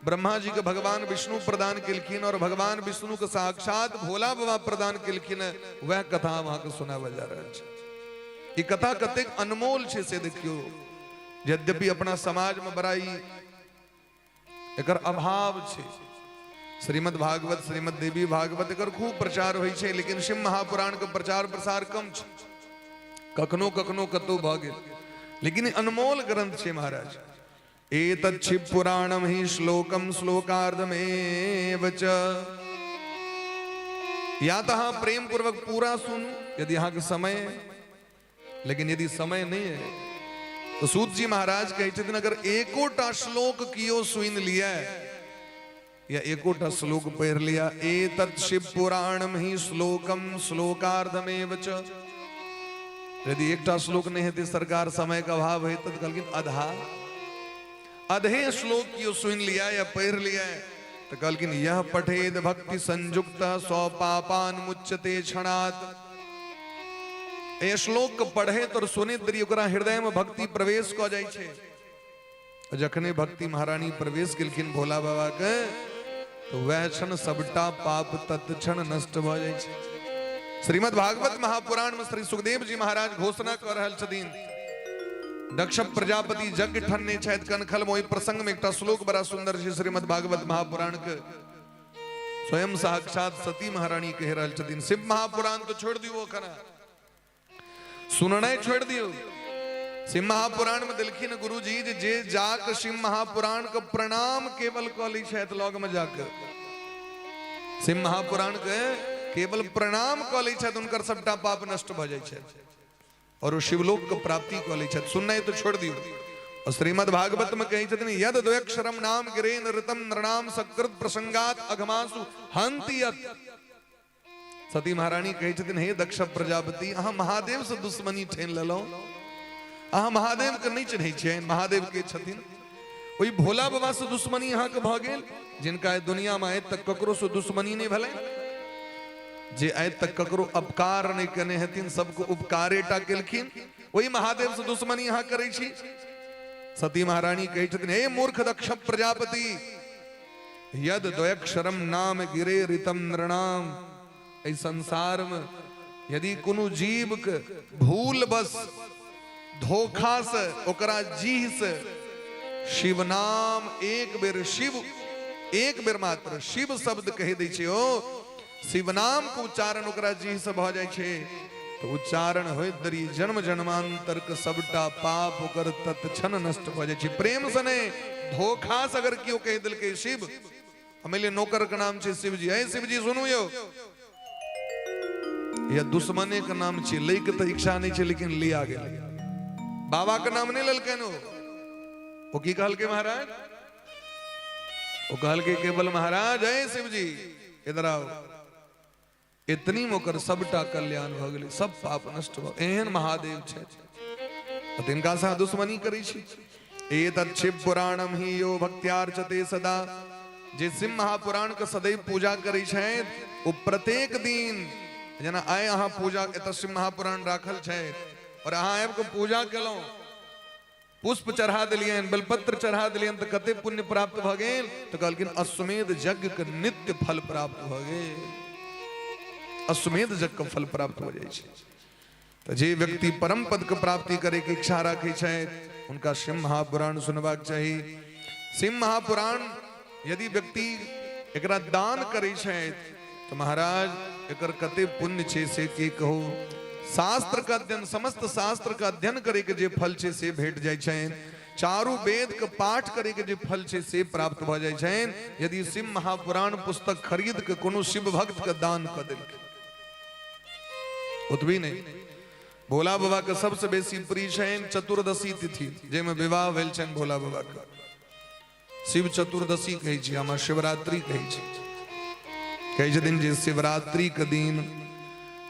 ब्रह्मा जी के भगवान विष्णु प्रदान केलखिन और भगवान विष्णु के साक्षात भोला बाबा प्रदान केलखिन। वह कथा हम अहाँके सुनाबऽ जा रहल छी। ई कथा कतेक अनमोल छै से देखियौ। यद्यपि अपना समाज में बड़ा ई एकर अभाव छै, श्रीमद् भागवत, श्रीमद् देवी भागवत एकर खूब प्रचार होइ छै, लेकिन शिव महापुराण के प्रचार प्रसार कम छै। कखनो कखनो कतौ भऽ गेल, लेकिन अनमोल ग्रंथ छै महाराज। एतच्छिव पुराणम ही श्लोकम श्लोकार्धमेव च। या तो अहाँ प्रेम पूर्वक पूरा सुनू यदि अहाँके समय है, लेकिन यदि समय नहीं है तो सूत जी महाराज कहै छथिन अगर एकोटा श्लोक कियो सुनि लिया या एकोटा श्लोक पढ़ि लिया, एतत् शिव पुराणम ही श्लोकम श्लोकार्धमेव च। यदि एकटा श्लोक नहीं हेतै सरकार, समय के अभाव है, तो कहलखिन आधा अधे श्लोक कियो सुनि लिया या पढ़ि लिया तो कहलखिन यह पठेद भक्ति संयुक्त सौ पापान मुच्यते क्षणात्। ए श्लोक के पढ़े तो सुने तरी ओकरा हृदय में भक्ति प्रवेश कऽ जाइ छै। जखने भक्ति महारानी प्रवेश केलखिन भोला बाबा के, तो वह क्षण सबटा पाप तत्क्षण नष्ट भऽ जाइ छै। श्रीमद् भागवत महापुराण में श्री सुखदेव जी महाराज घोषणा कऽ रहल छथिन, दक्ष प्रजापति यज्ञ ठनने छथि कनखल में। ओहि प्रसंग में एकटा श्लोक बड़ा सुंदर छै श्रीमद् भागवत महापुराण के, स्वयं साक्षात सती महारानी कहि रहल छथिन। शिव महापुराण तो छोड़ दियौ, एखन सुननाइ छोड़ दियौ। शिव महापुराण में देलखिन गुरुजी जे जाक शिव महापुराण के प्रणाम केवल कऽ लै छथि, लग में जाके शिव महापुराण के केवल प्रणाम कऽ लै छथि, हुनकर सबटा पाप नष्ट भऽ जाइ छै और ओ शिवलोक के प्राप्ति कऽ लै छथि। सुननाइ तो छोड़ दियौ। और श्रीमद् भागवत में कहै छथिन यद द्वयक्षरम नाम गिरेन ऋतम नृणाम सकृत प्रसंगात अघमासु हंति यत। सती महारानी कहै छथिन हे दक्ष प्रजापति, अहाँ महादेव से दुश्मनी ठानि लेलहुँ, अहाँ महादेव के नहि चिन्है छियनि, महादेव के छथिन? ओहि भोला बाबा से दुश्मनी अहाँके भऽ गेल, जिनका एहि दुनिया में आइ तक ककरो से दुश्मनी नहि भेलै, जे आइ तक ककरो अपकार नहि केने हेथिन, सबके उपकारे टा केलखिन, ओहि महादेव से दुश्मनी अहाँ करै छी। सती महारानी कहै छथिन हे मूर्ख दक्ष प्रजापति, यद द्वयक्षरम नाम गिरे ऋतम नृणाम, एहि संसार में यदि कोनो जीव के भूल बस धोखा से ओकरा जीह से शिव नाम एक बेर शिव एक बेर मात्र शिव शब्द कहि दै छै, ओ शिव नाम के उच्चारण ओकरा जीह से भऽ जाइ छै, तऽ उच्चारण होइत देरी जन्म जन्मांतर के सबटा पाप ओकर तत्क्षण नष्ट भऽ जाइ छै। प्रेम से नहि, धोखा से अगर केओ कहि देलकै शिव, मानि लिअ नौकर के नाम छै शिवजी, हे शिवजी सुनू यौ, या दुश्मने के नाम छै, लै के तऽ इच्छा नहि छै लेकिन लिया गेल, बाबा के नाम नहि लेलकनि ओ की कहलकै महाराज? ओ कहलकै केवल महाराज हे शिवजी इधर आओ, इतनी में ओकर सबटा कल्याण भऽ गेलै, सब पाप नष्ट भऽ, एहन महादेव छथि तिनका से दुश्मनी करै छी। एतत् पुराणम ही यो भक्त्यार्चते सदा, जे शिव महापुराण के सदैव पूजा करै छथि ओ प्रत्येक दिन, जेना आइ अहाँ पूजा एतऽ शिव महापुराण राखल छै और अहाँ आबि कऽ पूजा केलहुँ, पुष्प चढ़ा देलियनि, बेलपत्र चढ़ा देलियनि, तऽ कते पुण्य प्राप्त भऽ गेल? तऽ कहलखिन अश्वमेध यज्ञ के नित्य फल प्राप्त भऽ गेल, अश्वमेध यज्ञ के फल प्राप्त हो जाइ छै। तऽ जे व्यक्ति परम पद के प्राप्ति करे के इच्छा राखै छथि हुनका शिव महापुराण सुनबाक चाही। शिव महापुराण यदि व्यक्ति एकरा दान करै छथि तऽ महाराज एकर कते पुण्य छै से की कहू। शास्त्र के अध्ययन, समस्त शास्त्र के अध्ययन करे के जे फल छै से भेट जाइ छनि, चारू वेद के पाठ करे के जे फल छै से प्राप्त भऽ जाइ छनि यदि शिव महापुराण पुस्तक खरीद के कोनो शिव भक्त के दान कऽ देलखिन। ओतबी नहि, भोला बाबा के सबसे बेसी प्रिय छनि चतुर्दशी तिथि, जाहिमे विवाह भेल छनि भोला बाबा के। शिव चतुर्दशी कहै छी हम, शिवरात्रि कहै छी। कहै छथिन जे शिवरात्रि के दिन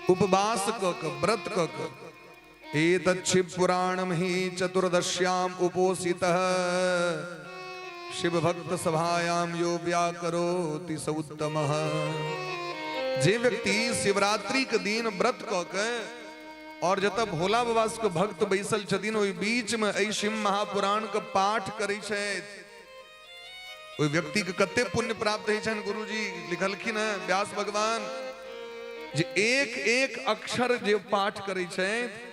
उपवास कऽ के व्रत कऽ के एतत् शिव पुराणम ही चतुर्दश्याम उपोषितः शिव भक्त सभायाम यो व्याकरोति स उत्तमः। जे व्यक्ति शिवरात्रि के दिन व्रत कऽ के और जतऽ भोला बाबा के भक्त बैसल छथिन ओहि बीच में एहि शिव महापुराण के पाठ करै छथि, ओहि व्यक्ति के कते पुण्य प्राप्त होइ छनि। गुरुजी लिखलखिन हैं व्यास भगवान जे एक एक अक्षर जे पाठ करै छथि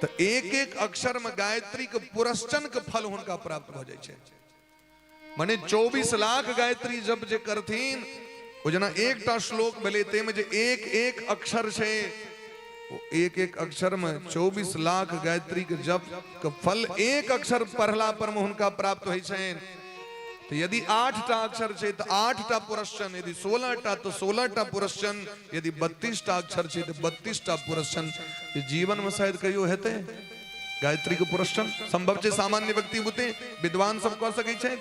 तऽ एक एक अक्षर में गायत्री के पुरस्चन के फल हुनका प्राप्त भऽ जाइ छै। मने 24 लाख गायत्री जप जे करथिन, ओ जेना एकटा श्लोक भेलै ताहिमे जे एक एक अक्षर छै ओ एक एक अक्षर में 24 लाख गायत्री के जप के फल एक अक्षर पढ़ला पर में हुनका प्राप्त होइ छनि। तो यदि 8टा अक्षर छै तो 8टा पुरस्चन, यदि 16टा तो 16टा पुरस्चन, यदि 32टा अक्षर छै तो 32टा पुरस्चन। जीवन में शायद कहियो हेतै गायत्री के पुरस्चन? संभव छै सामान्य व्यक्ति बुते, विद्वान सब कह सकै छै।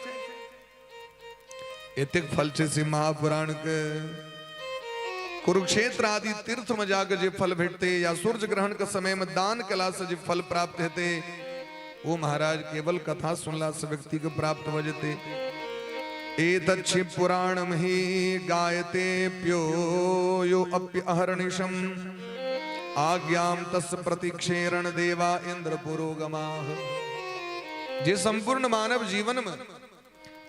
एतेक फल छै शिव महापुराण के। कुरुक्षेत्र आदि तीर्थ में जाके जे फल भेटते या सूर्य ग्रहण के समय में दान कला से जे फल प्राप्त हेते, वो महाराज केवल कथा सुनला से व्यक्ति के प्राप्त हो जेते। एतच्छि पुराणम ही गायते प्यो यो अप्य अहर्निशम आज्ञाम तस् प्रतीक्षेरण देवा इंद्र पुरोगमाः। जे संपूर्ण मानव जीवन में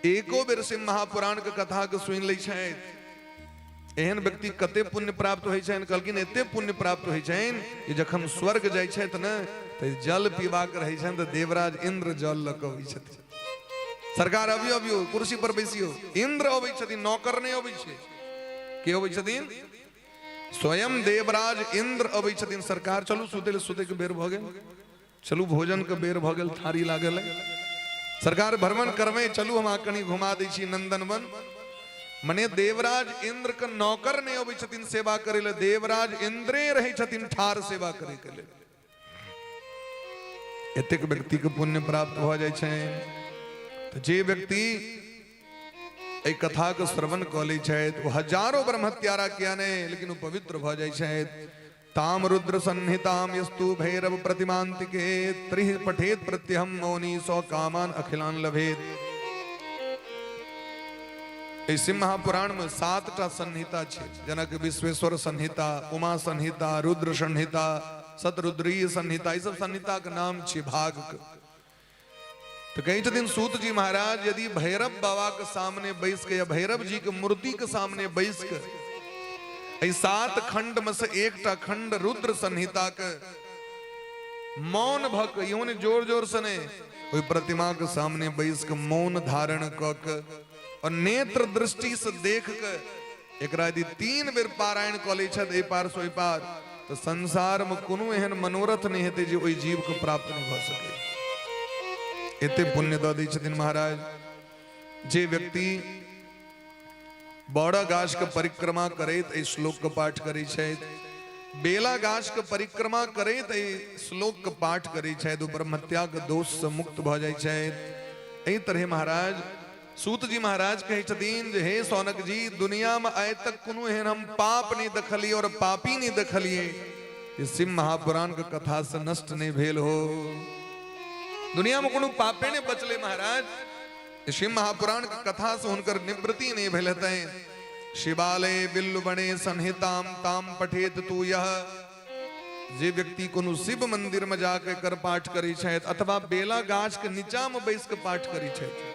एको बेर शिव महापुराण के कथा के सुनि लै छथि, एहन व्यक्ति कते पुण्य प्राप्त होइ छनि? कहलखिन एते पुण्य प्राप्त होइ छनि कि जखन स्वर्ग जाइ छथि ने तऽ जल पीबाक रहै छनि तऽ देवराज इंद्र जल लऽ कऽ अबै छथिन। सरकार अबियो अबियो, कुर्सी पर बैसियो। इंद्र अबै छथिन, नौकर नहि अबै छै। के अबै छथिन? स्वयं देवराज इंद्र अबै छथिन। सरकार चलू सुतै लए, सुतै के बेर भऽ गेल, चलू भोजन के बेर भऽ गेल, थारी लागल है। सरकार भ्रमण करबै, चलू हम अहाँ कनि घुमा दै छी नंदनवन। मने देवराज इंद्र के नौकर नहि अबै छथिन सेवा करै लए, देवराज इंद्रे रहै छथिन ठार सेवा करै के लेल। एतेक व्यक्ति के पुण्य प्राप्त भऽ जाइ छै। तऽ जे व्यक्ति एहि कथा के श्रवण कऽ लै छथि, ओ हजारो ब्रह्मत्यारा किया नहि, लेकिन ओ पवित्र भऽ जाइ छथि। ताम रुद्र संहिताम यस्तु भैरव प्रतिमांतिके त्रिः पठेत प्रत्यहम मौनी सौ कामान अखिलान लभेत। एहि शिव महापुराण में 7टा संहिता छै, जनक विश्वेश्वर संहिता, उमा संहिता, रुद्र संहिता, शतरुद्रीय संहिता, ई सब संहिता के नाम छै भाग के। तो कहै छथिन सूत जी महाराज, यदि भैरव बाबा के सामने बैस के या भैरव जी के मूर्ति के सामने बैस के एहि 7 खंड में से एकटा खंड रुद्र संहिता के मौन भऽ के, इहो ने जोर जोर से नहि, ओहि प्रतिमा के सामने बैस के मौन धारण कऽ के और नेत्र दृष्टि से देख के एकरा यदि 3 बेर पारायण कऽ लै छथि एहि पार से ओहि पार, तऽ संसार में कोनो एहन मनोरथ नहि हेतै जे ओहि जीव के प्राप्त नहि भऽ सकै। एते पुण्य दऽ दै छथिन महाराज। जे व्यक्ति बड़ा गाछ के परिक्रमा करैत एहि श्लोक के पाठ करै छथि, बेला गाछ के परिक्रमा करैत एहि श्लोक के पाठ करै छथि, ओ ब्रह्महत्या के दोष से मुक्त भऽ जाइ छथि। एहि तरहे महाराज सूत जी महाराज कहै छथिन जे हे सौनक जी, दुनिया में आइ तक कोनो एहन हम पाप नहि देखलियै और पापी नहि देखलियै जे शिव महापुराण के कथा से नष्ट नहि भेल हो। दुनिया में कोनो पापे नहि बचलै महाराज, शिव महापुराण के कथा से हुनकर निवृत्ति नहीं भेल हेतै। शिवालय बिल्लुबणे संहिताम ताम पठेत तू यह। जे व्यक्ति कोनो शिव मंदिर में जाके कर पाठ करै छथि अथवा बेला गाछ के नीचा में बैस के पाठ करै छथि,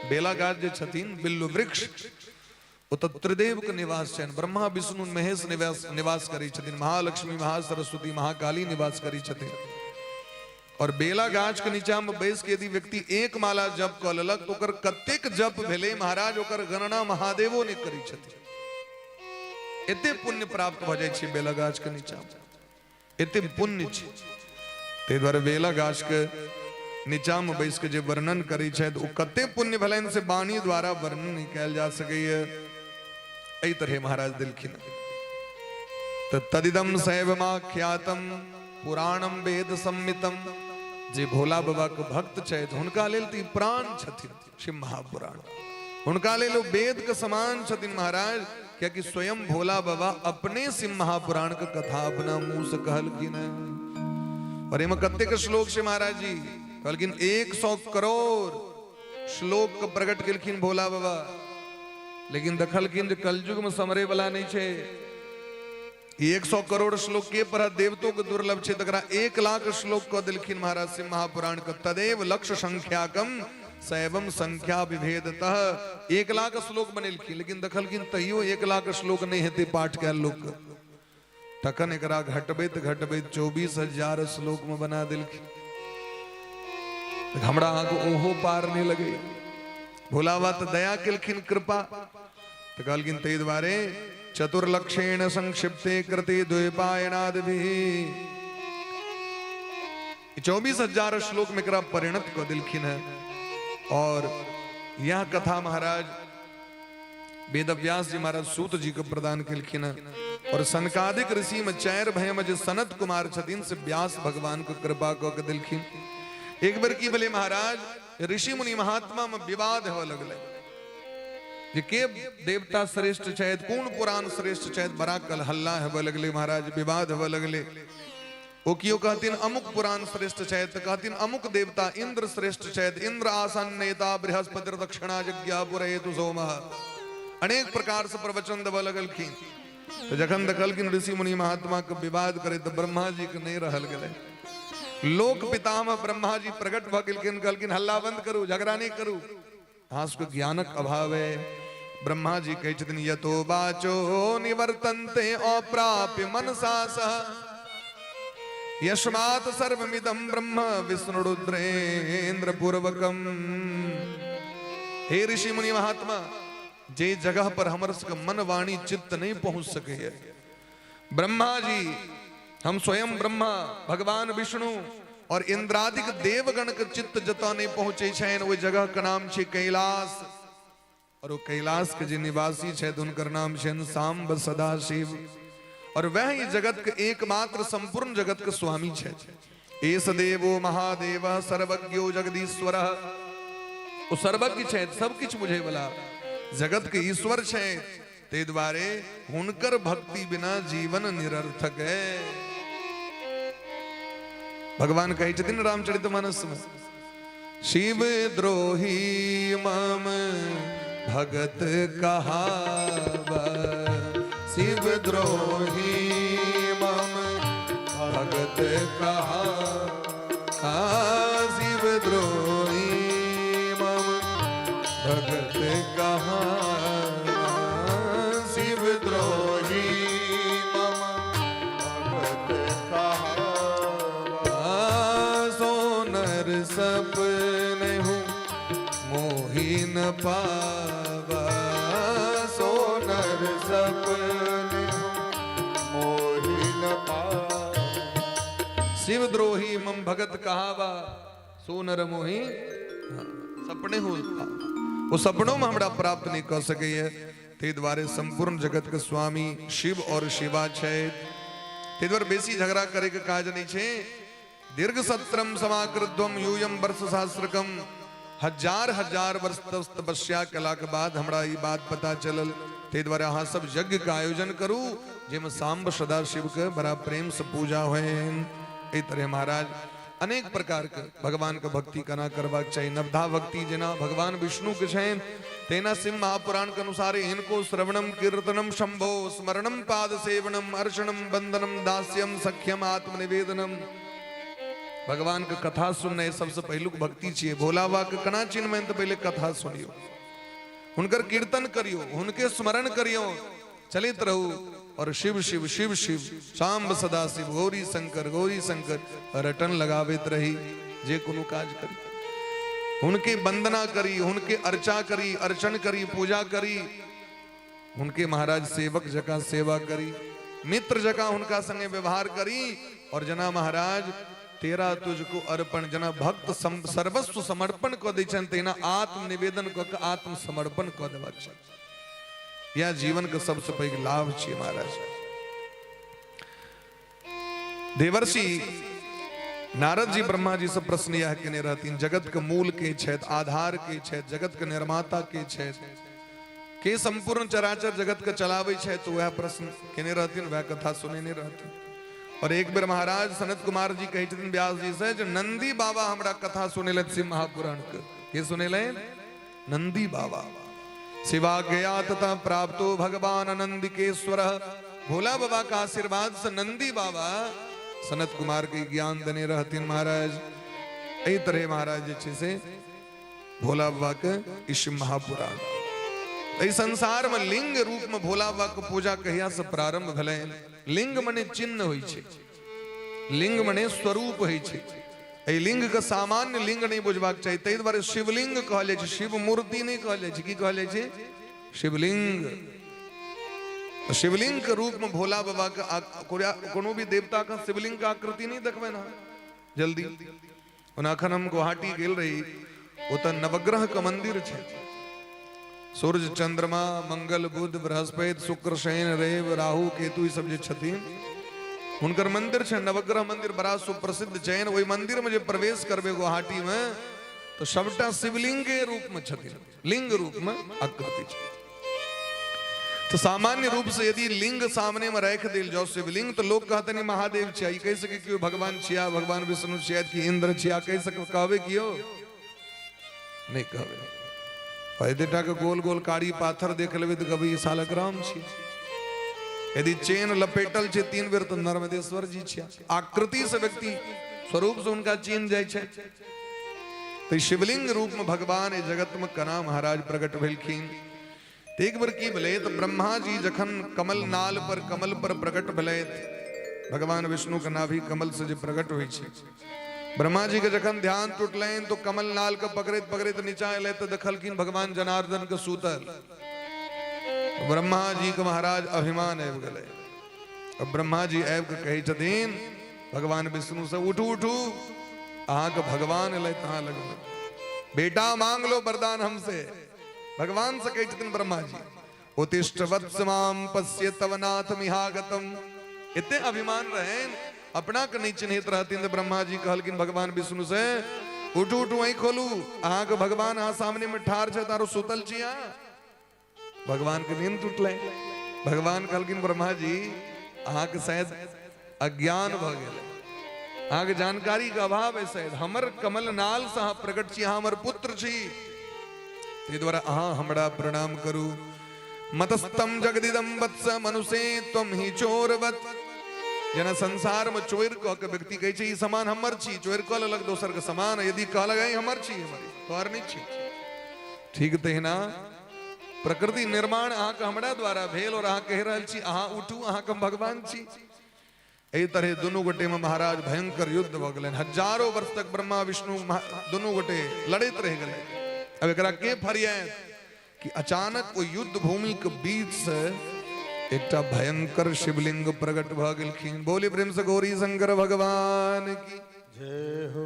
बेला गाछ जे छथिन बिल्लु वृक्ष, ओ तऽ त्रिदेव के निवास छनि, ब्रह्मा विष्णु महेश निवास निवास करै छथिन, महालक्ष्मी महासरस्वती महाकाली निवास करै छथिन। और बेला गाछ के नीचा में बैस के यदि व्यक्ति एक माला जप कऽ लेलक तऽ ओकर कतेक जप भेलै महाराज, ओकर गणना महादेवो नहि करै छथिन। एते पुण्य प्राप्त भऽ जाइ छै बेला गाछ के नीचा में, एते पुण्य छै। ताहि दुआरे बेला गाछ के नीचा में बैस के जे वर्णन करै छथि ओ कते पुण्य भेलनि से वाणी द्वारा वर्णन नहि कयल जा सकैए। एहि तरहे महाराज देलखिन। तऽ तदिदम शैवमाख्यातम पुराणम वेद सम्मितम। जे भोला बाबा के भक्त छथि हुनका लेल तऽ ई प्राण छथिन शिव महापुराण, हुनका लेल ओ वेद के समान छथिन महाराज, कियाकि स्वयं भोला बाबा अपने शिव महापुराण के कथा अपना मुंह से कहलखिन है। और एहिमे कतेक श्लोक छै महाराज जी? कहलखिन 100 करोड़ श्लोक के प्रकट केलखिन भोला बाबा, लेकिन देखलखिन जे कलयुग में समरे वाला नहीं छै। 100 करोड़ श्लोक के पर देवतो के दुर्लभ छै, तकरा 1 लाख श्लोक कऽ देलखिन महाराज शिव महापुराण के। तदेव लक्ष्य संख्याकम शैवम संख्या विभेदतः। 1 लाख श्लोक बनेलखिन, लेकिन देखलखिन तैयो 1 लाख श्लोक नहीं हेतै पाठ कयल लोक, तखन एकरा घटबैत घटबैत 24,000 श्लोक में बना देलखिन। हमरा अहाँके ओहो पार नहीं लगे। भोला बाबा तऽ दया केलखिन कृपा, तऽ कहलखिन ताहि दुआरे चतुर्लक्षेण संक्षिप्ते कृते द्वैपायनादिभिः। 24,000 श्लोक में एकरा परिणत कऽ देलखिन है। और यह कथा महाराज वेदव्यास जी महाराज सूत जी के प्रदान केलखिन है। और सनकादिक ऋषि में 4 भय में जे सनत कुमार छथिन से व्यास भगवान के कृपा कऽ के देलखिन। एक बेर की भेलै महाराज, ऋषि मुनि महात्मा में विवाद होए लगलै जे के देवता श्रेष्ठ छथि, कोन पुराण श्रेष्ठ छथि। बड़ा कल हल्ला हेबऽ लगलै महाराज, विवाद हेबऽ लगलै। ओ कियो कहथिन अमुक पुराण श्रेष्ठ छथि, तऽ कहथिन अमुक देवता इंद्र श्रेष्ठ छथि। इंद्र आसन नेता बृहस्पति दक्षिणा यज्ञ पुरहेतु सोमः, अनेक प्रकार से प्रवचन देबऽ लगलखिन। तऽ जखन देखलखिन ऋषि मुनि महात्मा के विवाद करे तऽ ब्रह्मा जी के नहीं रहल गेलै। लोक पितामह ब्रह्मा जी प्रकट भऽ गेलखिन, कहलखिन हल्ला बंद करू, झगड़ा नहीं करू, अहाँ सबके ज्ञानक अभाव है। ब्रह्मा जी कहै छथिन यतो वाचो निवर्तन्ते अप्राप्य मनसा सह यस्मात् सर्वमिदं ब्रह्म विष्णु रुद्रेन्द्र पूर्वकम। हे ऋषि मुनि महात्मा, जे जगह पर हमर सबके मन वाणी चित्त नहीं पहुंच सके, ब्रह्मा जी हम स्वयं ब्रह्मा भगवान विष्णु और इंद्रादिक देवगण के चित्त जतऽ नहीं पहुंचे छनि, ओहि जगह के नाम छै कैलाश। और वो कैलाश के जे निवासी छथि हुनकर नाम छनि सांब सदाशिव, और वह ही जगत के एकमात्र संपूर्ण जगत के स्वामी छथि। एस देवो महादेव सर्वज्ञो जगदीश्वर, ओ सर्वज्ञ छथि, सब किछु बुझे वाला जगत के ईश्वर छथि। ताहि दुआरे हुनकर भक्ति बिना जीवन निरर्थक है। भगवान कहै छथिन रामचरितमानस में, शिव द्रोही मम भगत कहावा, शिव द्रोही मम भगत कहावा, शिव द्रोही मम भगत कहावा, शिव द्रोही मम
भगत कहावा,
सोनर सपने हूँ मोहि न पावा,
सोनर सपने हूँ मोहि न पावा,
शिव द्रोही मम भगत कहावा, सोनर मोहि सपने हो, वो सपनों में हमरा प्राप्त नहीं कर सकैए। ताहि दुआरे संपूर्ण जगत के स्वामी शिव और शिवा छथि। ताहि दुआरे बेसी झगड़ा करे के काज नहीं छै। दीर्घ सत्रम समाकृत्वम यूयम वर्ष सहस्रकम, हजार हजार वर्ष तपस्या कला के बाद हमरा ई बात पता चलल। ताहि दुआरे अहाँ सब यज्ञ के आयोजन करू जाहिमे सांब सदाशिव के बड़ा प्रेम से पूजा होइन। एहि तरह महाराज अनेक प्रकार के भगवान के भक्ति केना करबाक चाही। नवधा भक्ति जेना भगवान विष्णु के छनि, तेना शिव महापुराण के अनुसार हिनको श्रवणम कीर्तनम शंभो स्मरणम पाद सेवनम अर्चनम वंदनम दास्यम सख्यम आत्मनिवेदनम। भगवान के कथा सुनने सबसे पहिलुक भक्ति छियै। भोला बाबा के केना चिन्हबनि तऽ पहिले कथा सुनियौ, हुनकर कीर्तन करियौ, हुनके स्मरण करियौ, चलित रहू और शिव शिव शिव शिव सांब सदाशिव गौरी शंकर गौरी शंकर रटन लगाबैत रही। जे कोनो काज करी हुनके वंदना करी, हुनके अर्चा करी, अर्चन करी, पूजा करी, हुनके महाराज सेवक जकाँ सेवा करी, मित्र जकाँ हुनका संगे व्यवहार करी। और जना महाराज तेरा तुझको अर्पण, जना भक्त सर्वस्व समर्पण कऽ दै छनि, तहिना आत्मनिवेदन कऽ के आत्मसमर्पण कऽ देबाक चाही। यह जीवन के सबसे पैघ लाभ छियै महाराज। देवर्षि नारद जी ब्रह्मा जी से प्रश्न यह केने रहथिन, जगत के मूल के छथि, आधार के छथि, जगत के निर्माता के छथि, के संपूर्ण चराचर जगत के चलाबै छथि, तो वह प्रश्न केने रहथिन, वह कथा सुनेने रहथिन। और एक बेर महाराज सनत कुमार जी कहै छथिन व्यास जी से जे नंदी बाबा हमरा कथा सुनेलथि शिव महापुराण के सुनेलनि? नंदी बाबा। शिवा गया तथा प्राप्तो भगवान नंदिकेश्वर, भोला बाबा का आशीर्वाद से नंदी बाबा सनत कुमार के ज्ञान देने रहथिन महाराज। एहि तरह महाराज जे छै से भोला बाबा के ई शिव महापुराण। एहि संसार में लिंग रूप में भोला बाबा के पूजा कहिया से प्रारंभ भेलै? लिंग मने चिन्ह होइ छै, लिंग मने स्वरूप होइ छै। एहि लिंग के सामान्य लिंग नहीं बुझबाक चाही, ताहि दुआरे शिवलिंग कहल जाइ छै, शिव मूर्ति नहीं कहल जाइ छै। की कहल जाइ छै? शिवलिंग। तो शिवलिंग के रूप में भोला बाबा के कोनो भी देवता का शिवलिंग का आकृति नहीं देखबै ना जल्दी। ओना अखन हम गुवाहाटी गेल रही, ओतऽ नवग्रह के मंदिर छै। सूर्य चंद्रमा मंगल बुध बृहस्पति शुक्र शनि रवि राहु केतु ई सब जे छथिन हुनकर मंदिर छै। नवग्रह मंदिर बड़ा सुप्रसिद्ध छै। ओहि मंदिर में जे प्रवेश करबै गुवाहाटी में तो सबटा शिवलिंग के रूप में छथिन, लिंग रूप में आकृति छै। तो सामान्य रूप से यदि लिंग सामने में राखि देल जाओ शिवलिंग तो लोग कहते महादेव छिया, ई कहि सके कि भगवान छिया, भगवान विष्णु छिया कि इंद्र छिया, कहि सके कहबे कियो नहीं कहबे। एतेटा के गोल गोल कारी पाथर देख लेबै तऽ कहबै ई सालग्राम छियै। यदि चेन लपेटल छै 3 बेर तऽ नर्मदेश्वर जी छिया। आकृति से व्यक्ति स्वरूप से उनका चीन जाइ छै। तो शिवलिंग रूप में भगवान एहि जगत में कना महाराज प्रकट भेलखिन। तो एक बेर की भेलै तऽ ब्रह्मा जी जखन कमल नाल पर कमल पर प्रकट भेलथि, भगवान विष्णु के नाभि कमल से जे प्रकट होइ छै, ब्रह्मा जी के जखन ध्यान टूटलनि तो कमल नाल के पकड़ैत पकड़ैत नीचा एलै तऽ देखलखिन भगवान जनार्दन के सूतल। ब्रह्मा जी के महाराज अभिमान आबि गेलै। अब ब्रह्मा जी आबि के कहै छथिन भगवान विष्णु से, उठू उठू, अहाँके भगवान एलै अहाँ लगमे, बेटा मांग लो वरदान हमसे। भगवान से कहै छथिन ब्रह्मा जी, उत्तिष्ठ वत्स माम पश्य तव नाथ मिहागतम। एते अभिमान रहनि, अपना के नहीं चिन्हित रहथिन। तऽ ब्रह्मा जी कहलखिन भगवान विष्णु से, उठू उठू अहीं खोलू, अहाँके भगवान अहाँ सामने में ठाढ़ छथि आरो सुतल छी अहाँ। भगवान के नींद टूटलै। भगवान कहलखिन ब्रह्मा जी अहाँके शायद अज्ञान भऽ गेलै, अहाँके जानकारी के अभाव है शायद, हमर कमल नाल से अहाँ प्रकट छी, अहाँ हमर पुत्र छी, ताहि दुआरे अहाँ हमरा प्रणाम करू। मतस्तम जगदिदम वत्स मनुष्य त्वम ही चोरवत। जेना संसार में चोरि कऽ के व्यक्ति कहै छै ई सामान हमर छी, चोरि कऽ लेलक दोसर के सामान, यदि कहलक ई हमर छी, हमर तोहर नहि छी। ठीक तहिना प्रकृति निर्माण अहाँके हमरा द्वारा भेल और अहाँ कहि रहल छी अहाँ उठू, अहाँके हम भगवान छी। एहि तरह दुनू गोटे में महाराज भयंकर युद्ध भऽ गेलनि। हजारों वर्ष तक ब्रह्मा विष्णु दुनू गोटे लड़ैत रहि गेलै। अब एकरा के फरियात कि अचानक ओहि युद्ध भूमि के बीच से एकटा भयंकर शिवलिंग प्रकट भऽ गेलखिन। बोली प्रेम से गौरी शंकर भगवान की
जय हो।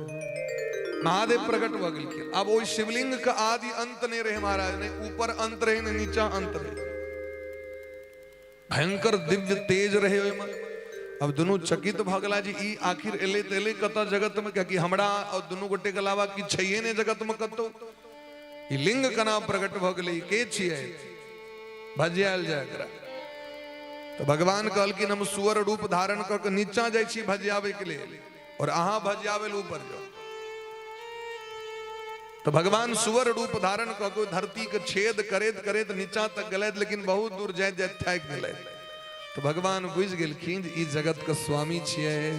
महादेव प्रकट भऽ गेलखिन। अब ओहि शिवलिंग के आदि अंत नहीं रहे महाराज, नहीं ऊपर अंत रहे नहीं नीचा अंत रहे, भयंकर दिव्य तेज रहे ओहिमे। अब दुनू चकित भऽ गेला जे ई आखिर एलै तऽ एलै कतऽ जगत में, कियाकि हमरा और दुनू गोटे के अलावा कि छैहे नहि जगत में कतौ। ई लिंग केना प्रकट भऽ गेलै, के छियै, भजियाल जाय एकरा। तऽ भगवान कहलखिन हम सुअर रूप धारण कऽ के नीचा जाइ छी भजियाबै के लेल और अहाँ भजियाबै लए ऊपर जाउ। तो भगवान सुअर रूप धारण कऽ के धरती के छेद करैत करैत नीचा तक गेलथि, लेकिन बहुत दूर जाइत जाइत थाकि गेलथि। तो भगवान बुझि गेलखिन जे ई जगत के स्वामी छियै,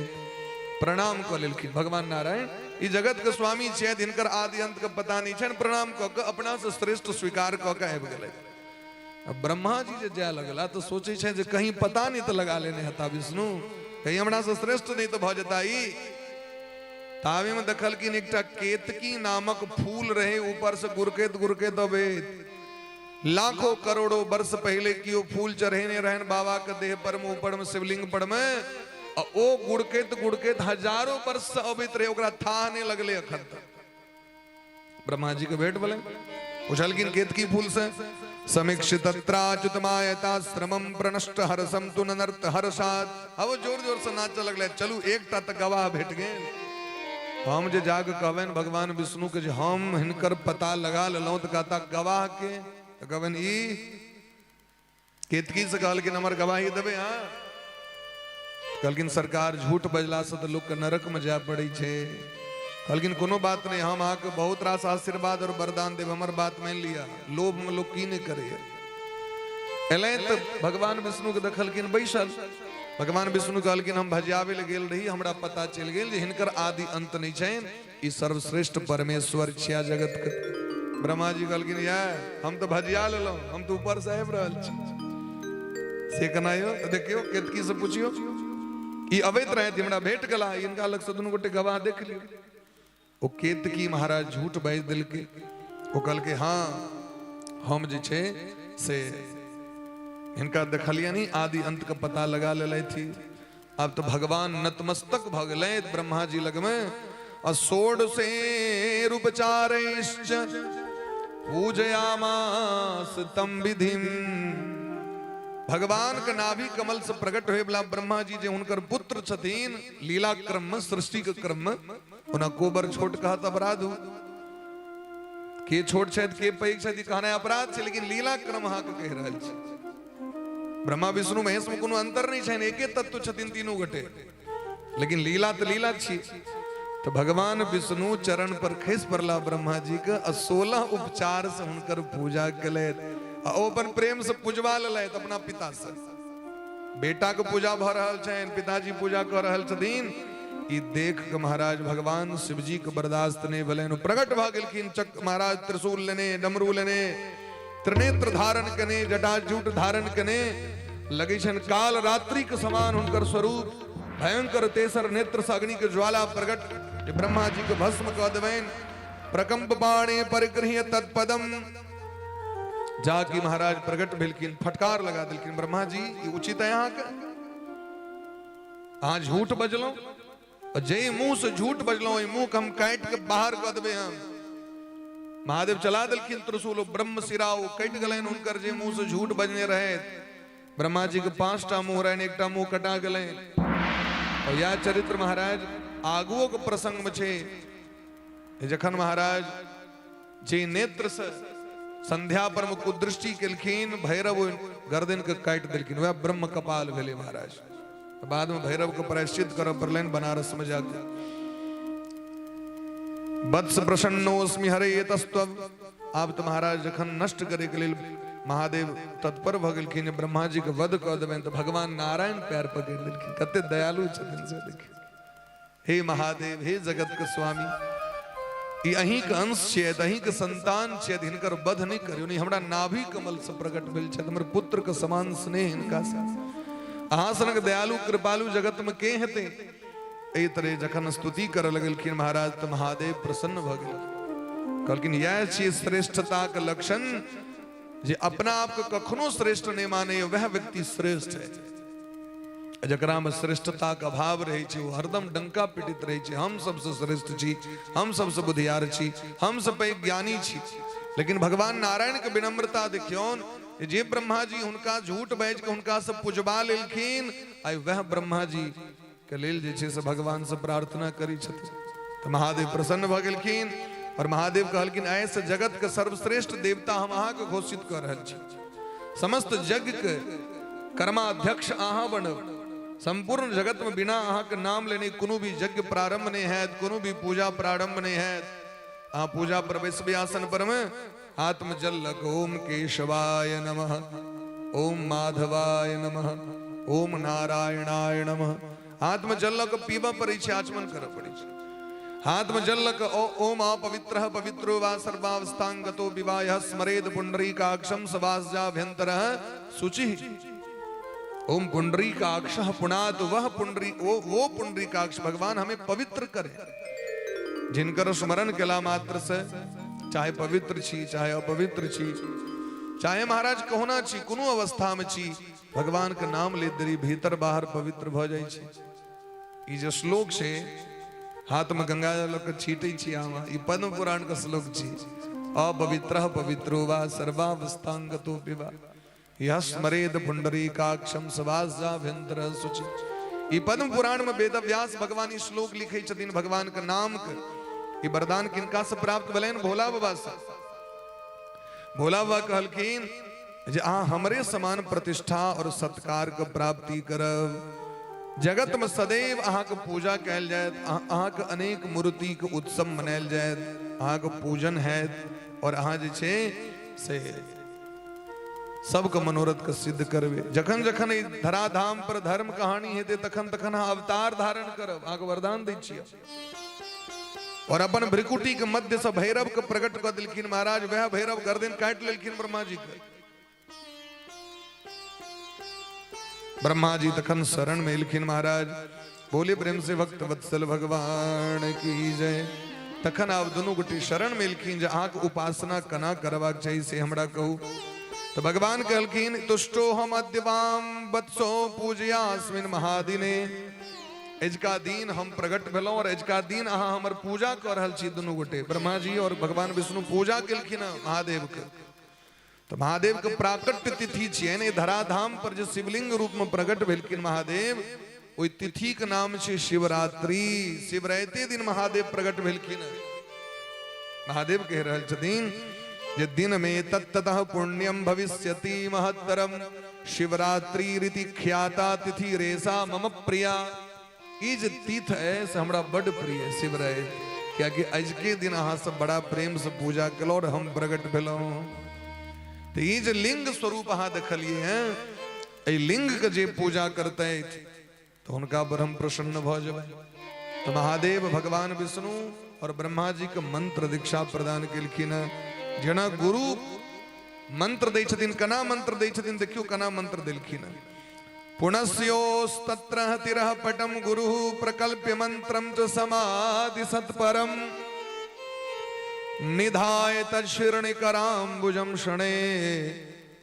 प्रणाम कऽ लेलखिन। भगवान नारायण ई जगत के स्वामी छियै, हिनकर आदि अंत के पता नहीं छनि, प्रणाम कऽ के अपना से श्रेष्ठ स्वीकार कऽ के आबि गेलथि। अब ब्रह्मा जी जे जाय लगला तो सोचै छै जे कहीं पता नहीं तो लगा लेने हता विष्णु, कहीं हमरा से श्रेष्ठ नहीं तो भऽ जेता ई। तावे में देखलखिन एकटा केतकी नामक फूल रहे, ऊपर से गुरकेत गुरकेत अबैत। लाखों करोड़ों वर्ष पहले की ओ फूल चढ़ेने रहन बाबा के देह पर में, ऊपर में शिवलिंग पर में, आ ओ गुड़केत गुड़केत हजारों वर्ष से अबैत रहे, ओकरा थाह नहीं लगले अखन तक। ब्रह्मा जी के भेंट भेलै, पुछलखिन केतकी फूल से, समीक्षितत्राच्युतमायताश्रमं प्रणष्ट हर्षम तु नर्त हर्षात। अब जोर जोर से नाचऽ लगलै, चलू एकटा तऽ गवाह भेट गेल। हम जे जाग कहबनि भगवान विष्णु के जे हम हिनकर पता लगा लेलहुँ तऽ कहता गवाह के, तऽ कहबनि ई केतकी से कहलखिन हमर गवाही देबै? हाँ। कहलखिन सरकार झूठ बजला से तऽ लोक के नरक में जाय पड़ै छै। कहलखिन कोनो बात नहीं, हम अहाँके बहुत रास आशीर्वाद और वरदान देब, हमर बात मानि लिअ। लोभ में लोक की नहीं करैया। एलै तऽ भगवान विष्णु के देखलखिन बैसल। भगवान विष्णु कहलखिन हम भजियाबै लए गेल रही, हमरा पता चलि गेल जे हिनकर आदि अंत नहीं छनि, ई सर्वश्रेष्ठ परमेश्वर छिया जगत के। ब्रह्मा जी कहलखिन या हम तऽ भजिया लेलहुँ, हम तऽ ऊपर से आबि रहल छी। से केना यौ? तऽ देखियौ केतकी से पुछियौ, ई अबैत रहथि हमरा भेट गेला, हिनका लग से दुनू गोटे गवाह देख लियौ। ओ केतकी महाराज झूठ बाजि देलकै। ओ कहलकै हाँ हम जे छै से हिनका देखलियनि आदि अंत के पता लगा लेलथि। आब तऽ भगवान नतमस्तक भऽ गेलथि ब्रह्मा जी लगमे। आ षोडशे उपचारैश्च पूजयामास तम विधिम। भगवान के नाभि कमल से प्रकट होए वाला ब्रह्मा जी जे हुनकर पुत्र छथिन, लीला क्रम में, सृष्टि के क्रम में, ओना कोबर छोट कहत अपराध हो, के छोट छथि के पैघ छथि कहनाइ अपराध छै, लेकिन लीला क्रम अहाँके कहि रहल छी। ब्रह्मा विष्णु महेश में कोनो अंतर नहीं छनि, एके तत्व छथिन तीनू गोटे, लेकिन लीला तऽ लीला छी। तो भगवान विष्णु चरण पर खसि पड़ला ब्रह्मा जी के आ 16 उपचार से हुनकर पूजा केलथि आ ओ अपन प्रेम से पूजवा लेलथि अपना पिता से। बेटा के पूजा भऽ रहल छनि, पिताजी पूजा कऽ रहल छथिन, ई देख के महाराज भगवान शिवजी के बर्दाश्त नहीं भेलनि, प्रकट भऽ गेलखिन। चक महाराज त्रिशूल लेने, डमरू लेने, त्रिनेत्र धारण केने, जटाजूट धारण केने, लगै छनि काल रात्रि के समान हुनकर स्वरूप, भयंकर तेसर नेत्र से अग्नि के ज्वाला प्रकट, जे ब्रह्मा जी के भस्म कऽ देबनि। प्रकम्प बाणे परिगृह्य तत्पदम, जाकि महाराज प्रकट भेलखिन, फटकार लगा देलखिन, ब्रह्मा जी ई उचित है अहाँके? अहाँ झूठ बजलहुँ, जे मुंह से झूठ बजलहुँ ओहि मुंह के हम काटि के बाहर कऽ देबै। हम महादेव चला देलखिन त्रिशूल, ब्रह्म सिरा ओ कटि गेलनि हुनकर जे मुंह से झूठ बजने रहे। ब्रह्मा जी के 5टा मुंह रहनि, एकटा मुंह कटा गेलनि। और यह चरित्र महाराज आगुओ के प्रसंग में छै, जखन महाराज जे नेत्र से संध्या पर में कुदृष्टि केलखिन, भैरव गर्दन के काटि देलखिन, वएह ब्रह्म कपाल भेलै महाराज। बाद में भैरव के प्रायश्चित करऽ पड़लनि बनारस में जाके। वत्स प्रसन्नोस्मि हरे तस्त्व। आब तऽ महाराज जखन नष्ट करे के लेल महादेव तत्पर भऽ गेलखिन, ब्रह्मा जी के वध कऽ देबनि, तऽ भगवान नारायण पैर पकड़ि लेलखिन। कते दयालु छथिन से देखियौ। हे महादेव, हे जगत के स्वामी, ई अहीं के अंश छियै, अहीं के संतान छियै, हिनकर वध नहि करियौ। नहि, हमरा नाभि कमल से प्रकट भेल छथि, हमर पुत्र के समान स्नेह हिनका से। अहाँ सनक दयालु कृपालु जगत में के हेतै? एहि तरह जखन स्तुति करऽ लगलखिन महाराज तऽ महादेव प्रसन्न भऽ गेल। कहलखिन इएह छियै श्रेष्ठताक लक्षण, जे अपना आपके कखनो श्रेष्ठ नहि माने वह व्यक्ति श्रेष्ठ है। जकरा में श्रेष्ठताक अभाव रहै छै ओ हरदम डंका पीटित रहै छै, हम सबसे श्रेष्ठ छी, हम सबसे बुधियार छी, हम सब पैघ ज्ञानी छी। लेकिन भगवान नारायण के विनम्रता देखियौन, जे ब्रह्मा जी हुनका झूठ बाजि के हुनका से पुजबा लेलखिन, आइ वह ब्रह्मा जी के लेल जे छै से भगवान से प्रार्थना करै छथिन। तऽ महादेव प्रसन्न भऽ गेलखिन और महादेव कहलखिन ऐसे जगत के सर्वश्रेष्ठ देवता हम अहाँके घोषित कऽ रहल छी, समस्त यज्ञ के कर्माध्यक्ष अहाँ बनब, संपूर्ण जगत में बिना अहाँके नाम लेने कोनो भी यज्ञ प्रारंभ नहीं हैत, कोनो भी पूजा प्रारंभ नहीं हैत। अहाँ पूजा पर बैसबै आसन पर में, हाथ में जल लग ओम केशवाय नमः, ओम माधवाय नमः, ओम नारायणाय नमः, हाथ में जल लग पीबऽ पड़ै छै, आचमन करऽ पड़ै छै। हाथ में जल लग ओम अपवित्र पवित्रो वा सर्वावस्थांगतो विवाह स्मरेद पुंडरीकाक्षम सवास्याभ्यंतर शुचि। ओम पुंडरीकाक्ष पुणात वह पुंडरी वो पुंडरीकाक्ष भगवान हमें पवित्र करे, जिनकर स्मरण केला मात्र से चाहे पवित्र छी चाहे अपवित्र छी, चाहे महाराज कहुना छी, कोनो अवस्था में छी, भगवान के नाम ले देरी भीतर बाहर पवित्र भ जाइ छै। ई जे श्लोक छै, हाथ में गंगा जल के छीटै छी अहाँ, ई पद्म पुराण के श्लोक छी। अपवित्र पवित्रो वा सर्वावस्थांगतो पिबा यह स्मरेद पुंडरीकाक्षम सवास्याभ्यंतर शुचि। ई पद्म पुराण में वेदव्यास भगवान ई श्लोक लिखै छथिन भगवान के नाम के। ई वरदान किनका से प्राप्त भेलनि? भोला बाबा से। भोला बाबा कहलखिन जे अहाँ हमरे समान प्रतिष्ठा और सत्कार के प्राप्ति करब, जगत में सदैव अहाँके पूजा कयल जायत, अहाँके अनेक मूर्ति के उत्सव मनायल जायत, अहाँके पूजन हैत और अहाँ जे छै से सबके मनोरथ के सिद्ध करबै। जखन जखन एहि धराधाम पर धर्म कहानी हेतै तखन तखन अहाँ अवतार धारण करब, अहाँके वरदान दै छियै। और अपन भ्रिकुटी के मध्य से भैरव के प्रकट कऽ देलखिन महाराज, वह भैरव गर्दन काटि लेलखिन ब्रह्मा जी के। ब्रह्मा जी तखन शरण में एलखिन महाराज, बोले प्रेम से भक्त वत्सल भगवान की जय। तखन आब दुनू गोटे शरण में एलखिन जे अहाँके उपासना केना करबाक चाही से हमरा कहू। तऽ भगवान कहलखिन तुष्टो हम अद्यवाम वत्सो पूजयास्मिन महादिने। अजुका दिन हम प्रकट भेलहुँ और अजुका दिन अहाँ हमर पूजा कऽ रहल छी। दुनू गोटे ब्रह्मा जी और भगवान विष्णु पूजा केलखिन हँ महादेव के। तऽ महादेव के प्राकट्य तिथि छियनि, धराधाम पर जे शिवलिंग रूप में प्रकट भेलखिन महादेव, ओहि तिथि के नाम छै शिवरात्रि। शिवरात्रि दिन महादेव प्रकट भेलखिन। महादेव कहि रहल छथिन जे दिन में तत्ततः पुण्यम भविष्यति महत्तरम शिवरात्रि रीति ख्याता तिथि रेसा मम प्रिया। ई जे तीथ है से हमरा बड प्रिय है शिवरात्रि, कियाकि अजके दिन अहाँ सब बड़ा प्रेम से पूजा केलहुँ और हम प्रकट भेलहुँ। तऽ ई जे लिंग स्वरूप अहाँ देखलिए हैं, एहि लिंग के जे पूजा करतै तऽ हुनका पर हम प्रसन्न भऽ जेबै। तऽ महादेव भगवान विष्णु और ब्रह्मा जी के मंत्र दीक्षा प्रदान केलखिन हँ। जेना गुरु मंत्र दै छथिन, केना मंत्र दै छथिन देखियौ केना मंत्र देलखिन हँ। पुनस्योस्तत्र तिरः पटम गुरु प्रकल्प्य मंत्रम च समाधि सत्परम निधाय तच्छीर्णिकराम्बुजं शणे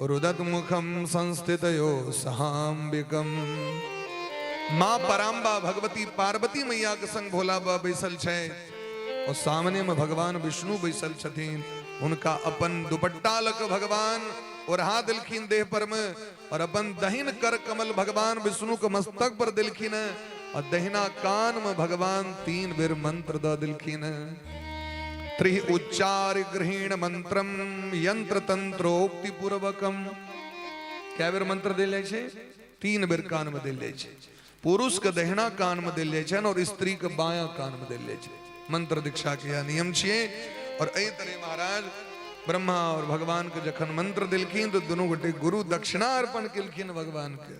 रुदत मुखम संस्थितयो सहाम्बिकम। माँ पराम्बा भगवती पार्वती मैया के संग भोला बाबा बैसल छै और सामने में भगवान विष्णु बैसल छथिन। हुनका अपन दुपट्टा लऽ कऽ भगवान ओढ़ा देलखिन देह पर में और अपन दहिन कर कमल भगवान विष्णु के मस्तक पर देलखिन और दहिना कान में भगवान 3 बेर मंत्र दऽ देलखिन। त्रि उच्चार गृहीण मंत्रम यंत्र तंत्रोक्ति पूर्वकम। कै बेर मंत्र देल जाइ छै? 3 बेर कान में देल जाइ छै। पुरुष के दहिना कान में देल जाइ छै और स्त्री के बायां कान में देल जाइ छै। मंत्र दीक्षा के यह नियम छियै। और एहि तरह महाराज ब्रह्मा और भगवान के जखन मंत्र देलखिन तो दुनू गोटे गुरु दक्षिणा अर्पण केलखिन भगवान के।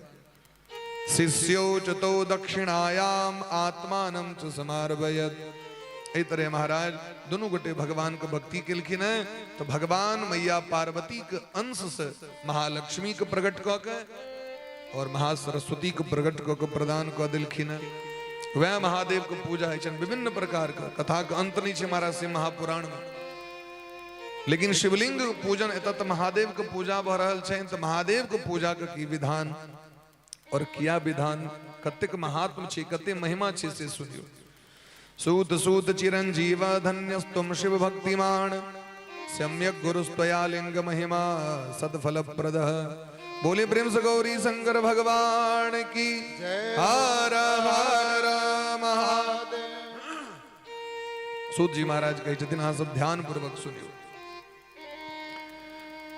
शिष्यो च तो दक्षिणायाम आत्मानं च समार्पयत। एहि तरह महाराज दुनू गोटे भगवान के भक्ति केलखिन हैं तो भगवान मैया पार्वती के अंश से महालक्ष्मी के प्रकट कऽ के और महासरस्वती के प्रकट कऽ के प्रदान कऽ देलखिन हैं। वह महादेव के पूजा होइ छनि विभिन्न प्रकार के, कथा के अंत नहीं छै महाराज से महापुराण में। लेकिन शिवलिंग पूजन एतऽ तऽ महादेव के पूजा भऽ रहल छनि, तऽ महादेव के पूजा के की विधान और किया विधान, कतेक महात्म छै, कतेक महिमा छै से सुनियौ। सूत सूत चिरंजीव धन्यस्तुम शिव भक्तिमान सम्यक गुरुस्त्वया लिंग महिमा सदफलप्रद। बोले प्रेम से गौरी शंकर भगवान की हर हर महादेव। सूत जी महाराज कहै छथिन अहाँ सब ध्यान पूर्वक सुनियौ।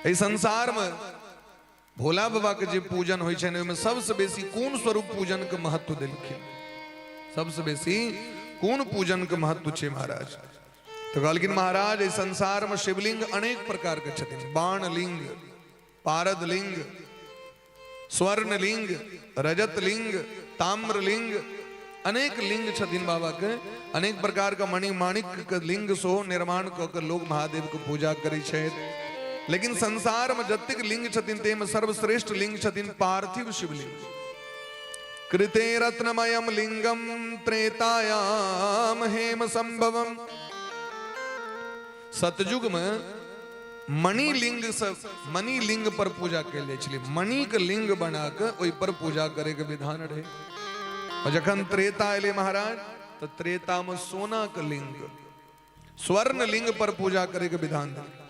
एहि संसार में भोला बाबा के जे पूजन होइ छनि ओहिमे सबसँ बेसी कोन स्वरूप पूजन के महत्व देलखिन? सबसँ बेसी कोन पूजन के महत्व छै महाराज? तो कहलखिन महाराज एहि संसार में शिवलिंग अनेक प्रकार के छथिन। बाणलिंग, पारद लिंग, स्वर्ण लिंग, रजत लिंग, ताम्र लिंग, अनेक लिंग छथिन बाबा के। अनेक प्रकार के मणि माणिक के लिंग सेहो निर्माण कऽ के लोग महादेव के पूजा करै छथि। लेकिन संसार में जतेक लिंग छथिन ताहिमे सर्वश्रेष्ठ लिंग छथिन पार्थिव शिवलिंग। कृते रत्नमयम लिंगम त्रेतायाम हेम संभवम। सतयुग में मणि लिंग से मणि लिंग पर पूजा कयल जाइ छलै। मणि के लिंग बना के ओहि पर पूजा करे के विधान रहे। और जखन त्रेता एलै महाराज तो त्रेता में सोना के लिंग, स्वर्ण लिंग पर पूजा करे के विधान रहे।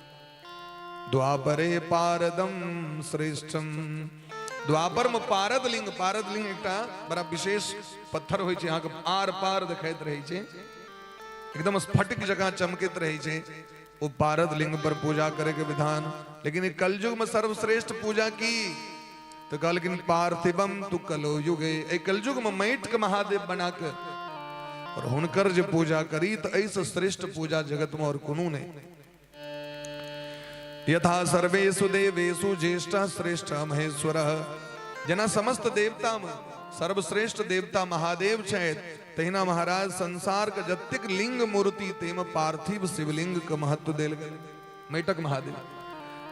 द्वापरे पारदम श्रेष्ठम। द्वापर में पारद लिंग, पारद लिंग एकटा बड़ा विशेष पत्थर होइ छै, अहाँके आर पार देखाइत रहै छै, एकदम स्फटिक जकाँ चमकैत रहै छै। वो पारद लिंग पर पूजा करे के विधान। लेकिन कलयुग में सर्वश्रेष्ठ पूजा की तो कहलखिन पार्थिवम तु कलो युगे। एहि कलयुग में माटि के महादेव बना के और हुनकर जे पूजा करी तो एहिसँ श्रेष्ठ पूजा जगत में और कोनो नहीं। यथा सर्वेषु देवेषु ज्येष्ठ श्रेष्ठ महेश्वर। जेना समस्त देवता में सर्वश्रेष्ठ देवता महादेव छथि, तहिना महाराज संसार के जतेक लिंग मूर्ति ताहिमे पार्थिव शिवलिंग के महत्व देल गेल। मैटक महादेव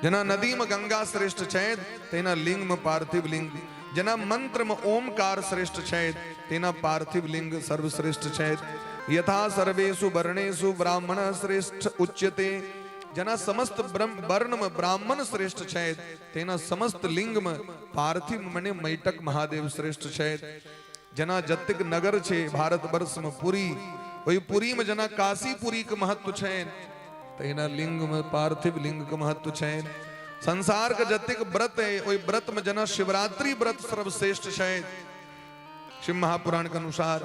जेना नदी में गंगा श्रेष्ठ छथि, तहिना लिंग में पार्थिव लिंग। जेना मंत्र में ओमकार श्रेष्ठ छथि, तहिना पार्थिव लिंग सर्वश्रेष्ठ छथि। यथा सर्वेषु वर्णेषु ब्राह्मण श्रेष्ठ उच्यते, जेना समस्त वर्ण में ब्राह्मण श्रेष्ठ छथि, तेना समस्त लिंग में पार्थिव मने मैटक महादेव श्रेष्ठ छथि। जेना जतेक नगर छै भारतवर्ष में पुरी, ओहि पुरी में जेना काशीपुरी के महत्व छनि, तहिना लिंग में पार्थिव लिंग के महत्व छनि। संसार के जतेक व्रत है, ओहि व्रत में जेना शिवरात्रि व्रत सर्वश्रेष्ठ छै शिव महापुराण के अनुसार,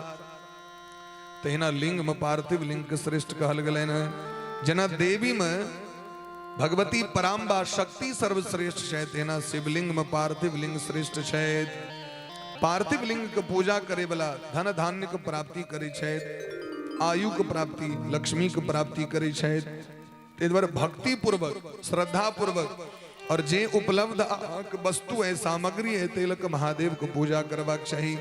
तहिना लिंग में पार्थिव लिंग के श्रेष्ठ कहल गेलनि हैं। जेना देवी में भगवती पराम्बा शक्ति सर्वश्रेष्ठ छै, तहिना शिवलिंग में पार्थिव लिंग श्रेष्ठ छै। पार्थिव लिंग के पूजा करे वाला धन धान्य के प्राप्ति करे छै, आयु के प्राप्ति, लक्ष्मी के प्राप्ति करे छै। ताहि दुआरे भक्ति पूर्वक, श्रद्धा पूर्वक और जे उपलब्ध अहाँके वस्तु है, सामग्री है, ताहि लऽ कऽ महादेव के पूजा करबाक चाही।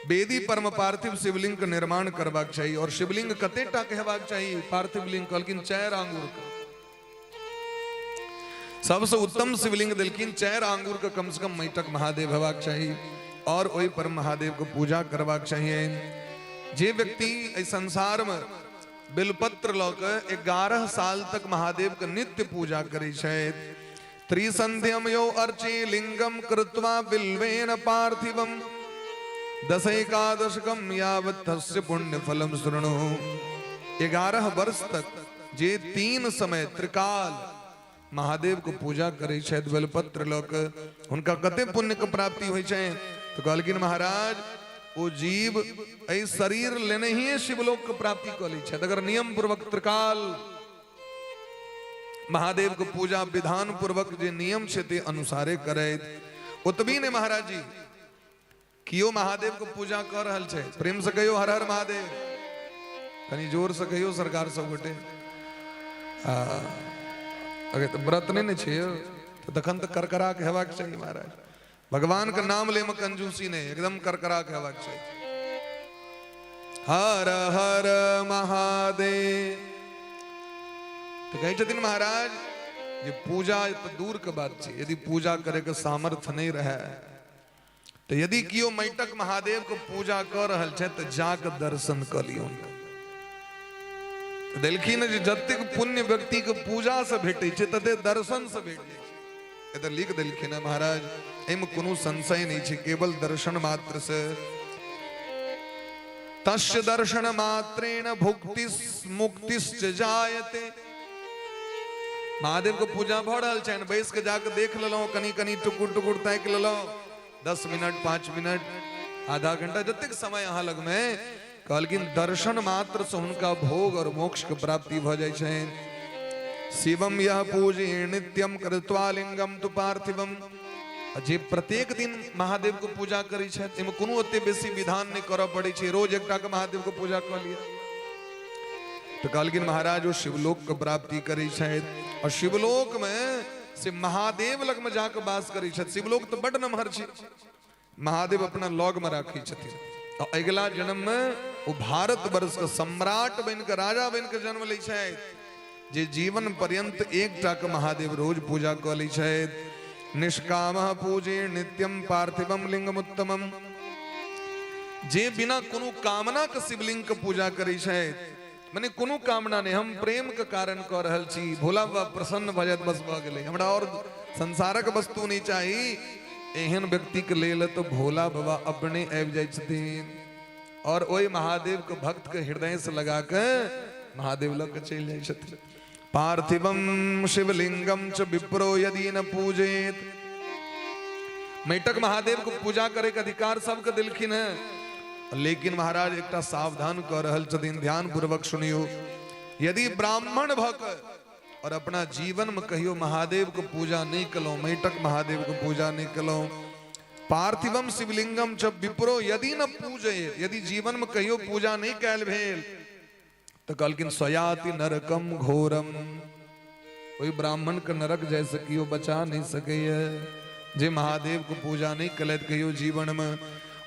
वेदी परम पार्थिव शिवलिंग के निर्माण करबाक चाही। और शिवलिंग कते टा के हेबाक चाही पार्थिव लिंग? कहलखिन 4 आंगुर के। सबसे उत्तम शिवलिंग देलखिन 4 आंगुर के कम से कम मैटक महादेव हेबाक चाही और ओहि पर महादेव के पूजा करबाक चाहिए। जे व्यक्ति एहि संसार में बेलपत्र लऽ के 11 साल तक महादेव के नित्य पूजा करै छथि, त्रिसंध्यम यो अर्चे लिंगम कृत्वा बिल्वेन पार्थिवम दशैकादशकम यावत् तस्य पुण्य फलम शृणु। 11 वर्ष तक जे 3 समय त्रिकाल महादेव के पूजा करै छथि बेलपत्र लऽ के, हुनका कते पुण्य के प्राप्ति होइ छै? तो कहलखिन महाराज, ओ जीव एहि शरीर लेनहिए शिवलोक के प्राप्ति कऽ लै छथि, अगर नियम पूर्वक त्रिकाल महादेव के पूजा विधान पूर्वक जे नियम छै ते अनुसारे करैत। ओतबी ने महाराज जी, कियो महादेव के पूजा कऽ रहल छै, प्रेम से कहियो हर हर महादेव, कनी जोर से कहियो सरकार सब गोटे। अगर तऽ व्रत नहि ने छै तऽ तखन तऽ करकरा के हेबाक चाही महाराज। भगवान के नाम ले में कंजूसी नहीं, एकदम करकरा के हेबाक चाही। हर हर महादेव। तो कहै छथिन महाराज जे पूजा तऽ दूर के बात छै, यदि पूजा करे के सामर्थ्य नहीं रहे तो यदि कियो मैटक महादेव के पूजा कर रहल छै तऽ जाके दर्शन कऽ लियौ हुनका। तऽ देलखिन जे जतेक पुण्य व्यक्ति के पूजा से भेटै छै तते दर्शन से भेट जाइ छै। एतऽ लिख देलखिन हँ महाराज, एहिमे कोनो संशय नहि छै, केवल दर्शन मात्र से तस्य दर्शन मात्रेण भुक्ति मुक्तिश्च जायते। महादेव के पूजा भऽ रहल छनि, बैस के जाके देख लेलहुँ, कनी कनी टुकुर टुकुर ताकि लेलहुँ, 10 मिनट 5 मिनट आधा घंटा जतेक समय अहाँ लगमे, कहलखिन दर्शन मात्र से हुनका भोग और मोक्ष के प्राप्ति भऽ जाइ छनि। शिवम यह पूजे नित्यम कृत्वा लिंगम तु पार्थिवम। जे प्रत्येक दिन महादेव के पूजा करै छथि, एहिमे कोनो ओते बेसी विधान नहि करऽ पड़ै छै, रोज एकटा के महादेव के पूजा कऽ लिअ। तऽ कहलखिन महाराज ओ शिवलोक के प्राप्ति करै छथि और शिवलोक में से महादेव लग में जाके वास करै छथि। शिवलोक तऽ बड नमहर छै, महादेव अपना लग में राखै छथिन। और अगिला जन्म में ओ भारत वर्ष के सम्राट बनि के, राजा बनि के जन्म लै छथि, जे जीवन पर्यंत एकटा के महादेव रोज पूजा कऽ लै छथि। निष्काम पूजे नित्यम पार्थिवम लिंगमुत्तमम। जे बिना कोनो कामना के शिवलिंग के पूजा करै छथि, मने कोनो कामना नहि, हम प्रेम के कारण कऽ रहल छी, भोला बाबा प्रसन्न भऽ जायत बस भऽ गेलै, हमरा और संसारक वस्तु नहि चाही, एहन व्यक्ति के लेल तऽ भोला बाबा अपने आबि जाइ छथिन और ओहि महादेव के भक्त के हृदय से लगा के महादेव लग के चलि जाइ छथिन। पार्थिवम शिवलिंगम च विप्रो यदि न पूजेत। मैटक महादेव के पूजा करे के अधिकार सबके दिलखिन है, लेकिन महाराज एकटा सावधान कऽ रहल छथिन, ध्यान पूर्वक सुनियो। यदि ब्राह्मण भऽ के और अपना जीवन में कहियो महादेव के पूजा नहीं कलौं, मैटक महादेव के पूजा नहीं कलौं, पार्थिवम शिवलिंगम च विप्रो यदि न पूजे, यदि जीवन में कहियो पूजा नहीं कैल भेल, तो कहलखिन स्वयाति नरकम घोरम। कोई ब्राह्मण के नरक जैसे कियो बचा नहीं सकैए जे महादेव के पूजा नहीं कलैत कहियो जीवन में,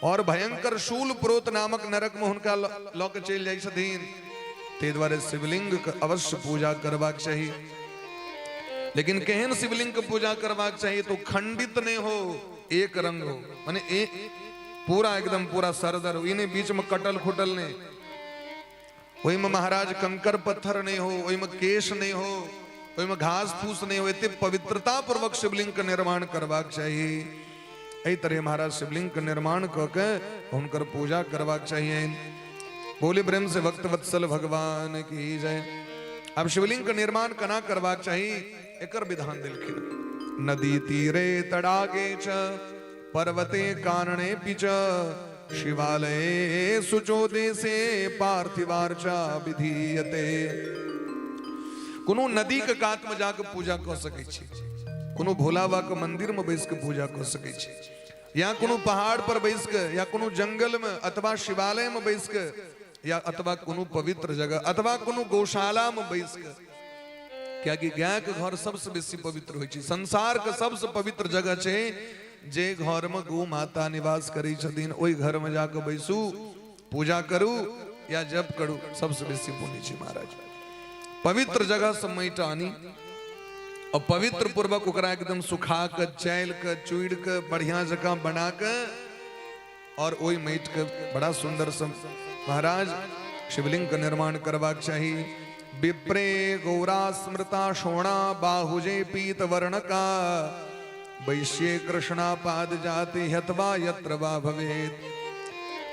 और भयंकर शूल प्रोत नामक नरक में हुनका लऽ के चलि जाइ छथिन। ताहि दुआरे शिवलिंग के अवश्य पूजा करबाक चाही, लेकिन केहन शिवलिंग के पूजा करबाक चाही? तो खंडित नहीं हो, एक रंग हो, माने पूरा एकदम पूरा सरदर हो, ई नहीं बीच में कटल खुटल नहीं, ओहिमे महाराज कंकर पत्थर नहीं हो, ओहिमे केश नहीं हो। ओहिमे घास फूस नहि हो, एते पवित्रता पूर्वक शिवलिंग के निर्माण करबाक चाही। एहि तरह महाराज शिवलिंग के निर्माण कऽ के हुनकर पूजा करबाक चाहिए। बोले प्रेम से भक्त वत्सल भगवान की जय। अब शिवलिंग के निर्माण केना करबाक चाही, एकर विधान देलखिन। नदी तीरे तड़ागे च पर्वते कानने पिच शिवालये शुचो देशे पार्थिवार्चा विधीयते। कोनो नदी के कात में जाके पूजा कऽ सकै छी, कोनो भोला बाबा के मंदिर में बैस के पूजा कऽ सकै छी, या कोनो पहाड़ पर बैस के, या कोनो जंगल में अथवा शिवालय में बैस के, या अथवा कोनो पवित्र जगह अथवा कोनो गौशाला में बैस के। कियाकि गाय के घर सबसे बेसी पवित्र होइ छै, संसार के सबसे पवित्र जगह छै जे घर में गौ माता निवास करै छथिन, ओहि घर में जाके बैसू, पूजा करू या जप करू, सबसे बेसी पुण्य छै महाराज। पवित्र जगह से माटि आनी और पवित्र पूर्वक ओकरा एकदम सुखा के, चालि के, चूड़ि के, बढ़िया जकाँ बना के और ओहि माटि के बड़ा सुंदर से महाराज शिवलिंग के निर्माण करबाक चाही। विप्रे गौरा स्मृता शोणा बाहुजे पीत वर्ण का वैश्ये कृष्णा पाद जाति हतवा यत्र वा भवेत।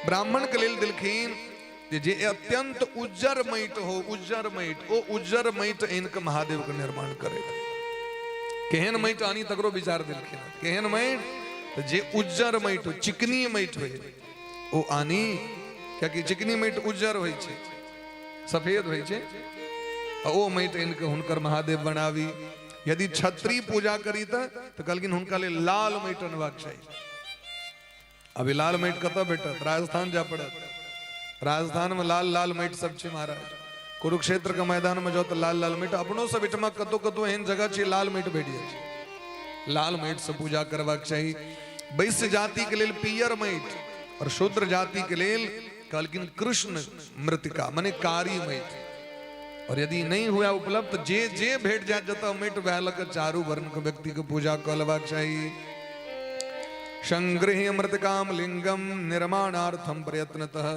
ब्राह्मण के लेल दिलखिन जे अत्यंत उज्जर माटि हो, उज्जर माटि, ओ उज्जर माटि आनि के महादेव के निर्माण करे। केहन माटि आनी तकरो विचार दिलखिन। केहन माटि? जे उज्जर माटि हो, चिकनी माटि हो, ओ आनी, कियाकि चिकनी माटि उज्जर होइ छै, सफेद होइ छै, ओ माटि आनि के हुनकर महादेव बनावी। यदि छत्री पूजा करी तऽ कहलखिन हुनका लेल लाल माटि अनबाक चाही। अभी लाल माटि कतऽ भेटत? राजस्थान जाय पड़त। राजस्थान में लाल लाल माटि सब छै महाराज। कुरुक्षेत्र के मैदान में जाओ तऽ लाल लाल माटि, अपनो सब एहिठमा कतौ कतौ एहन जगह छै लाल माटि भेट जाइ छै। लाल माटि से पूजा करबाक चाही। वैश्य जाति के लेल पियर माटि और शूद्र जाति के लेल कहलखिन कृष्ण मृतिका माने कारी माटि। और यदि नहीं हुआ उपलब्ध जे जे भेट जाए जतऽ माटि वएह लऽ कऽ चारू वर्ण के व्यक्ति के पूजा कऽ लेबाक चाही। संगृह्य मृतिकाम लिंगम निर्माणार्थम प्रयत्नतः,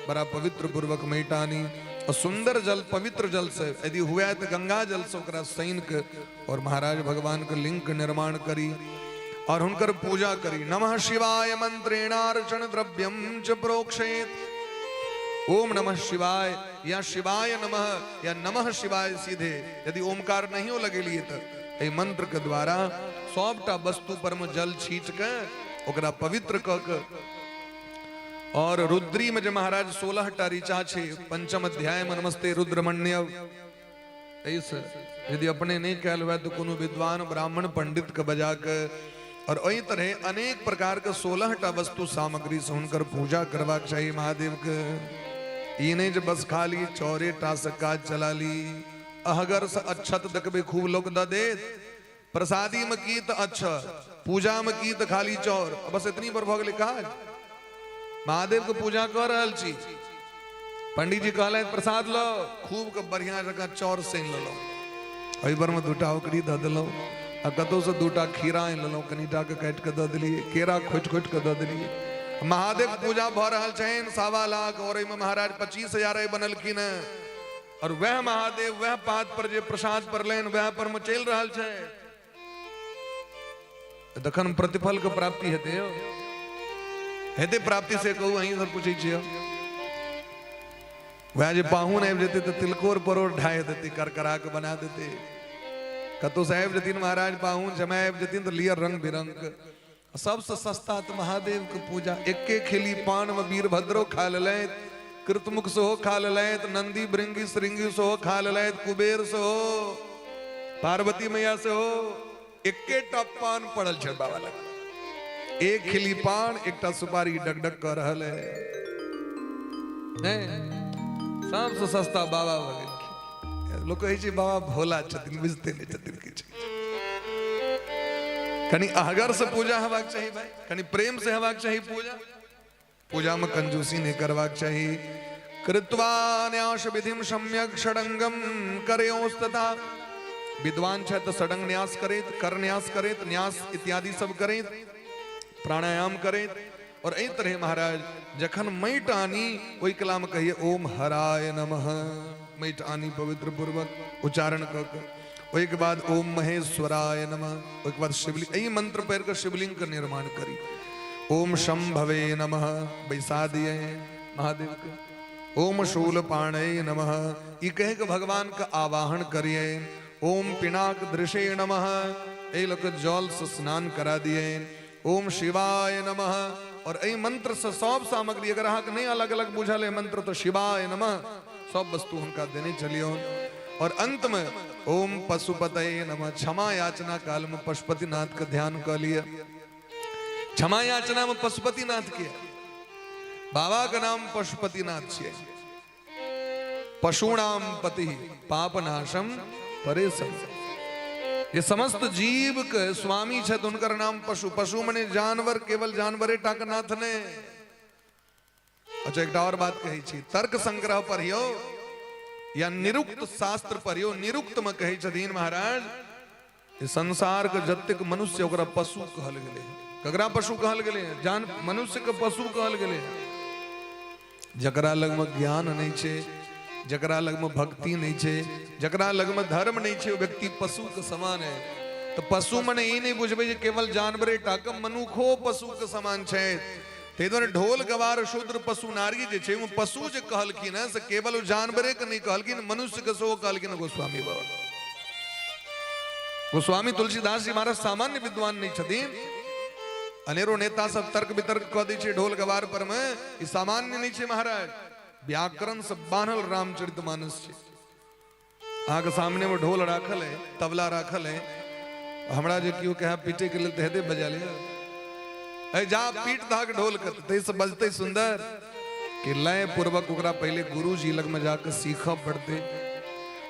बड़ा पवित्र पूर्वक माटि आनी और सुंदर जल, पवित्र जल से यदि हुआ तो गंगा जल से ओकरा सैन के और महाराज भगवान के लिंग के निर्माण करी और हुनकर पूजा करी। नमः शिवाय मंत्रेणार्चन द्रव्यम च प्रोक्षेत। ओम नमः शिवाय या शिवाय नमः या नमः शिवाय सीधे यदि ओमकार नहीं हो लगेलिए तो एहि मंत्र के द्वारा सबटा वस्तु पर में जल छीट के ओकरा पवित्र क के। और रुद्री में जे महाराज 16 टा ऋचा छै पंचम अध्याय में, नमस्ते रुद्रमण्य, एहिसँ यदि अपने नहीं कयल हुए तो कोनो विद्वान ब्राह्मण पंडित के बजा के और एहि तरह अनेक प्रकार के 16 टा वस्तु सामग्री से हुनकर पूजा करबाक चाही महादेव के। ई नहीं जे बस खाली चौरे टा से काज चला ली। अहगर से अच्छत देखबे खूब लोग the देत, प्रसादी में की तऽ अच्छत, पूजा में की तऽ खाली चौर, बस इतनी पर भऽ गेलै काज। महादेव के पूजा कऽ रहल छी, पंडित जी कहलथि प्रसाद लो, खूब के बढ़िया जकाँ चौर सैन लेलहुँ, एहि पर में दूटा ओकरी दऽ देलहुँ आ कतौसँ दूटा खीरा आनि लेलहुँ, कनिटा के काटि कऽ दऽ देलियै, केरा खोटि खोटि कऽ दऽ देलियै। महादेव पूजा भऽ रहल छनि 1.25 लाख और एहिमे महाराज 25,000 बनलखिन हेँ और वएह महादेव वएह पात पर जे प्रसाद पड़लनि वएह पर मे चलि रहल छै। तखन प्रतिफल के प्राप्ति हेतै यौ, हेतै प्राप्ति से कहू, अहीं सब पूछै छियै। वएह जे पाहुन आबि जेतै तऽ तिलकोर परोड़ ढाहि देतै, करकरा के बना देतै। कतौसँ आबि जेथिन महाराज पाहुन, जमाय आबि जेथिन तऽ लिअ रंग बिरंग के। सबसँ सस्ता तऽ महादेव के पूजा। एके खेली पान में वीरभद्रो खा लेलथि, कृतमुख सेहो खा लेलथि, नंदी भृंगी श्रृंगी सेहो खा लेलथि, कुबेर सेहो, पार्वती मैया सेहो, एकेटा पान पड़ल छै बाबा लग। एक खिली पान, एकटा सुपारी डगडग कऽ रहल है। नहीं, सबसँ सस्ता बाबा भऽ गेलखिन। लोक कहै छै बाबा भोला छथिन, बुझते नहि छथिन किछु। कनि अहगर से पूजा हेबाक चाही भाई, कनि प्रेम से हेबाक चाही पूजा। पूजा में कंजूसी नहीं करबाक चाही। कृत्वा न्यास विधिम सम्यक षडंगम करयोस्तथा। विद्वान छै तऽ षडंग न्यास करैत, कर न्यास करैत, न्यास इत्यादि सब करैत, प्राणायाम करैत और एहि तरह महाराज जखन माटि आनी ओहि कला में कहिए ओम हराय नमः। माटि आनी पवित्र पूर्वक उच्चारण कऽ के ओहिके बाद ओम महेश्वराय नमः, ओहिके बाद शिवलिंग, एहि मंत्र पढ़ि कऽ शिवलिंग के निर्माण करी। ओम शंभवे नमः, बैसा दिए महादेव के। ओम शूलपाणये नमः, ई कह के भगवान के आवाहन करिए। ओम पिनाक दृशे नमः, एहि लऽ कऽ जल से स्नान करा दिए। ओम शिवाय नमः, और एहि मंत्र से सब सामग्री, अगर अहाँके नहीं अलग अलग बुझल है मंत्र तो शिवाय नमः सब वस्तु हुनका देने चलियो। और अंत में ओम पशुपतये नमः, क्षमा याचना काल में पशुपतिनाथ का ध्यान कर लिया। क्षमा याचना में पशुपतिनाथ के बाबा का नाम पशुपतिनाथ छियै। पशुणाम पति पापनाशम परेशम, ये समस्त जीव के स्वामी छथि, हुनकर नाम पशु। पशु मने जानवर, केवल जानवरे टा के नाथ ने। अच्छा, एकटा और बात कहै छी, तर्क संग्रह पढ़ियो या निरुक्त शास्त्र पढ़ियो, निरुक्त में कहै छथिन महाराज, संसार के जतेक मनुष्य ओकरा पशु कहल गेलै। ककरा पशु कहल गेलै? जान मनुष्य के पशु कहल गेलै। जकरा लगमे ज्ञान नहि छै, जकरा लगमे भक्ति नहि छै, जकरा लगमे धर्म नहि छै, ओ व्यक्ति पशु के समान है। तऽ पशु मने ई नहि बुझबै जे केवल जानवरे टा के, मनुखो पशु के समान छै। ताहि दुआरे ढोल गवार शूद्र पशु नारी जे छै, ओ पशु जे कहलखिन हँ से केवल ओ जानवरे के नहि कहलखिन, मनुष्य के सेहो कहलखिन गोस्वामी बाबा। गोस्वामी तुलसीदास जी महाराज सामान्य विद्वान नहीं छथिन। अनेरो नेता सब तर्क वितर्क कऽ दै छै ढोल गवार पर में, ई सामान्य नहीं छै महाराज। व्याकरण से बान्हल रामचरित मानस छै। अहाँके सामने में ढोल राखल है, तबला राखल है, हमरा जे केओ कहे पीटे के लेल तऽ हेतै बजा लिअ, ए जा पीट दहक ढोल के, ताहिसँ बजतै सुंदर कि लय पूर्वक ओकरा पहिले गुरुजी लग में जाके सीखऽ पड़तै,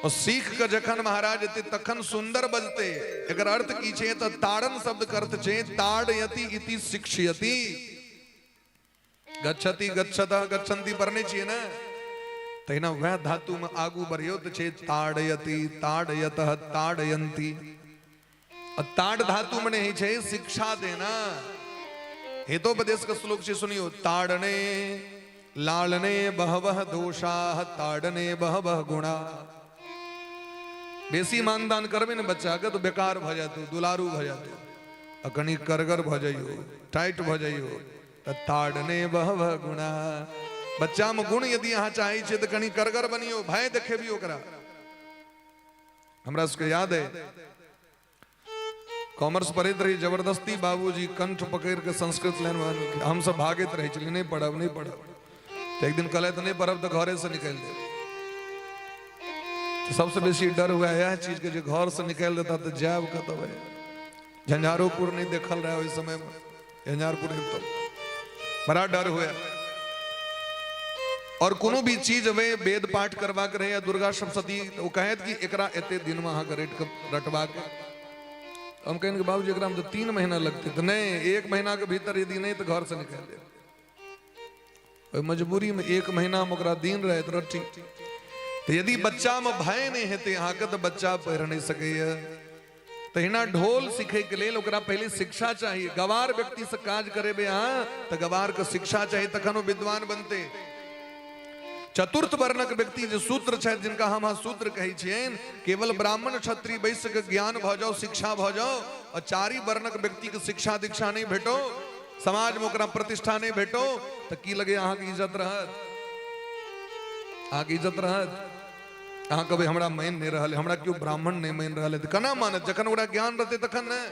और सीख के जखन महाराज एतै तखन सुंदर बजतै। एकर अर्थ की छै? तऽ ताड़न शब्द के अर्थ छै ताड़यति इति शिक्षयति। गच्छति गच्छतः गच्छन्ति पढ़ने छियै ने, तहिना वएह धातु में आगू बढ़ियौ तऽ छै ताड़यति ताड़यतः ताड़यन्ति। आ ताड़ धातु में नहि छै शिक्षा देना। हितोपदेश के श्लोक छै, सुनियो। ताड़ने लालने बहवः दोषाः ताड़ने बहवः गुणा। बेसी मानदान करबै ने बच्चा के तो बेकार भऽ जातौ, दुलारू भऽ जातौ, आ कनि करगर भऽ जइयो, टाइट भऽ जइयो तऽ ताड़ने बहवः गुणा। बच्चा में गुण यदि अहाँ चाहै छियै तऽ कनि करगर बनियो, भय देखेबियो ओकरा। हमरा सबके याद है, कॉमर्स पढ़ैत रही, जबरदस्ती बाबूजी कंठ पकड़ के संस्कृत लाइन में, हम सब भागैत रहै छलियै, नहि पढ़ब नहि पढ़ब। तऽ एक दिन कहलथि नहि पढ़ब तऽ घरे से निकलि देब। सबसे बेसी डर हुआ इएह चीज के जे घर से निकालि देता तऽ जायब कतऽ। झंझारोपुर नहीं देखल रहा ओहि समय में, झंझारपुर तो बड़ा डर हुआ। और कोनो भी चीज में वेद पाठ करबाक रहे या दुर्गा सप्तशती, तो वो कहत कि एकरा एते दिन में अहाँके रटि के रटबाक। हम कहन कि बाबूजी एकरा में तो 3 महीना लगते, तो नहीं, 1 महीना के भीतर यदि नहीं तो घर से निकालि देब। ओहि मजबूरी में 1 महीना में ओकरा दिन राति रटी। तो यदि बच्चा में भय नहीं हेतै अहाँके तऽ बच्चा पढ़ि नहीं सकैया। तहिना ढोल सीखे के लेल ओकरा पहले शिक्षा चाहिए। गवार व्यक्ति से काज करेबे अहाँ तऽ गवार के शिक्षा चाहिए, तखन ओ विद्वान बनते। चतुर्थ वर्णक व्यक्ति जे शूद्र छथि, जिनका हम अहाँ शूद्र कहै छियनि, केवल ब्राह्मण क्षत्रिय वैश्य के ज्ञान भऽ जाओ, शिक्षा भऽ जाओ, और चारि वर्णक व्यक्ति के शिक्षा दीक्षा नहीं भेटो, समाज में ओकरा प्रतिष्ठा नहीं भेटो, तऽ की लगे अहाँके इज्जत रहत? अहाँके इज्जत रहत? अहाँ कहबै हमरा मानि नहि रहल, हमरा केओ ब्राह्मण नहि मानि रहल है, तऽ केना मानत? जखन ओकरा ज्ञान रहतै तखन ने।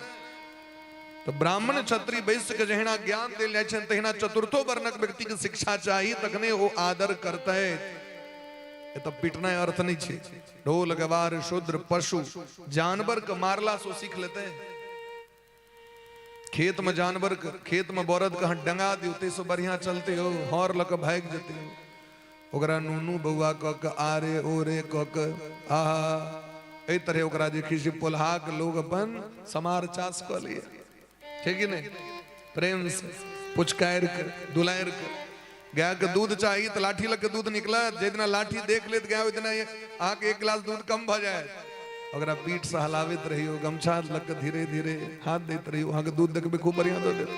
तऽ ब्राह्मण क्षत्रिय वैश्य के जहिना ज्ञान देल जाइ छनि, तहिना चतुर्थो वर्णक व्यक्ति के शिक्षा चाही, तखने ओ आदर करतै। एतऽ पिटनाइ अर्थ नहि छै। ढोल गवार शूद्र पशु जानवर के मारला से ओ सीख लेतै। खेत में जानवर के, खेत में बरद के अहाँ डंगा दियौ, ताहिसँ बढ़िआँ चलते हो, हर लऽ कऽ भागि जेतै। ओकरा नूनू बौआ कऽ के आरे ओरे कऽ के आहा, एहि तरहे ओकरा जे छै से पोल्हा के लोग अपन समार चास कऽ लिये, छै कि नहि? प्रेम से पुचकारि के दुलारि के। गाय के दूध चाही तऽ लाठी लऽ के दूध निकलत? जाहि दिना लाठी देख लेत गाय, ओहि दिना अहाँके 1 गिलास दूध कम भऽ जायत। ओकरा पीठ से हलाबैत रहियौ, गमछा लऽ के धीरे धीरे हाथ दैत रहियौ, अहाँके दूध देखबै खूब बढ़िआँ दऽ देत।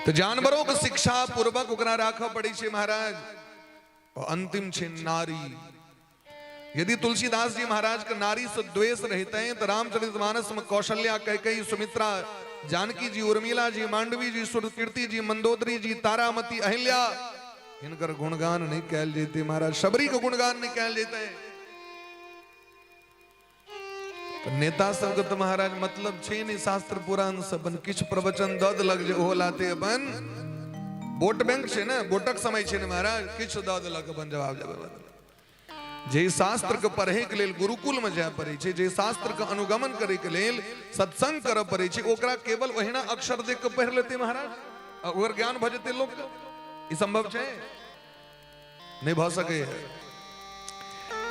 तऽ जानवरों के शिक्षा पूर्वक ओकरा राखऽ पड़ै छै महाराज। अंतिम छै नारी। यदि तुलसीदास जी महाराज के नारी से द्वेष रहते हैं तो रामचरितमानस में कौशल्या, कैकेयी, सुमित्रा, जानकी जी, उर्मिला जी, मांडवी जी, सुरकीर्ति जी, मंदोदरी जी, तारामती, अहिल्या, इनकर गुणगान नहीं कहल जेते महाराज। शबरी के गुणगान नहीं कहल जेते। तो नेता सबके तो महाराज मतलब छे नहीं शास्त्र पुराण से, अपन किछु प्रवचन दऽ देलक जे ओहो लाते अपन वोट बैंक छै ने, वोटक समय छै ने महाराज, किछु दऽ देलक अपन जवाब जवाब। जे शास्त्र के पढ़े के लेल गुरुकुल में जाय पड़े छै, जे शास्त्र के अनुगमन करे के लेल सत्संग करऽ पड़े छै, ओकरा केवल ओहिना अक्षर देख के पढ़ि लेते महाराज आ ओकर ज्ञान भऽ जेतै लोक के, ई संभव छै नहीं भऽ सकैए।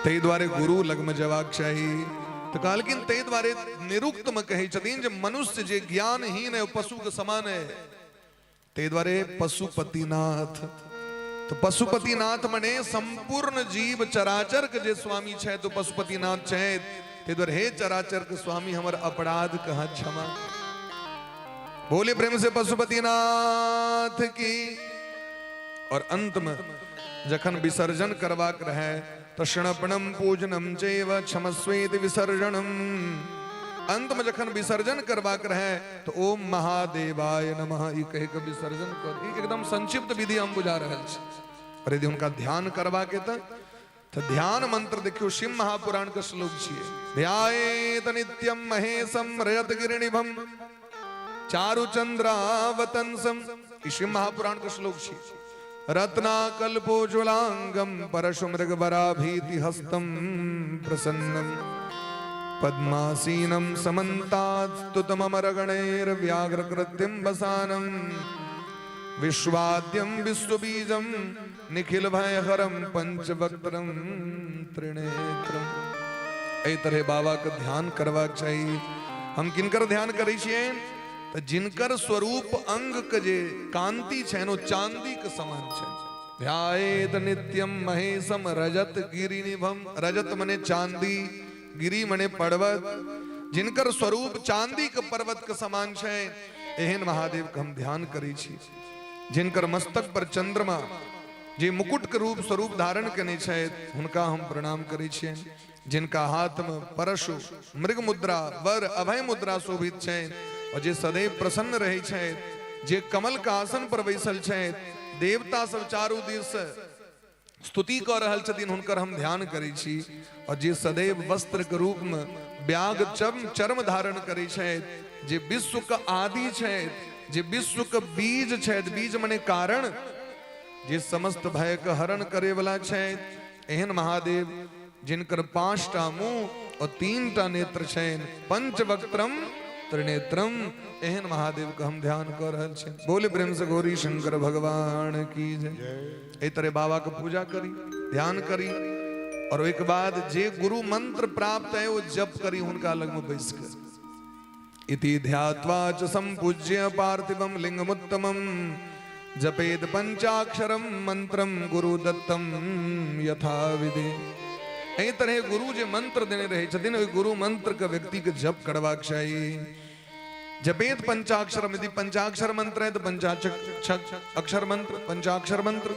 ताहि दुआरे गुरु लगमे जेबाक चाही। तऽ कहलखिन ताहि दुआरे निरुक्त में कहै छथिन जे मनुष्य जे ज्ञानहीन है ओ पशु के समान है। ताहि दुआरे पशुपतिनाथ, तो पशुपतिनाथ मने संपूर्ण जीव चराचर के जे स्वामी छथि तो पशुपतिनाथ छथि। ताहि दुआरे हे चराचर के स्वामी हमर अपराध कहाँ क्षमा। बोले प्रेम से पशुपतिनाथ की। और अंत में जखन विसर्जन करबाक रहे तो क्षणपणम पूजनम चैव क्षमस्वेति विसर्जनम। अंत में जखन विसर्जन करबाक रहे तो ओम महादेवाय नमः ई कहि के विसर्जन कर। ई एकदम संक्षिप्त विधि हम बुझा रहल छी। और यदि हुनका ध्यान करबाक तो ध्यान मंत्र देखियो शिव महापुराण के श्लोक छियै। ध्यायेत नित्यम महेशम रजत गिरिनिभम चारु चंद्रावतंसम। ई शिव महापुराण के श्लोक छियै। रत्नाकल्पोज्ज्वलांगम परशु मृगवराभीति हस्तम प्रसन्नम पद्मासीनम समन्तात्स्तुतममरगणैर्व्याघ्रकृत्तिं वसानम विश्वाद्यं विश्वबीजं निखिल भयहरम पंचवक्त्रम त्रिनेत्रम। एहि तरह बाबा के ध्यान करबाक चाही। हम किनकर ध्यान करै छियै तऽ जिनकर स्वरूप अंग के जे कांति छनि ओ चांदी के समान छनि। ध्यायेत नित्यम महेशम रजत गिरिनिभम। रजत मने चांदी, गिरि मने पर्वत। जिनकर स्वरूप चांदी के पर्वत के समान छै एहन महादेव के हम ध्यान करै छी। जिनकर मस्तक पर चंद्रमा जे मुकुट के रूप स्वरूप धारण केने छथि हुनका हम प्रणाम करै छियनि। जिनका हाथ में परशु मृग मुद्रा वर अभय मुद्रा शोभित छनि और जे सदैव प्रसन्न रहै छथि, जे कमल के आसन पर बैसल छथि, देवता सब चारू दिस स्तुति कऽ रहल छथिन हुनकर हम ध्यान करै छी। और जे सदैव वस्त्र के रूप में व्याघ चर्म धारण करै छथि, जे विश्व के आदि छथि, जे विश्व के बीज छथि, बीज मने कारण, जे समस्त भय के हरण करे वाला छथि, एहन महादेव जिनकर 5टा मुंह और 3टा नेत्र छनि, पंचवक्त्रम त्रिनेत्रम, एहन महादेव के हम ध्यान कऽ रहल छी। बोले प्रेम से गौरी शंकर भगवान की जय। एहि तरह बाबा के पूजा करी, ध्यान करी और ओहिके बाद जे गुरु मंत्र प्राप्त है वो जप करी हुनका लग में बैस के। इति ध्यात्वा च संपूज्य पार्थिवम लिंगमुत्तमम जपेद पंचाक्षरम मंत्रम गुरु दत्तम यथा विधि। एहि तरह गुरु जे मंत्र देने रहे छथिन ओहि गुरु मंत्र के व्यक्ति के जप करबाक चाही। जपेत पंचाक्षरम, यदि पंचाक्षर मंत्र है तो पंचाक्षर अक्षर मंत्र, पंचाक्षर मंत्र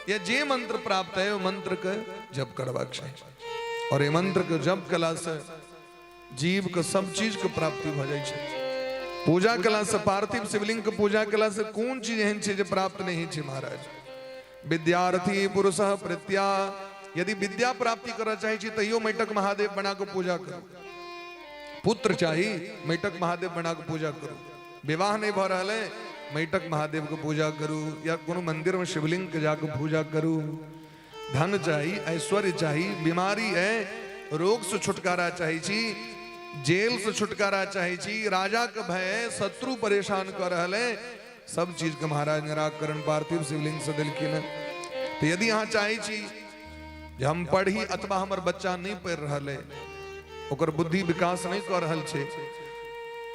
या जे मंत्र प्राप्त है वो मंत्र के जप करबाक चाही। और ये मंत्र के जप कला से जीव के सब चीज के प्राप्ति भऽ जाइ छै। पूजा कला से पार्थिव शिवलिंग के पूजा कला से कोन चीज एहन छै जे प्राप्त नहीं छै महाराज। विद्यार्थी पुरुष प्रत्या, यदि विद्या प्राप्ति करऽ चाहै छी तैयो मैटक महादेव बना के पूजा करू। पुत्र चाही मैटक महादेव बना के पूजा करू। विवाह नहीं भऽ रहल है मैटक महादेव के पूजा करू या कोनो मंदिर में शिवलिंग के जाके पूजा करू। धन चाही, ऐश्वर्य चाही, बीमारी है, रोग से छुटकारा चाही छी, जेल से छुटकारा चाही छी, राजा के भय है, शत्रु परेशान कर रहल है, सब चीज के महाराज निराकरण पार्थिव शिवलिंग से देलखिन है। तो यदि अहाँ चाहे छी जे हम पढ़ी अथवा हमर बच्चा नहीं पढ़ि रहल है, ओकर बुद्धि विकास नहीं कर रहल छै,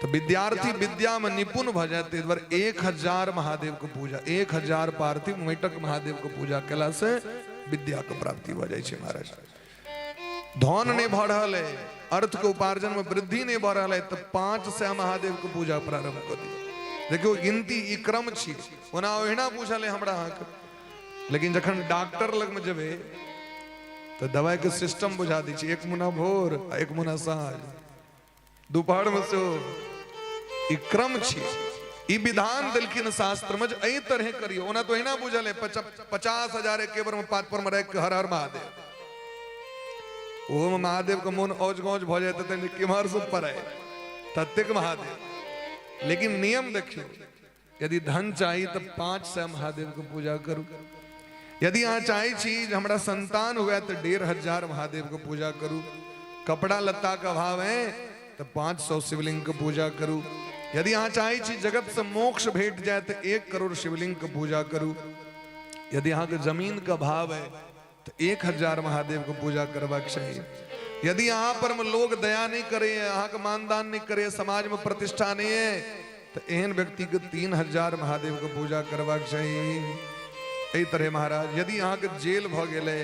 तो विद्यार्थी विद्या में निपुण भऽ जाए, ताहि दुआरे 1000 महादेव के पूजा, 1000 पार्थिव मैटक महादेव के पूजा केला से विद्या के प्राप्ति भऽ जाइ छै महाराज। धन नहीं भऽ रहल है, अर्थ के उपार्जन में वृद्धि नहीं भऽ रहल है, तो 500 महादेव के पूजा प्रारंभ कऽ दियौ। देखियौ गिनती ई क्रम छी, ओना ओहिना पूछल है हमरा अहाँके, लेकिन जखन डॉक्टर लग में जेबै तऽ दवाइके सिस्टम बुझा दै छै, एक मुना भोर आ एक मुना साँझ, दुपहरमे सेहो। ई क्रम छी, ई विधान देलखिन शास्त्र में जे एहि तरहे करियौ। ओना तो एहिना बुझल है, 50,000 एके बेर में पात पर में राखि के हर हर महादेव, ओहो में महादेव के मोन औज गौज भऽ जाइत हेतनि जे केम्हर से पड़ै ततेक महादेव। लेकिन नियम देखियौ, यदि धन चाही तऽ 500 महादेव के पूजा करू। यदि अहाँ चाहै छी जे हमरा संतान हुए तऽ 1500 महादेव के पूजा करू। कपड़ा लत्ता के अभाव है तऽ 500 शिवलिंग के पूजा करू। यदि अहाँ चाहै छी जगत से मोक्ष भेट जाए तऽ 1 करोड़ शिवलिंग के पूजा करू। यदि अहाँके जमीन के अभाव है तऽ 1000 महादेव के पूजा करबाक चाही। यदि अहाँ पर में लोग दया नहीं करे, अहाँके मानदान नहीं करे, समाज में प्रतिष्ठा नहीं है, तऽ एहन व्यक्ति के 3000 महादेव के पूजा करबाक चाही। एहि तरह महाराज यदि अहाँके जेल भऽ गेलै,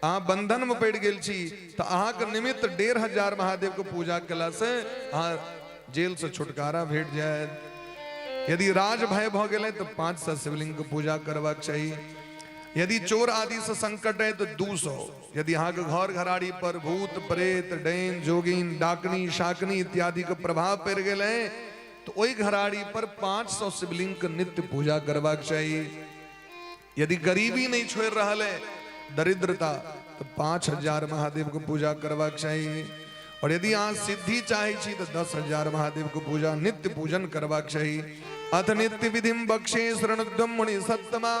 अहाँ बंधन में पड़ि गेल छी, तऽ अहाँके निमित्त 1500 महादेव के पूजा केला से अहाँ जेल से छुटकारा भेट जायत। यदि राज भय भऽ गेलै तऽ 500 शिवलिंग के पूजा करबाक चाही। यदि चोर आदि से संकट है तो 200। यदि अहाँके घर घराड़ी पर भूत प्रेत डैन जोगिन डाकनी शाकनी इत्यादि के प्रभाव पड़ि गेलै तो ओहि घराड़ी पर 500 शिवलिंग के नित्य पूजा करबाक चाही। यदि गरीबी नहीं छोड़ रहा है, दरिद्रता, तो 5000 महादेव के पूजा करबाक चाही। और यदि अहाँ सिद्धि चाहे छी तो 10,000 महादेव के पूजा नित्य पूजन करबाक चाही। अथ नित्य विधिम बक्षे शरणद्वम मुनि सत्तमा,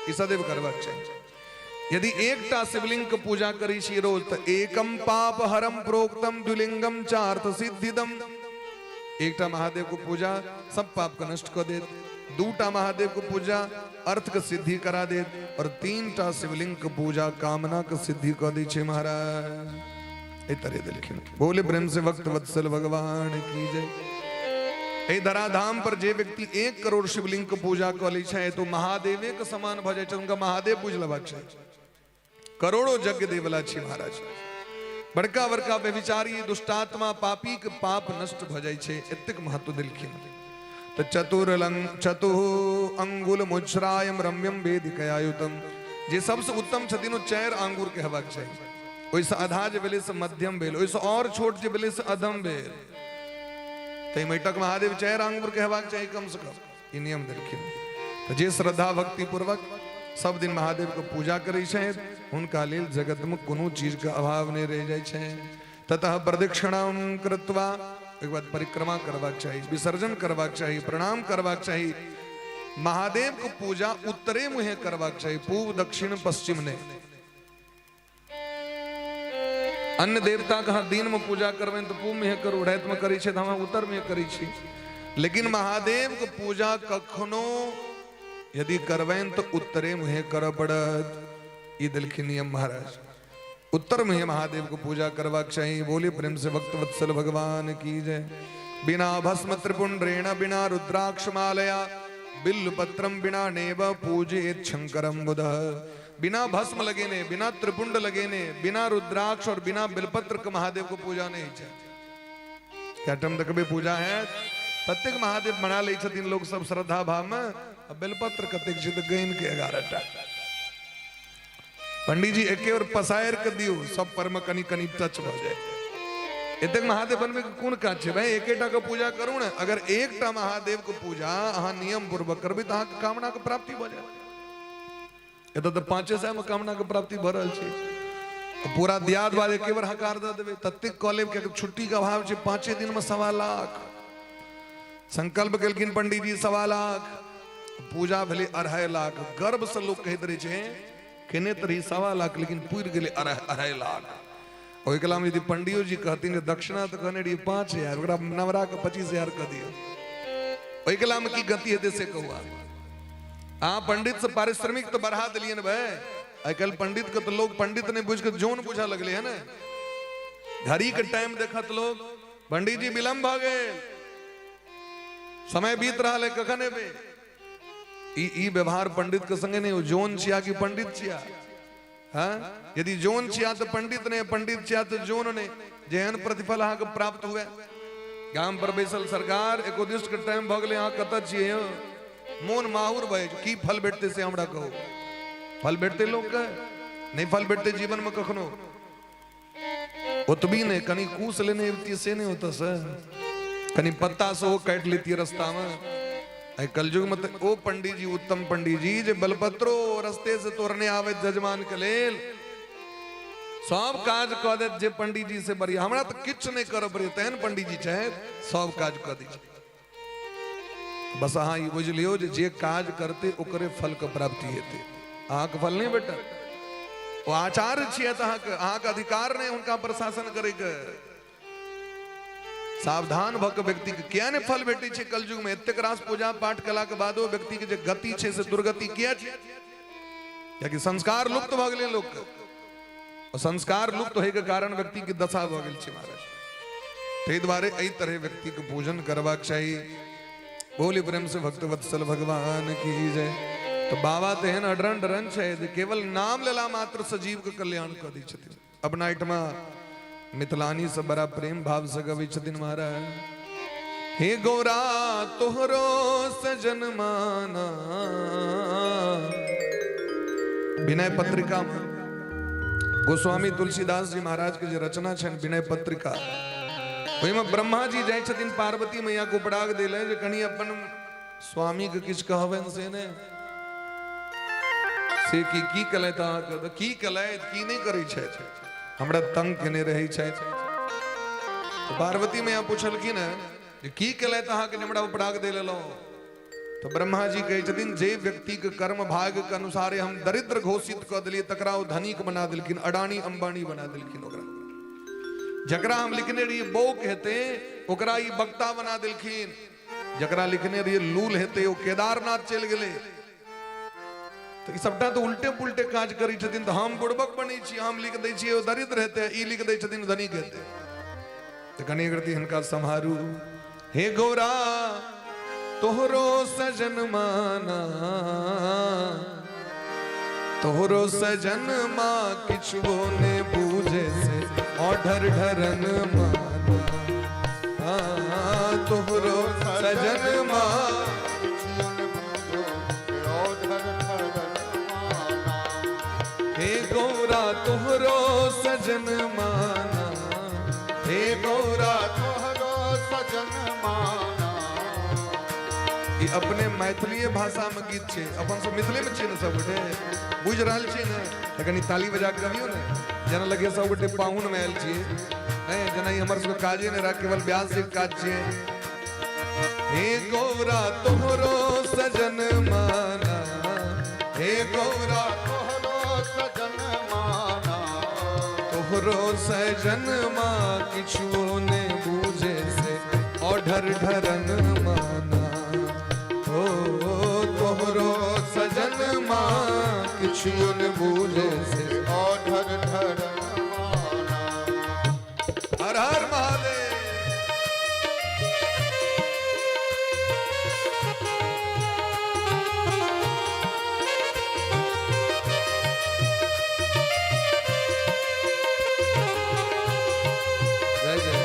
ई सदैव करबाक चाही। यदि एकटा शिवलिंग के पूजा करै छी रोज तो एकम पाप हरम प्रोक्तम द्विलिंगम चार्थ सिद्धिदम। एकटा महादेव के पूजा सब पाप के नष्ट कऽ देत, दूटा महादेव के पूजा अर्थ के सिद्धि करा देत, और 3टा शिवलिंग के पूजा कामना के सिद्धि कऽ दै छै महाराज। एहि तरह देलखिन। बोले प्रेम से भक्त वत्सल भगवान की जय। एहि धराधाम पर जे व्यक्ति 1 करोड़ शिवलिंग के पूजा कऽ लै छै तो महादेवे के समान भऽ जाइ छै, हुनका महादेव पूज लेबाक छै। करोड़ों यज्ञ देवला छी महाराज। बड़का बड़का व्यभिचारी दुष्टात्मा पापी के पाप नष्ट भऽ जाइ छै, एतेक महत्व देलखिन। तऽ चतुः अंगुल मुच्छ्रायम रम्यम वेदिकयायुतम, जे सबसे उत्तम छथिन ओ 4 आंगुर के हेबाक चाही। ओहिसँ आधा जे भेलै से मध्यम भेल, ओहिसँ और छोट जे भेलै से अधम भेल। ताहि माटिक महादेव 4 आंगुर के हेबाक चाही कम से कम, ई नियम देलखिन। तऽ जे श्रद्धा भक्ति पूर्वक सब दिन महादेव के पूजा करै छथि हुनका लेल जगत में कोनो चीज के अभाव नहीं रहि जाइ छै। ततः प्रदक्षिणाम कृत्वा, एक बाद परिक्रमा करबाक चाही, विसर्जन करबाक चाही, प्रणाम करबाक चाही। महादेव के पूजा उत्तरे मुहे करबाक चाही, पूर्व दक्षिण पश्चिम नहीं। अन्य देवता के अहाँ दिन में पूजा करबनि तऽ पूर्व में करू, राति में करै छै तऽ हम उत्तर में करै छी। लेकिन महादेव के पूजा कखनो यदि करबनि तऽ उत्तरे मुहे करऽ पड़त, ई देलखिन नियम महाराज। उत्तर में महादेव के पूजा करबाक चाही। बोले प्रेम से भक्त वत्सल भगवान की जय। बिना भस्म त्रिपुंड्रेण बिना रुद्राक्ष मालया बिल्लपत्रम बिना नेव पूजेत शंकरम बुध। बिना भस्म लगेने, बिना त्रिपुंड लगेने, बिना रुद्राक्ष और बिना बिलपत्र के महादेव को पूजा नहीं छै। क्या टम देखबे पूजा है ततेक महादेव मना लै छथिन लोग सब श्रद्धा भाव में, आ बेलपत्र कतेक छै तऽ गानि के 11टा। पंडीजी एके बेर पसारि के दियौ, सब पर में कनि कनि टच भऽ जाय। एतेक महादेव बनबै के कोन काज छै भाई, एकेटा के पूजा करू ने। अगर एकटा महादेव के पूजा अहाँ नियम पूर्वक करबै तऽ अहाँके कामना के प्राप्ति भऽ जायत। एतऽ तऽ 500 में कामना के प्राप्ति भऽ रहल छै। पूरा दियाद बाद एके बेर हकार दऽ देबै, ततेक कऽ लेब कियाकि छुट्टी के अभाव छै। 5 दिन में 1.25 लाख संकल्प केलखिन पंडीजी, 1.25 लाख पूजा भेलै 2.5 लाख। गर्व से लोग कहैत रहै छै केने तऽ रही 1.25 लाख, लेकिन पुरि गेलै 2.5 लाख। ओहि कला में यदि पंडियो जी कहथिन जे दक्षिणा तऽ कहने रहियै 5000, ओकरा नवरा के 25,000 कऽ दियौ, ओहि कला में की गति हेतै से कहू। अहाँ पंडित से पारिश्रमिक तऽ बढ़ा देलियनि भाई। आइ काल्हि पंडित के तऽ लोग पंडित नहीं बुझि के जोन बुझऽ लगलै है ने। घड़ी के टाइम देखत लोग, पंडित जी विलम्ब भऽ गेल, समय बीत रहा है, कखन एबै। ई व्यवहार पंडित के संगे नहीं हो। जोन छिया कि पंडित छिया? हाँ, यदि जोन छिया तो पंडित नहीं, पंडित छिया तो जोन नहीं। जेहन प्रतिफल अहाँके प्राप्त हुए। गाम पर बैसल सरकार एकोदिष्ट के टाइम भऽ गेलै, अहाँ कतऽ छियै यौ? मोन माहुर भऽ जाइ छै, की फल भेटतै से हमरा कहू। फल भेटतै लोकके? नहि फल भेटतै जीवनमे कखनो। ओतबी नहि, कनि कूस लेने अबितियै से नहि ओतऽसँ, कनि पत्ता सेहो काटि लेतियै रस्तामे। एहि कलयुगमे तऽ ओ पंडीजी उत्तम पंडीजी जे बलपत्रो रस्ते से तोड़ने आबैत जजमान के लेल सब काज कऽ देत जे पंडीजी से बढ़िया। हमरा तऽ किछु नहि करऽ पड़ैए, तेहन पंडीजी छथि, सब काज कऽ दै छथि। बस अहाँ ई बुझि लियौ जे जे काज करतै ओकरे फलके प्राप्ति हेतै, अहाँके फल नहि भेटत। ओ आचार्य छियै तऽ अहाँके अहाँके अधिकार नहि हुनका पर शासन करैके। सावधान भऽ कऽ व्यक्तिके किया नहि फल भेटै छै कलयुगमे? एतेक रास पूजा पाठ केलाके बादो व्यक्तिके जे गति छै से दुर्गति किया छै? कियाकि संस्कार लुप्त भऽ गेलै लोकके, और संस्कार लुप्त होइके कारण व्यक्तिके दशा भऽ गेल छै महाराज। ताहि दुआरे एहि तरह व्यक्तिके पूजन करबाक चाही। बोली प्रेम से भक्त वत्सल भगवान की जय। तऽ बाबा तेहन अडरन डरन छै जे केवल नाम लेला मात्र से जीवके कल्याण कऽ दै छथिन। अपना एहिठमा मिथिलानी सब बड़ा प्रेम भाव से गबै छथिन महाराज। हे गौरा तोहरो सजन माना। विनय पत्रिका में गोस्वामी तुलसीदास जी महाराज के जे रचना छनि विनय पत्रिका, ओहिमे ब्रह्मा जी जाइ छथिन पार्वती मैया के उपराग देले जे कनि अपन स्वामी के किछु कहबनि से नहि, से की की केलथि अहाँके, तऽ की केलथि की नहि करै छथि, हमरा तंग केने रहै छथि। तऽ पार्वती मैया पुछलखिन हेँ जे की केलथि अहाँके जे हमरा उपराग दे लेलहुँ? तऽ ब्रह्मा जी कहै छथिन जे व्यक्तिके कर्म भाग्य के अनुसारे हम दरिद्र घोषित कऽ देलियै तकरा ओ धनिक बना देलखिन, अडानी अंबानी बना देलखिन। ओकरा जकरा हम लिखने रहियै बौक हेतै ओकरा ई बक्ता बना देलखिन, जकरा लिखने रहियै लूल हेतै ओ केदारनाथ चलि गेलै। तऽ ई सबटा तऽ उल्टे पुल्टे काज करै छथिन। तऽ हम बुड़बक बनै छी, हम लिख दै छियै ओ दरिद्र हेतै, ई लिख दै छथिन धनिक हेतै। तऽ कनि एकरती हिनका सम्हारू। हे गौरा तोहरो सजन माना, तोहरो सजन माँ किछुओ ने बूझे से और ढरन माना। हाँ, तोहरो सजन माँ हे गौरा तोहरो सजन माना, हे गौरा
तोहरो सजन माना।
ई अपने मैथिलीए भाषा में गीत छै, अपन सब मिथिले में छियै ने सब गोटे, बुझि रहल छियै ने? तऽ कनि ताली बजा के गबियौ ने, जेना लगे सब गोटे पाहुन में आयल छियै। नहि जेना ई हमर सबके काजे नहि रहै, केवल व्यास जी के काज छियै। हे गौरा तोहरो सजन माना, हे गौरा
तोहरो सजन माना,
तोहरो सजन माँ किछुओ ने बूझे से और ढरन माना। ओ तोहरो सजन माँ किछुओ ने बूझे से
और ढरन माना।
हर हर महादेव। जय जय।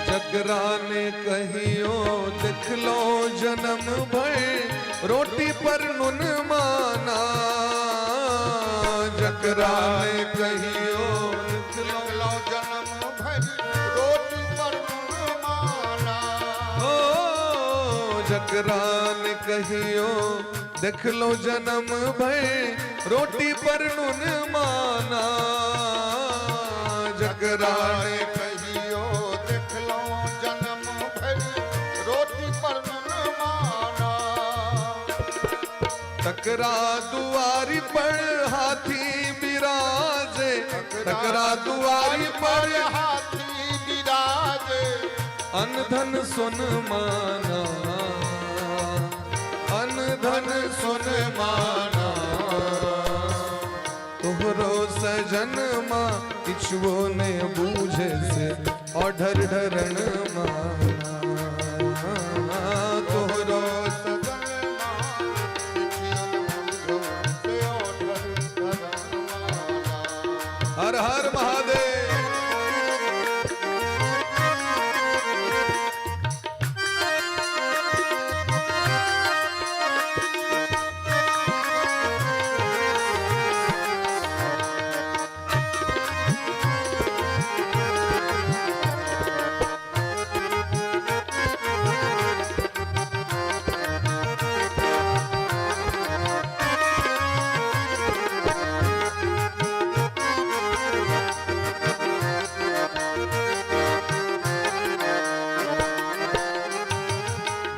जकरा ने कहियो देखलो जन्म भर रोटी पर नुन माना, जकरा ने कहियो
देखलो जन्म भर रोटी पर नुन माना,
ओ जकरा ने कहियो देखलो जन्म भर रोटी पर नुन माना, जकरा ने
कहियो देखलो जन्म भर रोटी पर नुन माना,
तकरा दुआरी पर हाथी विराजे, तकरा दुआरी पर
हाथी विराजे,
अनधन सुन माना, अनधन सुन माना। तोहरो सजन माँ किछुओ ने बूझे से और ढरन माना, तोहरो
सजन माना।
हर हर महादेव।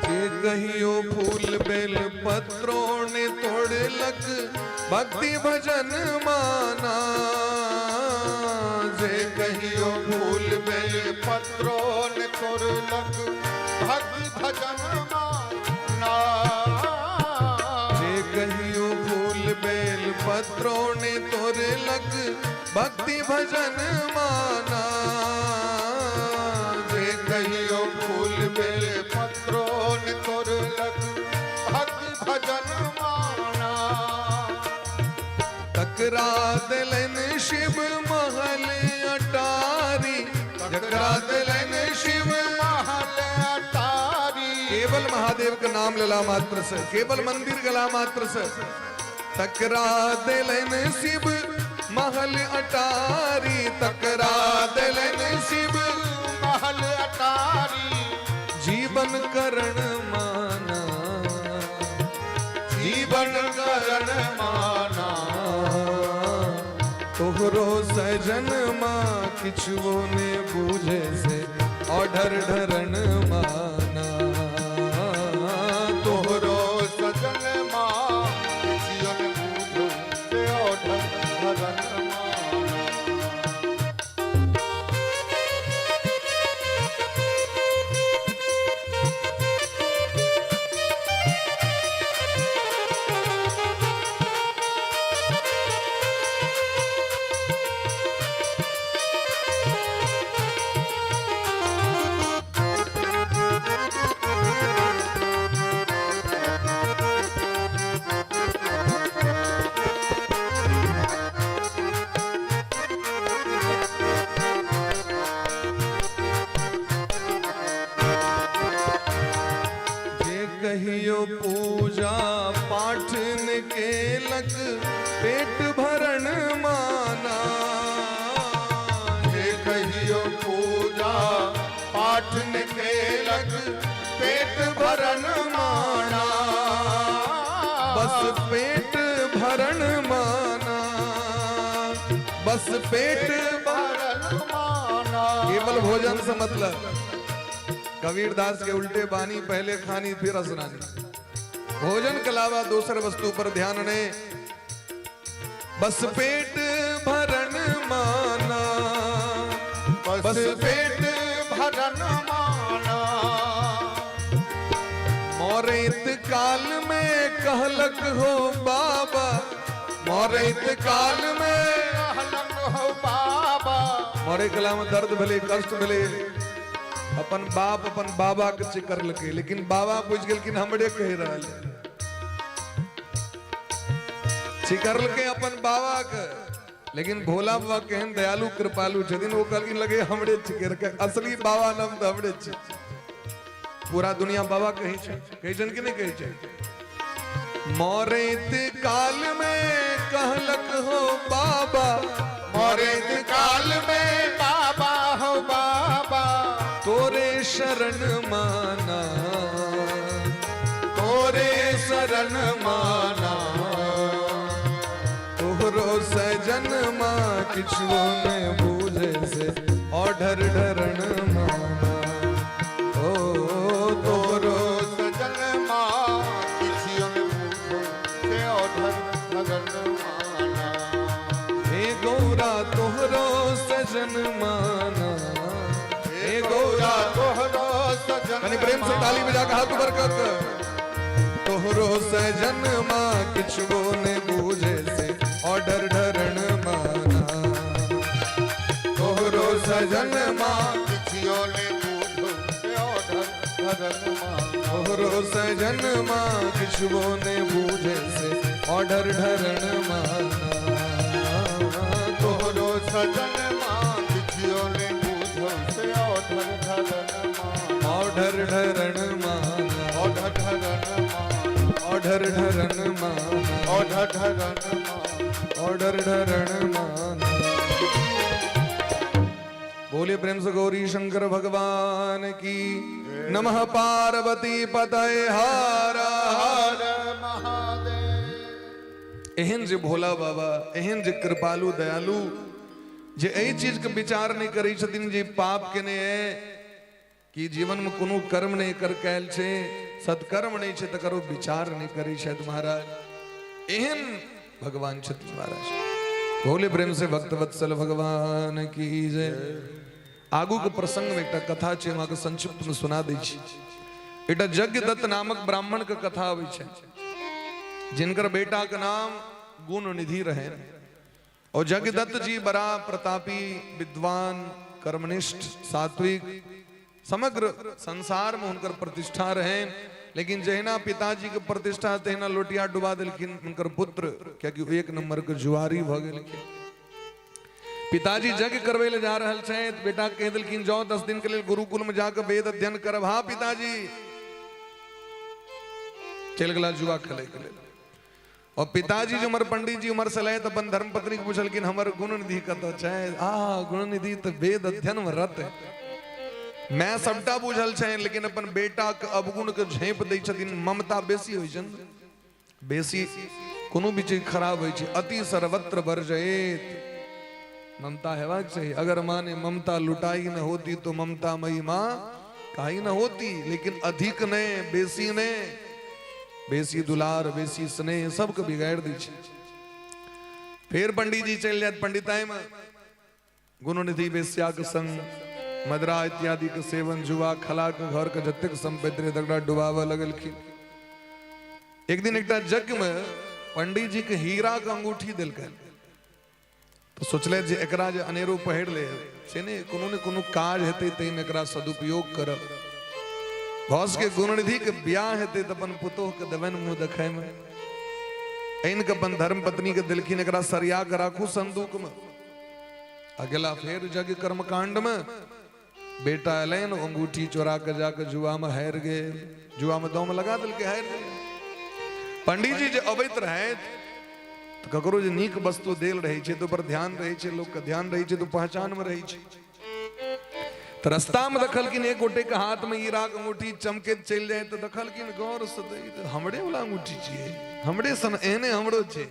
जे कहियो फूल बेल पत्रों ने तोड़लक भक्ति भजन माना। जे कहियो फूल बेल
पत्रो ने तोड़लक भक्ति भजन माना।
जे कहियो फूल बेल पत्रों ने तोड़लक भक्ति भजन माना। जे कहियो फूल बेल
पत्रो ने तोड़लक भक्ति भजन माना।
तकरा देलनि शिव महल अटारी, जकरा देलनि शिव
महल अटारी।
केवल महादेव के नाम लेला मात्र से, केवल मंदिर गेला मात्र से तकरा देलनि शिव महल अटारी, तकरा देलनि शिव
महल अटारी।
जीवन करण माना,
जीवन करण माना।
तोहरो सजन माँ किछुओ ने बूझे से ऑर्डर ढरण माना। तोहरो
तोहरो सजन माँ किछियो ने बूझो से ओढ़ धरन माना।
जे कहियो पूजा पाठ ने केलक पेट भरण माना।
जे कहियो पूजा पाठ ने केलक पेट भरन माना।
बस पेट भरण माना, बस पेट
भरन माना।
केवल भोजन से मतलब। कबीर दास के उल्टे बानी, पहले खानी फिर स्नानी। भोजन के अलावा दूसर वस्तु पर ध्यान नहीं। बस पेट भरण माना,
बस पेट भरन माना।
मौरेत काल में कहलक हो बाबा, मौरेत काल में
कहलक हो बाबा।
मरे कला में दर्द भेले, कष्ट भेले, अपन बाप अपन बाबा के चिकरलकै, लेकिन बाबा बुझि गेलखिन हमरे कहि रहल। चिकरलकै अपन बाबा के, लेकिन भोला बाबा केहन दयालु कृपालु छथिन, ओ कहलखिन लगे हमरे चिकर के, असली बाबा नाम तऽ हमरे छी। पूरा दुनिया बाबा कहै छै, कहै छनि कि नहि कहै छै? मरैत काल में कहलक हो बाबा,
मरैत काल में बाबा हो बाबा,
तोरे शरण माना,
तोरे शरण माना।
तोहरो सजन माँ किछुओ ने बूझे से ऑर्डर ढरण माना। ओ तोहरो
तोरो सजन माँ किछियो ने बूझो से औढर ढरण माना।
हे गौरा तोहरो सजन माना, हे गौरा
तोहरो सजन।
कनी प्रेम से ताली बजा के हाथ ऊपर कर के। तोहरो सजन माँ किछुओ ने बूझे से ऑर्डर ढरण माना। तोहरो सजन माँ
किछियो ने बूझो से औढर ढरण माना।
तोहरो सजन माँ किछुओ ने बूझे से ऑर्डर ढरण माना।
तोहरो सजन माँ किछियो ने बूझल से औढर ढरन माँ।
औढर ढरण माना।
औढर ढरन माँ।
औढर ढरण माना।
औढर ढरन माँ।
औढर ढरण माना। बोले प्रेम से गौरी शंकर भगवान की। नमः पार्वती पतये हर हर
हर महादेव।
एहन जे भोला बाबा, एहन जे कृपालु दयालु, जे एहि चीज के विचार नहि करै छथिन जे पाप केने है कि जीवन में कोनो कर्म नहि कर कैल छै, सत्कर्म नहि छै, तकर ओ विचार नहि करै छथि महाराज। एहन भगवान छथिन महाराज। भोले प्रेम से भक्त वत्सल भगवान की जय। आगू के प्रसंग में एकटा कथा छै, हम अहाँके संक्षिप्त में सुना दै छी। एकटा यज्ञदत्त नामक ब्राह्मण के कथा अबै छै, जिनकर बेटा के नाम गुणनिधि रहे। और यज्ञदत्त जी बड़ा प्रतापी, विद्वान, कर्मनिष्ठ, सात्विक, समग्र संसार में हुनकर प्रतिष्ठा रहे। लेकिन जहिना पिताजी के प्रतिष्ठा तहिना लोटिया डुबा देलखिन हुनकर पुत्र, कियाकि ओ एक नंबर के जुआरी भऽ गेलखिन। पिताजी यज्ञ करबै ले जा रहल छथि, बेटा कहि देलखिन जाओ 10 दिन के लेल गुरुकुल में जाके वेद अध्ययन करब। हाँ पिताजी, चलि गेला जुआ खेलै के लेल। और पिताजी जो उमर पंडित जी उमर से लए तऽ अपन धर्मपत्नी के पूछलखिन हमर गुणनिधि कतऽ छै? आ गुणनिधि तऽ वेद अध्ययन में रत है। मैं सबटा बुझल छै, लेकिन अपन बेटा के अवगुण के झाँपि दै छथिन। ममता बेसी होइ छनि, बेसी कोनो भी चीज खराब होइ छै। अति सर्वत्र वर्जयेत, ममता हेबाक चाही। अगर माने ममता लुटाई न होती तो ममता मई माँ काई न होती, लेकिन अधिक ने, बेसी ने, बेसी दुलार बेसी स्नेह सबके बिगाड़ दै छै। फेर पंडित जी चलि जायत पंडिताई में, गुणनिधि वेश्या के संग मदरा इत्यादि के सेवन, जुआ खला के घर के जतेक संपत्ति रहे तकरा डुबाबऽ लगलखिन। एक दिन एकटा यज्ञ में पंडित जी के हीरा के अंगूठी देलकनि, तो सोचले जे एकरा जे अनेरो पहिर ले से ने कोनो ने कोनो काज हेतै ताहिमे एकरा सदुपयोग करब। भऽ सकै गुणनिधि के ब्याह हेतै तऽ अपन पुतोह के देबनि मुँह देखै में। आनि के अपन धर्मपत्नी के देलखिन, एकरा सरिया के राखू संदूक में। आ गेला फेर यज्ञ कर्मकांड में। बेटा एलनि, अंगूठी चोरा के जाके जुआ में हारि गेल, जुआ में दाम लगा देलकै, हारि गेल। पंडित जी जे अबैत रहथि तऽ ककरो जे नीक वस्तु देल रहै छै तऽ ओकर ध्यान रहै छै, लोकके ध्यान रहै छै तऽ पहचान में रहै छै। तऽ रास्ता में देखलखिन एक गोटे के हाथ में हीरा के अंगूठी चमकैत चलि जाय, तऽ देखलखिन गौर से तऽ ई तऽ हमरे वाला अंगूठी छियै, हमरे सन एहने हमरो छै।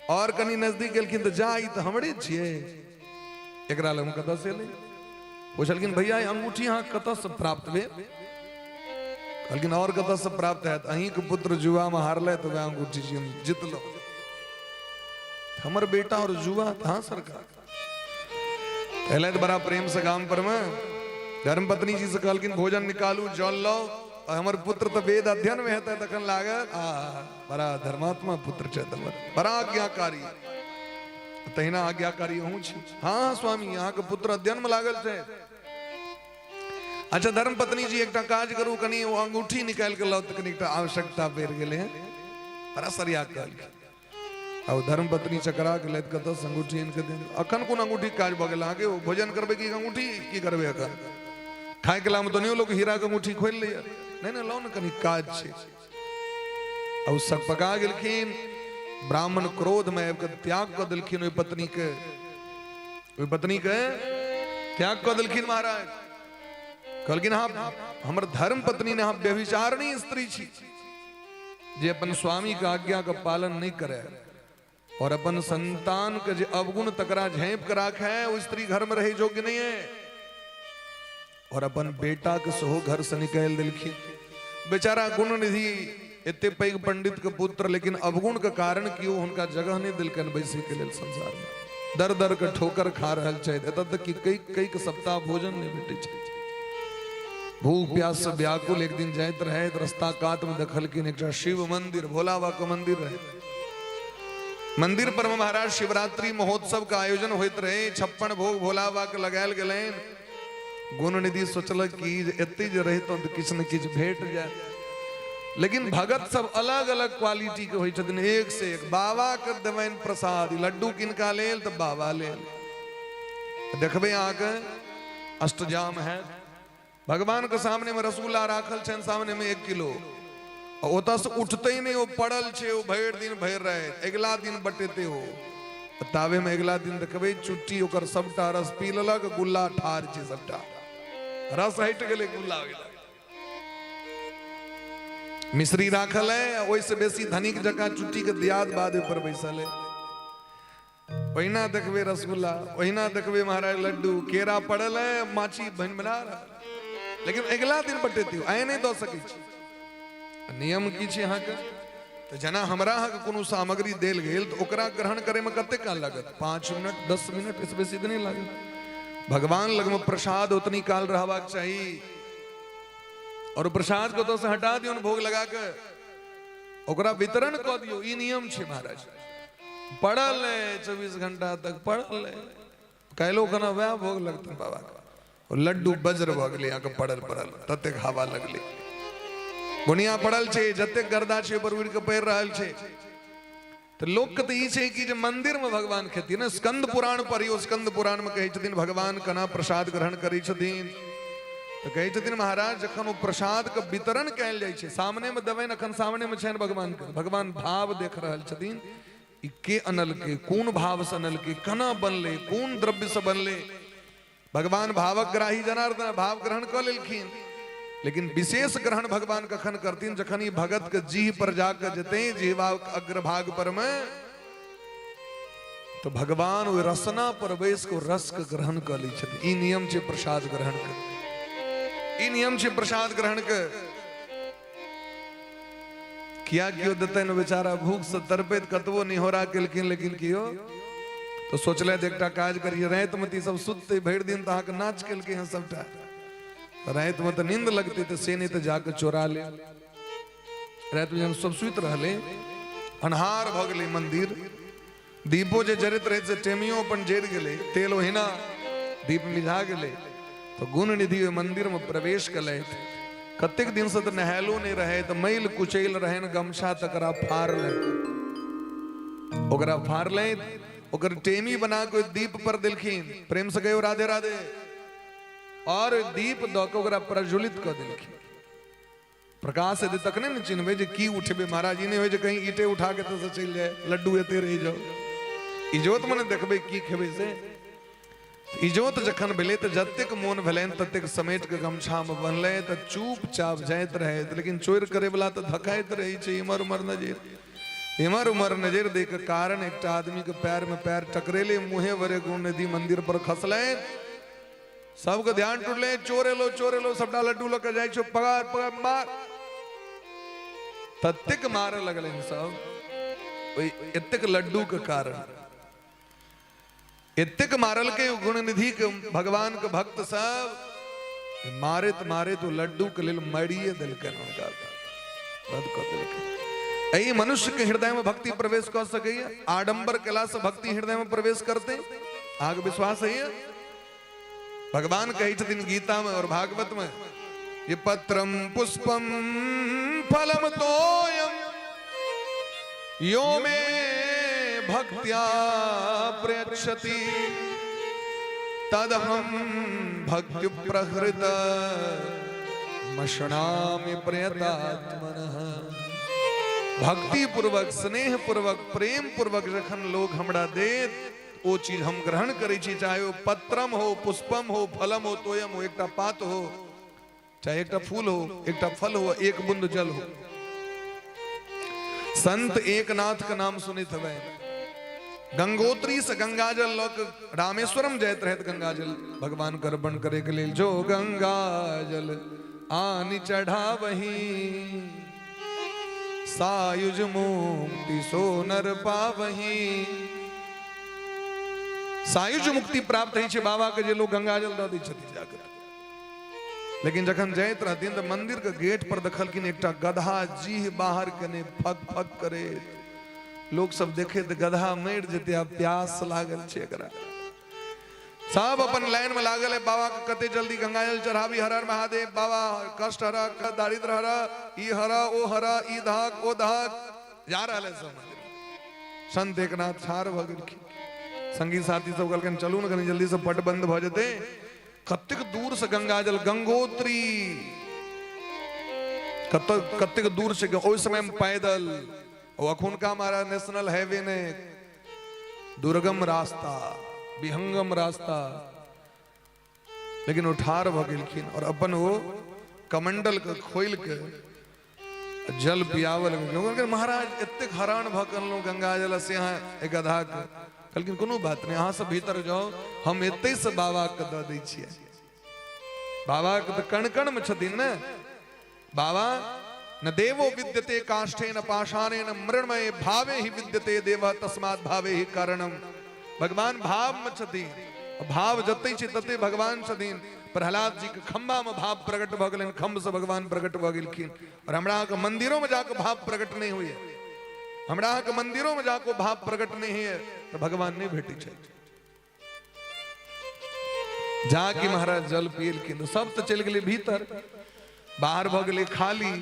और कनी नजदीक गेलखिन तऽ जा ई तऽ हमरे छियै, एकरा लग कतऽ से एलै? पुछलखिन भैया ई अंगूठी अहाँ कतऽ से प्राप्त भेल? कहलखिन और कतऽ से प्राप्त हैत, अहींके पुत्र जुआ में हारले तऽ वएह अंगूठी छी, हम जितलहुँ। हमर बेटा और जुआ? हाँ सरकार। एलै तऽ बड़ा प्रेम से गाम पर में धर्मपत्नी जी से कहलखिन भोजन निकालू, जल लाउ, और हमर पुत्र तऽ वेद अध्ययन में हेतै। तखन लागल आ बड़ा धर्मात्मा पुत्र छथि हमर, बड़ा आज्ञाकारी। तहिना आज्ञाकारी अहूँ छी। हाँ स्वामी, अहाँके पुत्र अध्ययन में लागल छै। अच्छा धर्मपत्नी जी एकटा काज करू, कनी ओ अंगूठी निकालि के लाउ तऽ कनी एकटा आवश्यकता पड़ि गेलै हँ। बड़ा सरिया कहलखिन। आ ओ धर्मपत्नी चकरा के लैत कतऽ से अंगूठी आनि के देने। अखन कोन अंगूठी काज भऽ गेल अहाँके? ओ भोजन करबै कि अंगूठी की करबै? अखन खाय के लामे तऽ नहियो लोक हीरा के अंगूठी खोलि लैया। नहि नहि, लाउ ने, कनी काज छै। आ ओ सकपका गेलखिन। ब्राह्मण क्रोध में आबि कऽ त्याग कऽ देलखिन ओहि पत्नी के, ओहि पत्नी के त्याग कऽ देलखिन महाराज। कहलखिन अहाँ हमर धर्म पत्नी ने, अहाँ व्यभिचारिणी स्त्री छी जे अपन स्वामी के आज्ञा के पालन नहीं करे और अपन संतान के जे अवगुण तकरा झाँपि के राखे, ओ स्त्री घर में रहे योग्य नहीं है। और अपन बेटा के सेहो घर से निकालि देलखिन। बेचारा गुणनिधि एते पैघ पंडित के पुत्र, लेकिन अवगुण के कारण कि ओ हुनका जगह नहीं देलकनि बैसै के लेल संसार में। दर दर के ठोकर खा रहल छथि, एतऽ तक कि कई कई के सप्ताह भोजन नहीं भेटै छै। भूख प्यास से व्याकुल एक दिन जाइत रहे, रस्ता कात में देखलखिन एकटा शिव मंदिर, भोला बाबा के मंदिर रहे। मंदिर पर में महाराज शिवरात्रि महोत्सव का आयोजन होइत रहे, 56 भोग भोला बाबा के लगायल गेलनि। गुणनिधि सोचलक कि जे एते जे रहितहुँ तऽ किछु ने किछु भेट जाय। लेकिन भगत सब अलग अलग क्वालिटी के होइ छथिन, एक से एक। बाबा के देबनि प्रसाद, लड्डू किनका लेल? तऽ बाबा लेल। देखबै अहाँके अष्टजाम हैत। भगवान के सामने में रसगुल्ला राखल छनि, सामने में 1 किलो, आ ओतऽ से उठते नहि, ओ पड़ल छै, ओ भरि दिन भरि राति, अगिला दिन बटेते हो। ताबे में अगिला दिन देखबै चुट्टी ओकर सबटा रस पी लेलक, गुल्ला ठार छै, सबटा रस हटि गेलै, गुल्ला हो गेलै। मिश्री राखल है, ओहिसँ बेसी धनिक जकाँ चुट्टी के दियाद बाद पर बैसल है। ओहिना देखबै रसगुल्ला, ओहिना देखबै महाराज लड्डू, केरा पड़ल है, माछी बन बना रहल, लेकिन अगिला दिन बटेती, आइ नहि दऽ सकै छी। नियम की छै अहाँके? तऽ जेना हमरा अहाँके कोनो सामग्री देल गेल तऽ ओकरा ग्रहण करैमे कतेक काल लागत? 5 मिनट, 10 मिनट, एहिसँ बेसी तऽ नहि लागत। भगवान लगमे प्रसाद ओतनी काल रहबाक चाही, और प्रसाद के ओतऽसँ हटा दियौन, भोग लगा के ओकरा वितरण कऽ दियौ। ई नियम छै महाराज। पड़ल है 24 घंटा तक पड़ल है, काल्हिो खना वएह भोग लगतनि बाबा के। लड्डू बज्र भऽ गेलै अहाँके पड़ल पड़ल, ततेक हवा लगलै। बुनिया पड़ल छै, जतेक गर्दा छै ओहि पर उड़ि के पड़ि रहल छै। तऽ लोकके तऽ ई छै कि जे मंदिर में भगवान खेथिन ने। स्कंद पुराण पढ़ियौ, स्कंद पुराण में कहै छथिन भगवान केना प्रसाद ग्रहण करै छथिन। तऽ कहै छथिन महाराज जखन ओ प्रसाद के वितरण कयल जाइ छै, सामने में देबनि, अखन सामने में छनि भगवान के, भगवान भाव देख रहल छथिन, ई के अनलकै, कोन भाव से अनलकै, केना बनलै, कोन द्रव्य से बनलै। भगवान भावक ग्राही जनार्दन भाव ग्रहण कऽ लेलखिन, लेकिन विशेष ग्रहण भगवान कखन करथिन? जखन ई भगत के जीह पर जाके जेतै, जीहवा अग्रभाग पर में, तो भगवान ओहि रसना पर बैस के रस के ग्रहण कऽ लै छथिन। ई नियम छै प्रसाद ग्रहण के, ई नियम छै प्रसाद ग्रहण के। किया केओ देतनि? बेचारा भूख से तड़पैत कतबो निहोरा केलखिन, लेकिन केओ तो सोचलथि एकटा काज करिए, राति में तऽ ई सब सुतते, भरि दिन तऽ अहाँके नाच केलकै हँ सबटा, राति में तऽ नींद लगतै, तऽ से नहि तऽ जाके चोरा ले। राति में जहन सब सुति रहलै, अन्हार भऽ गेलै, मंदिर दीपो जे जरैत रहै से टेमियो अपन जरि गेलै, तेल ओहिना दीप मिझा गेलै। तऽ गुण निधि ओहि मंदिर में प्रवेश केलथि। कतेक दिन से तऽ नहायलो नहि रहै, तऽ मैल कुचैल रहनि गमछा, तकरा फाड़लनि, ओकरा फाड़लनि, ओकर टेमी बना के ओहि दीप पर देलखिन। प्रेम से कहियो राधे राधे। और दीप दऽ के ओकरा प्रज्वलित कऽ देलखिन। प्रकाश हेतै तखने ने चिन्हबै जे की उठेबै महाराज। ई नहि होइ जे कहीं ईटे उठा के तऽ चलि जाय, लड्डू एते रहि जाओ। इजोत मे ने देखबै की खेबै से। इजोत जखन भेलै तऽ जतेक मोन भेलनि ततेक समेट के गमछा मे बन्हलै, तऽ चुपचाप जाइत रहै। लेकिन चोरि करे वाला तऽ धकाइत रहै छै, इम्हर उम्हर नजर, इम्हर उम्हर नजर दै के कारण एकटा आदमी के पैर में पैर टकरेले, मुँहे भरे गुण निधि मंदिर पर खसलै। सबके ध्यान टूटले, चोर एलो, चोर एलो, सबटा लड्डू लऽ के जाइ छौ, पकड़ पकड़ मार। ततेक मारऽ लगलनि सब ओहि एतेक लड्डू के कारण, एतेक मारलकै गुणनिधि के भगवान के भक्त सब, मारैत मारैत ओ लड्डू के लेल मारिए देलकनि, हुनका बंद कऽ देलकनि। एहि मनुष्य के हृदय में भक्ति प्रवेश कऽ सकैया? आडंबर केला से भक्ति हृदय में प्रवेश करते अहाँके विश्वास होइया? भगवान कहै छथिन गीता में और भागवत में, ये पत्रम पुष्पम फलम तोयम यो मे भक्त्या प्रयच्छति तदहम भक्ति प्रहृत मशनामि प्रयतात्मनः। भक्ति पूर्वक, स्नेह पूर्वक, प्रेम पूर्वक जखन लोग हमरा देत, ओ चीज हम ग्रहण करै छी, चाहे ओ पत्रम हो, पुष्पम हो, फलम हो, तोयम हो, एकटा पात हो, चाहे एकटा फूल हो, एकटा फल हो, एक बूंद जल हो। संत एकनाथ के नाम सुनैत हवे, गंगोत्री से गंगाजल लऽ के रामेश्वरम जाइत रहत, गंगाजल भगवान के अर्पण करे के लेल। जो गंगाजल आनि चढ़ावही सायुज मुक्ति सो नर पावही। सायुज मुक्ति प्राप्त होइ छै बाबा के जे लोग गंगाजल दऽ दै छथिन जाकर। लेकिन जखन जाइत रहथिन तऽ मंदिर के गेट पर देखलखिन एकटा गधा जीह बाहर केने फक फक करे। लोक सब देखे तऽ गधा मरि जेतै, आब प्यास लागल छै एकरा। सब अपन लाइन में लागल है, बाबा के कते जल्दी गंगाजल चढ़ाबी, हर हर महादेव, बाबा कष्ट हर, दारिद्र हर, ई हर, ओ हर, ई दहक, ओ दहक, जा रहल है सब मंदिर। संत एकनाथ ठार भऽ गेलखिन, संगी साथी सब कहलखिन चलू ने कनी जल्दी से पट बंद भऽ जेतै। कतेक दूर से गंगा जल, गंगोत्री कतेक कतेक दूर से, ओहि समय में पैदल, ओ अखुनका महाराज नेशनल हाईवे ने, दुर्गम रास्ता, विहंगम रास्ता, लेकिन ओ ठाढ़ भऽ गेलखिन और अपन ओ कमंडल के खोलि के जल पियाबऽ लगलखिन। कहलखिन महाराज एतेक हरान भऽ के अनलहुँ गंगा जल से अहाँ एक गधा के। कहलखिन कोनो बात नहि, अहाँ सब भीतर जाउ, हम एतै से बाबा के दऽ दै छियै। बाबा के तऽ कण कण में छथिन ने बाबा। न देवो विद्यते काष्ठे न पाषाणे न मृण्मये भावे ही विद्यते देवः तस्मात् भावे ही कारणम। भगवान भाव में छथिन, भाव जते छै तते भगवान छथिन। प्रहलाद जी के खंबा में भाव प्रकट भऽ गेलनि, खम्भ से भगवान प्रकट भऽ गेलखिन। और हमरा अहाँके मंदिरों में जाके भाव प्रकट नहीं होइए, हमरा अहाँके मंदिरों में जाके भाव प्रकट नहीं होइए तऽ भगवान नहीं भेटै छथि। जाके महाराज जल पियलखिन तऽ सब तऽ चलि गेलै भीतर, बाहर भऽ गेलै खाली।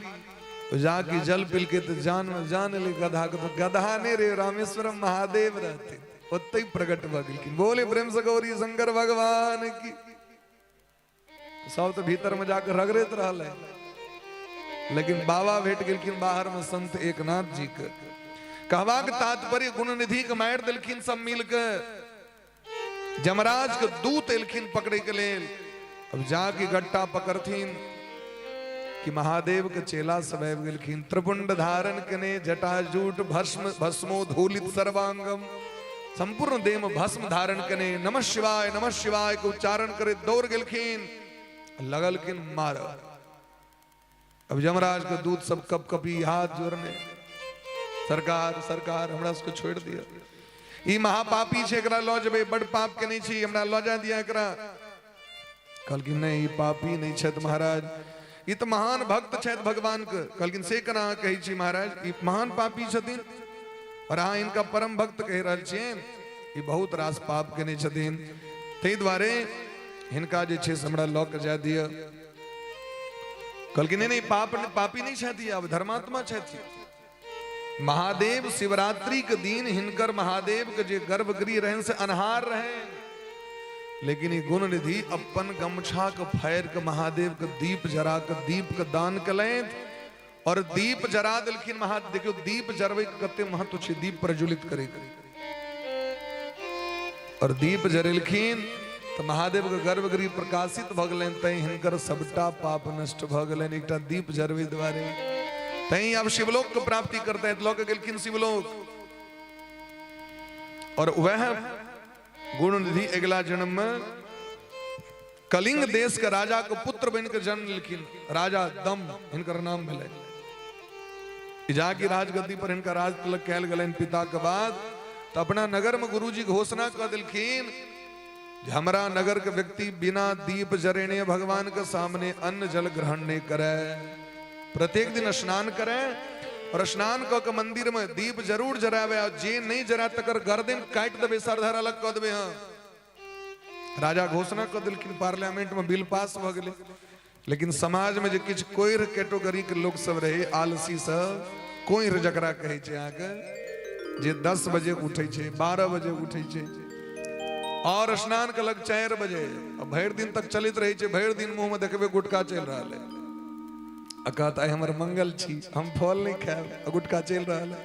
जाके जल पिलकै तऽ जान में जान एलै गधा के, तऽ गधा नहि रे रामेश्वरम महादेव रहथिन, ओतहि प्रकट भऽ गेलखिन। बोले प्रेम से गौरी शंकर भगवान की। सब तऽ भीतर में जाके रगड़ैत रहलै, लेकिन बाबा भेट गेलखिन बाहर में संत एकनाथ जी के। कहबाक तात्पर्य गुणनिधि के मारि देलखिन सब मिल के, जमराज के दूत एलखिन पकड़े के लेल। अब जाके गट्टा पकड़थिन कि महादेव के चेला सब आबि गेलखिन, त्रिपुंड धारण केने, जटाजूट भस्म भस्मोधूलित सर्वांगम, संपूर्ण देह में भस्म धारण केने, नमः शिवाय नमः शिवाय के उच्चारण करे दौड़ गेलखिन, लगलखिन मार। अब यमराज के दूत सब कप कपी हाथ जोड़ने, सरकार सरकार हमरा सबके छोड़ दिया, ई महापापी छै, एकरा लऽ जेबै, बड पाप केने छी, हमरा लऽ जाय दिया एकरा। कहलखिन नहि, ई पापी नहि छथि महाराज, ई तऽ महान भक्त छथि भगवान के। कहलखिन से केना अहाँ कहै छी महाराज, ई महान पापी छथिन और अहाँ हिनका परम भक्त कहि रहल छियनि, ई बहुत रास पाप केने छथिन, ताहि दुआरे हिनका जे छै से हमरा लऽ के जाय दिअ। कहलखिन नहि नहि, पाप पापी नहि छथि, आब धर्मात्मा छथि। महादेव शिवरात्रि के दिन हिनकर महादेव के जे गर्भगृह रहन से अन्हार रहे, लेकिन ई गुणनिधि अपन गमछा के फाड़ि के महादेव के दीप जरा के दीप के दान कलनि और दीप जरा देलखिन महादेव। देखियौ दीप जरबै के कते महत्व छै, दीप प्रज्वलित करे के। और दीप जरेलखिन तऽ महादेव के गर्भगृह प्रकाशित भऽ गेलनि, तैं हिनकर सबटा पाप नष्ट भऽ गेलनि एकटा दीप जरबै दुआरे। तैं आब शिवलोक के प्राप्ति करते लऽ के गेलखिन शिवलोक। और वह गुणनिधि अगिला जन्म में कलिंग देश के राजा के पुत्र बन के जन्म लेलखिन, राजा दम हिनकर नाम भेलै। जाकि राजगद्दी पर हिनका राज तिलक कयल गेलनि पिता के बाद, तऽ अपना नगर में गुरुजी घोषणा कऽ देलखिन जे हमरा नगर के व्यक्ति बिना दीप जरेने भगवान के सामने अन्न जल ग्रहण नहीं करे, प्रत्येक दिन स्नान करे और स्नान कऽ के मंदिर में दीप जरूर जरावे, और जे नहीं जरा तकर गर्दन काटि देबै, सरधर अलग कऽ देबै। हम राजा घोषणा कऽ देलखिन, पार्लियामेंट में बिल पास भऽ गेलै। लेकिन समाज में जे किछु कोइर कैटेगरी के लोक सब रहे, आलसी सब, कोइर जकरा कहै छै अहाँके, जे 10 बजे उठै छै, 12 बजे उठै छै और स्नान कलक 4 बजे, भरि दिन तक चलैत रहै छै, भरि दिन मुँह में देखबै गुटखा चलि रहल है, आ कहत आइ हमर मंगल छी, हम फल नहि खायब, आ गुटखा चलि रहल है।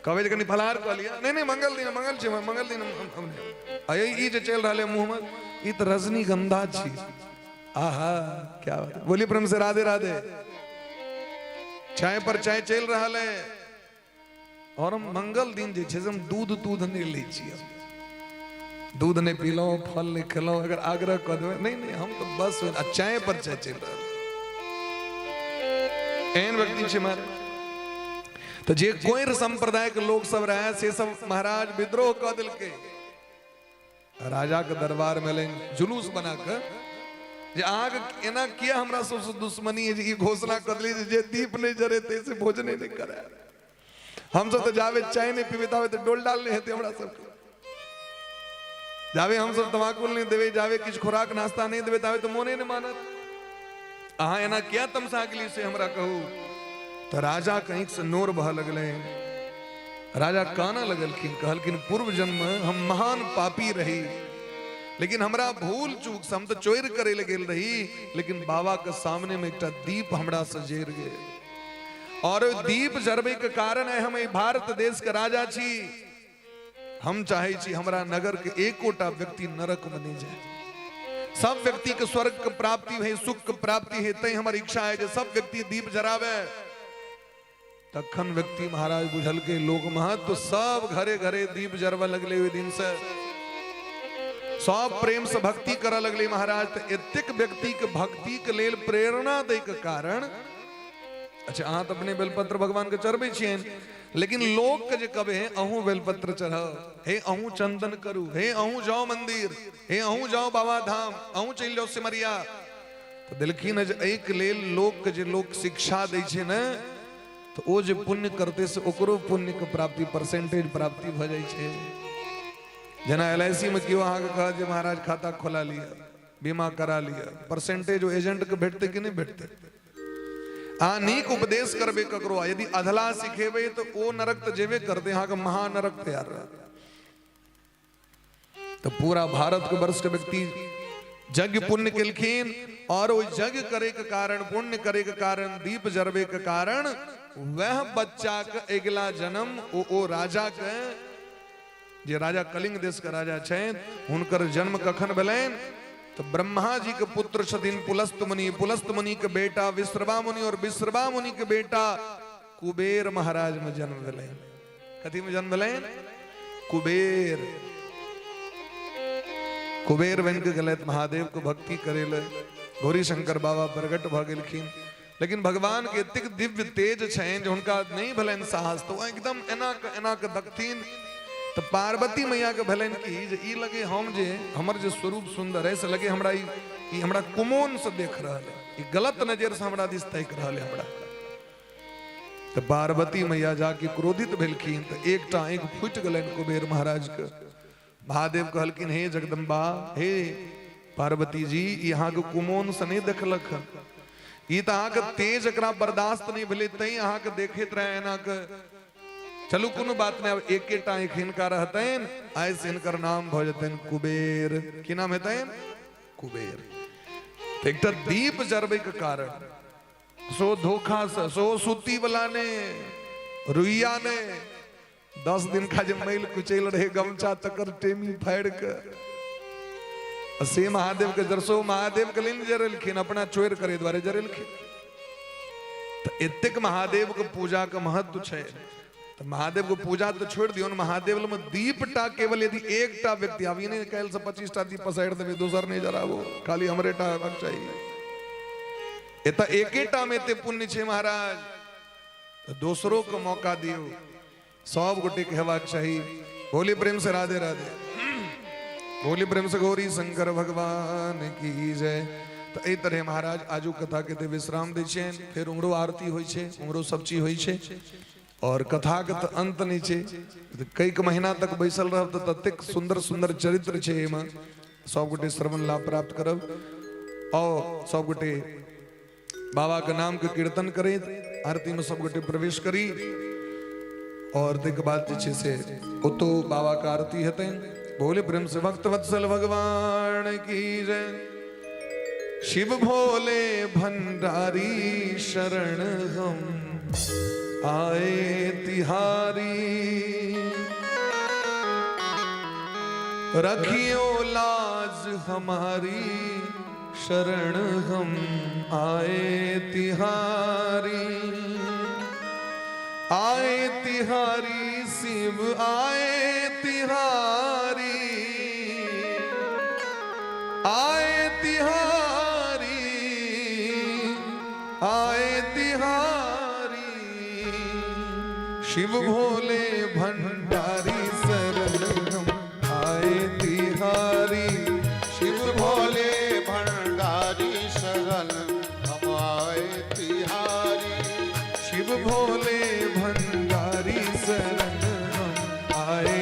कहबै जे कनि फलाहार कऽ लिअ, नहि नहि मंगल दिन, मंगल छै, मंगल दिन हम नहि। आ ई जे चलि रहल है मुँहमे, ई तऽ रजनीगंधा छी। आहा क्या बात है, बोलिए प्रेम से राधे राधे। चाय पर चाय चलि रहल है और हम मंगल दिन जे छै से हम दूध तूध नहि लै छियै, दूध नहि पीलहुँ, फल नहि खेलहुँ, अगर आग्रह कऽ देबै नहि नहि हम तऽ बस, आ चाय पर चाय चलि रहल। एहन व्यक्ति छै महाराज। तऽ जे कोइर संप्रदाय के लोक सब रहे से सब महाराज विद्रोह कऽ देलकै। राजा के दरबार में एलनि जुलूस बना कऽ जे अहाँके एना किया हमरा सबसँ दुश्मनी है जे ई घोषणा कऽ देलियै जे दीप नहि जरेतै से भोजने नहि करय। हमसब तऽ जाबे चाय नहि पीबै ताबे तऽ डोल डाल नहि हेतै हमरा सबके, जाबे हमसब तमाकुल नहि देबै, जाबे किछु खोराक नाश्ता नहि देबै ताबे तऽ मोने नहि मानत। अहाँ एना किया तमसा गेलियै से हमरा कहू। तऽ राजा के आँखिसँ नोर बहऽ लगलै। राजा कानऽ लगलखिन, कहलखिन पूर्व जन्म हम महान पापी रही, लेकिन हमरा भूल चूक से हम तऽ चोरि करे लए गेल रही, लेकिन बाबा के सामने में एकटा दीप हमरा से जरि गेल और ओहि दीप जरबै के कारण आइ हम एहि भारत देश के राजा छी। हम चाहे छी हमरा नगर के एकोटा व्यक्ति नरक में नहीं जाए, सब व्यक्ति के स्वर्ग के प्राप्ति है, सुख के प्राप्ति है, तैं हमर इच्छा है जे सब व्यक्ति दीप जरावे। तखन व्यक्ति महाराज बुझलकै लोक महत्व, सब घरे घरे दीप जरबऽ लगलै। ओहि दिन से सब प्रेम से भक्ति करऽ लगलै महाराज। तऽ एतेक व्यक्ति के भक्ति के लेल प्रेरणा दै के कारण, अच्छा अहाँ तऽ अपने बेलपत्र भगवान के चढ़बै छियनि, लेकिन लोक के जे कहबै हे अहूँ बेलपत्र चढ़ाउ, हे अहूँ चंदन करू, हे अहूँ जाओ मंदिर, हे अहूँ जाओ बाबा धाम, अहूँ चलि जाओ सिमरिया, तऽ देलखिन जे एहिके लेल लोकके जे लोक शिक्षा दै छै ने, तऽ ओ जे पुण्य करतै से ओकरो पुण्यके प्राप्ति परसेंटेज प्राप्ति भऽ जाइ छै। जेना एल I C मे केओ अहाँके कहत जे महाराज खाता खोला लिअ, बीमा करा लिअ, परसेंटेज ओ एजेंटके भेटतै कि नहि भेटतै? अहाँ नीक उपदेश करबै ककरो, आ यदि अधलाह सिखेबै तऽ ओ नरक तऽ जेबे करतै, अहाँके महानरक तैयार रहत। तऽ पूरा भारत के वर्ष के व्यक्ति यज्ञ पुण्य केलखिन और ओहि यज्ञ करे के कारण, पुण्य करे के कारण, दीप जरबे के कारण वह बच्चा के अगिला जन्म ओ राजा के, जे राजा कलिंग देश के राजा छनि, हुनकर जन्म कखन भेलनि? तऽ ब्रह्मा जी के पुत्र छथिन पुलस्त मुनि, पुलस्त मुनि के बेटा विश्रवा मुनि और विश्रवा मुनि के बेटा कुबेर महाराज में जन्म भेलनि। कथी में जन्म भेलनि? कुबेर। कुबेर बनि के गेलथि महादेव के भक्ति करे ले। गौरी शंकर बाबा प्रकट भऽ गेलखिन, लेकिन भगवान के एतेक दिव्य तेज छनि जे हुनका नहि भेलनि साहस, तऽ ओ एकदम एना के एना के देखथिन तऽ पार्वती मैया के भेलनि कि जे ई लगे हम जे हमर जे स्वरूप सुंदर है से लगे हमरा ई हमरा कुमोन से देख रहल है, ई गलत नजर से हमरा दिस ताकि रहल है हमरा। तऽ पार्वती मैया जाके क्रोधित भेलखिन तऽ एकटा आँखि फूटि गेलनि कुबेर महाराज के। महादेव कहलखिन हे जगदम्बा, हे पार्वती जी, ई अहाँके कुमोन से नहि देखलक हन, ई तऽ अहाँके तेज एकरा बर्दाश्त नहि भेलै तैं अहाँके देखैत रहे एना के। चलू कोनो बात नहि, आब एकेटा आँखि हिनका रहतनि, आइ से हिनकर नाम भऽ जेतनि कुबेर। की नाम हेतनि? कुबेर। तऽ एकटा दीप जरबैके कारण सो धोखा से, सो सूती वाला ने, रुइया ने, 10 दिन का जे मैल कुचैल रहे गमछा तकर टेमी फाड़ि के से महादेव के जरसो महादेव के लेल जरेलखिन, अपना चोरि करे दुआरे जरेलखिन। तऽ एतेक महादेव के पूजा के महत्व छै। तऽ महादेव के पूजा तऽ छोड़ि दियौ, महादेव में दीप टा केवल यदि एकटा व्यक्ति, आब ई नहि काल्हि से 25 टा दीप पसारि देबै, दोसर नहि जराबो, खाली हमरे टा हेबाक चाही। एतऽ एकेटा में एते पुण्य छै महाराज, तऽ दोसरो के मौका दियौ, सब गोटे के हेबाक चाही। बोली प्रेम से राधे राधे, बोली प्रेम से गौरी शंकर भगवान की जय। तऽ एहि तरह महाराज आजू कथा के विश्राम दै छियनि, फेर उम्हरो आरती होइ छै, उम्हरो सब चीज होइ छै और कथा के तऽ अंत नहि छै, कई महीना तक बैसल रहब तऽ ततेक सुंदर सुंदर चरित्र छै एहिमे। सब गोटे श्रवण लाभ प्राप्त करब और सब गोटे बाबा के नाम के कीर्तन करैत आरती में सब गोटे प्रवेश करी और ताहिके बाद जे छै से ओतौ बाबा के आरती हेतनि। बोले प्रेम से भक्त वत्सल भगवान की जय। शिव भोले भंडारी शरण हम आए तिहारी, रखियो लाज हमारी शरण हम आए तिहारी, आए तिहारी शिव आए तिहारी, आए तिहारी, आए तिहारी, शिव भोले भंडारी शरण हम आए तिहारी, शिव भोले
भंडारी शरण हम आए तिहारी,
शिव भोले भंडारी शरण हम आए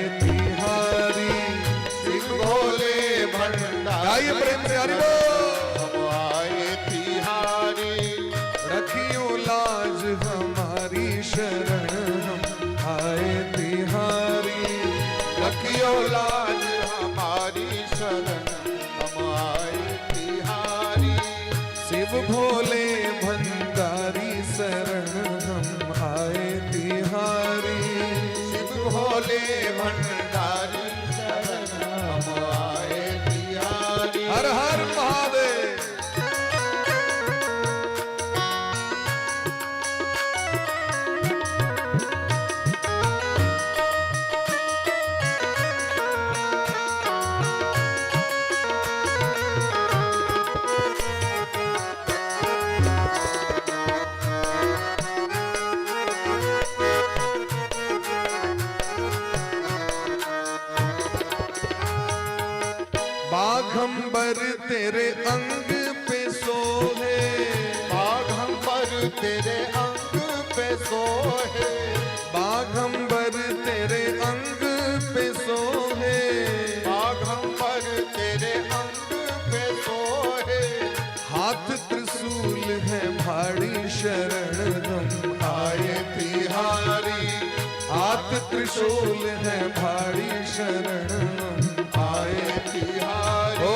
लो लाज हमारी शरण हम आए तिहारी।
शिव भोले भंडारी शरण हम आए तिहारी।
शिव भोले भंडारी शरण हम आए तिहारी।
हर हर महादेव। बाघंबर तेरे अंग पे सोहे।
बाघंबर तेरे अंग पे सोहे।
बाघंबर तेरे अंग पे सोहे।
बाघंबर तेरे अंग पे सोहे।
हाथ त्रिशूल है भारी शरण हम आए तिहारी। हाथ त्रिशूल है भारी शरण हम आए
तिहारी।
ओ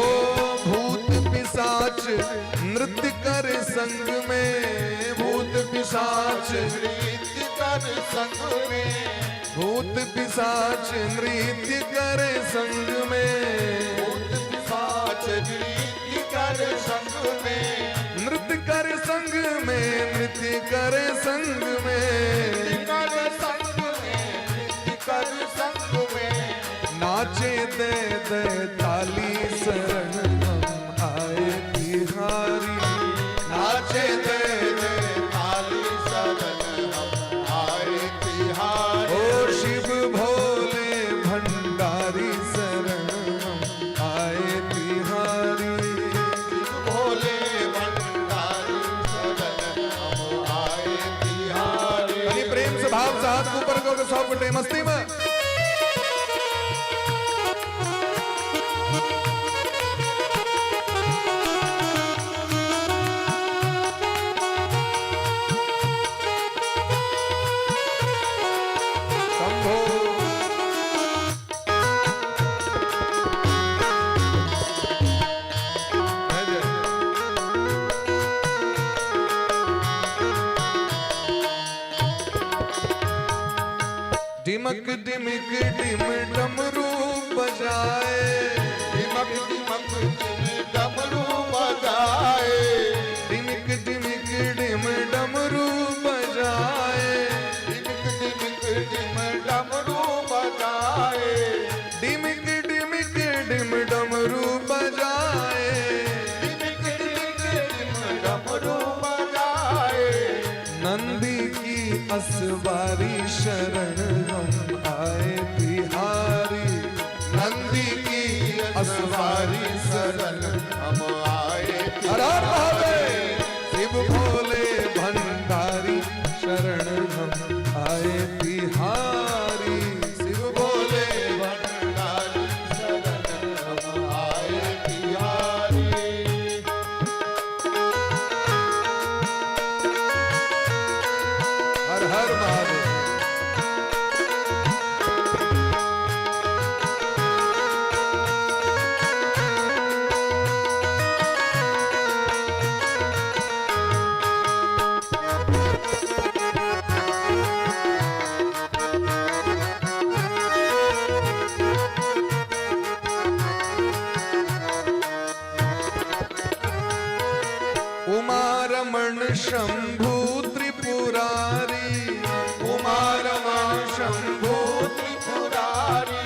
भूत पिशाच नृत्य कर संग में। भूत पिशाच
नृत्य कर संग में।
भूत पिशाच नृत्य कर संग में।
भूत पिशाच नृत्य कर संग में।
नृत्य कर संग में। नृत्य कर संग में।
कर संग में। नृत्य कर संग में।
नाचे दे दे ताली शरण हम आए तिहारी।
नाचे दे दे ताली शरण हम आए तिहारी।
ओ शिव भोले भंडारी शरण हम आए तिहारी।
शिव भोले भंडारी शरण हम आए तिहारी।
यानी प्रेम से भाव से हाथ ऊपर करके सब बटे मस्ती में। शंभो। जय जय। डिमक डिमक डिम डमरू बजाए।
डिमक डिमक डिम डमरू बजाए।
डिमक डिमक डिम डमरू बजाए।
डिमक डिमक डिम डमरू बजाए।
डिमक डिमक डिम डमरू बजाए।
डिमक डिमक डिम डमरू बजाए।
नंदी की असवारी शरण हम आए तिहारी।
नंदी की असवारी शरण हम आए।
हर हर महादेव। शिव भोले भंडारी शरण हम आए तिहारी। शिव भोले
भंडारी शरण हम आए तिहारी।
हर हर महादेव। उमा रमण शंभु त्रिपुरारी। उमा रमण शंभु
त्रिपुरारी।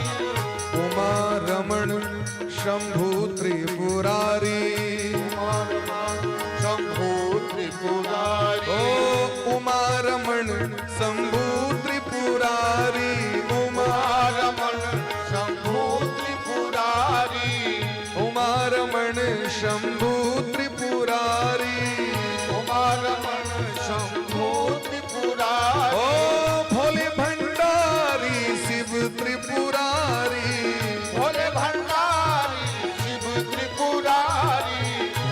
उमा रमण शंभु त्रिपुरारी।
शंभु त्रिपुरारी।
ओ उमा रमण शंभु त्रिपुरारी। उमा
रमण शंभु त्रिपुरारी।
उमा रमण शंभु त्रिपुरारी।
उमा रमण शंभु त्रिपुरारी।
ओ भोले भंडारी शिव त्रिपुरारी।
भोले भंडारी शिव त्रिपुरारी।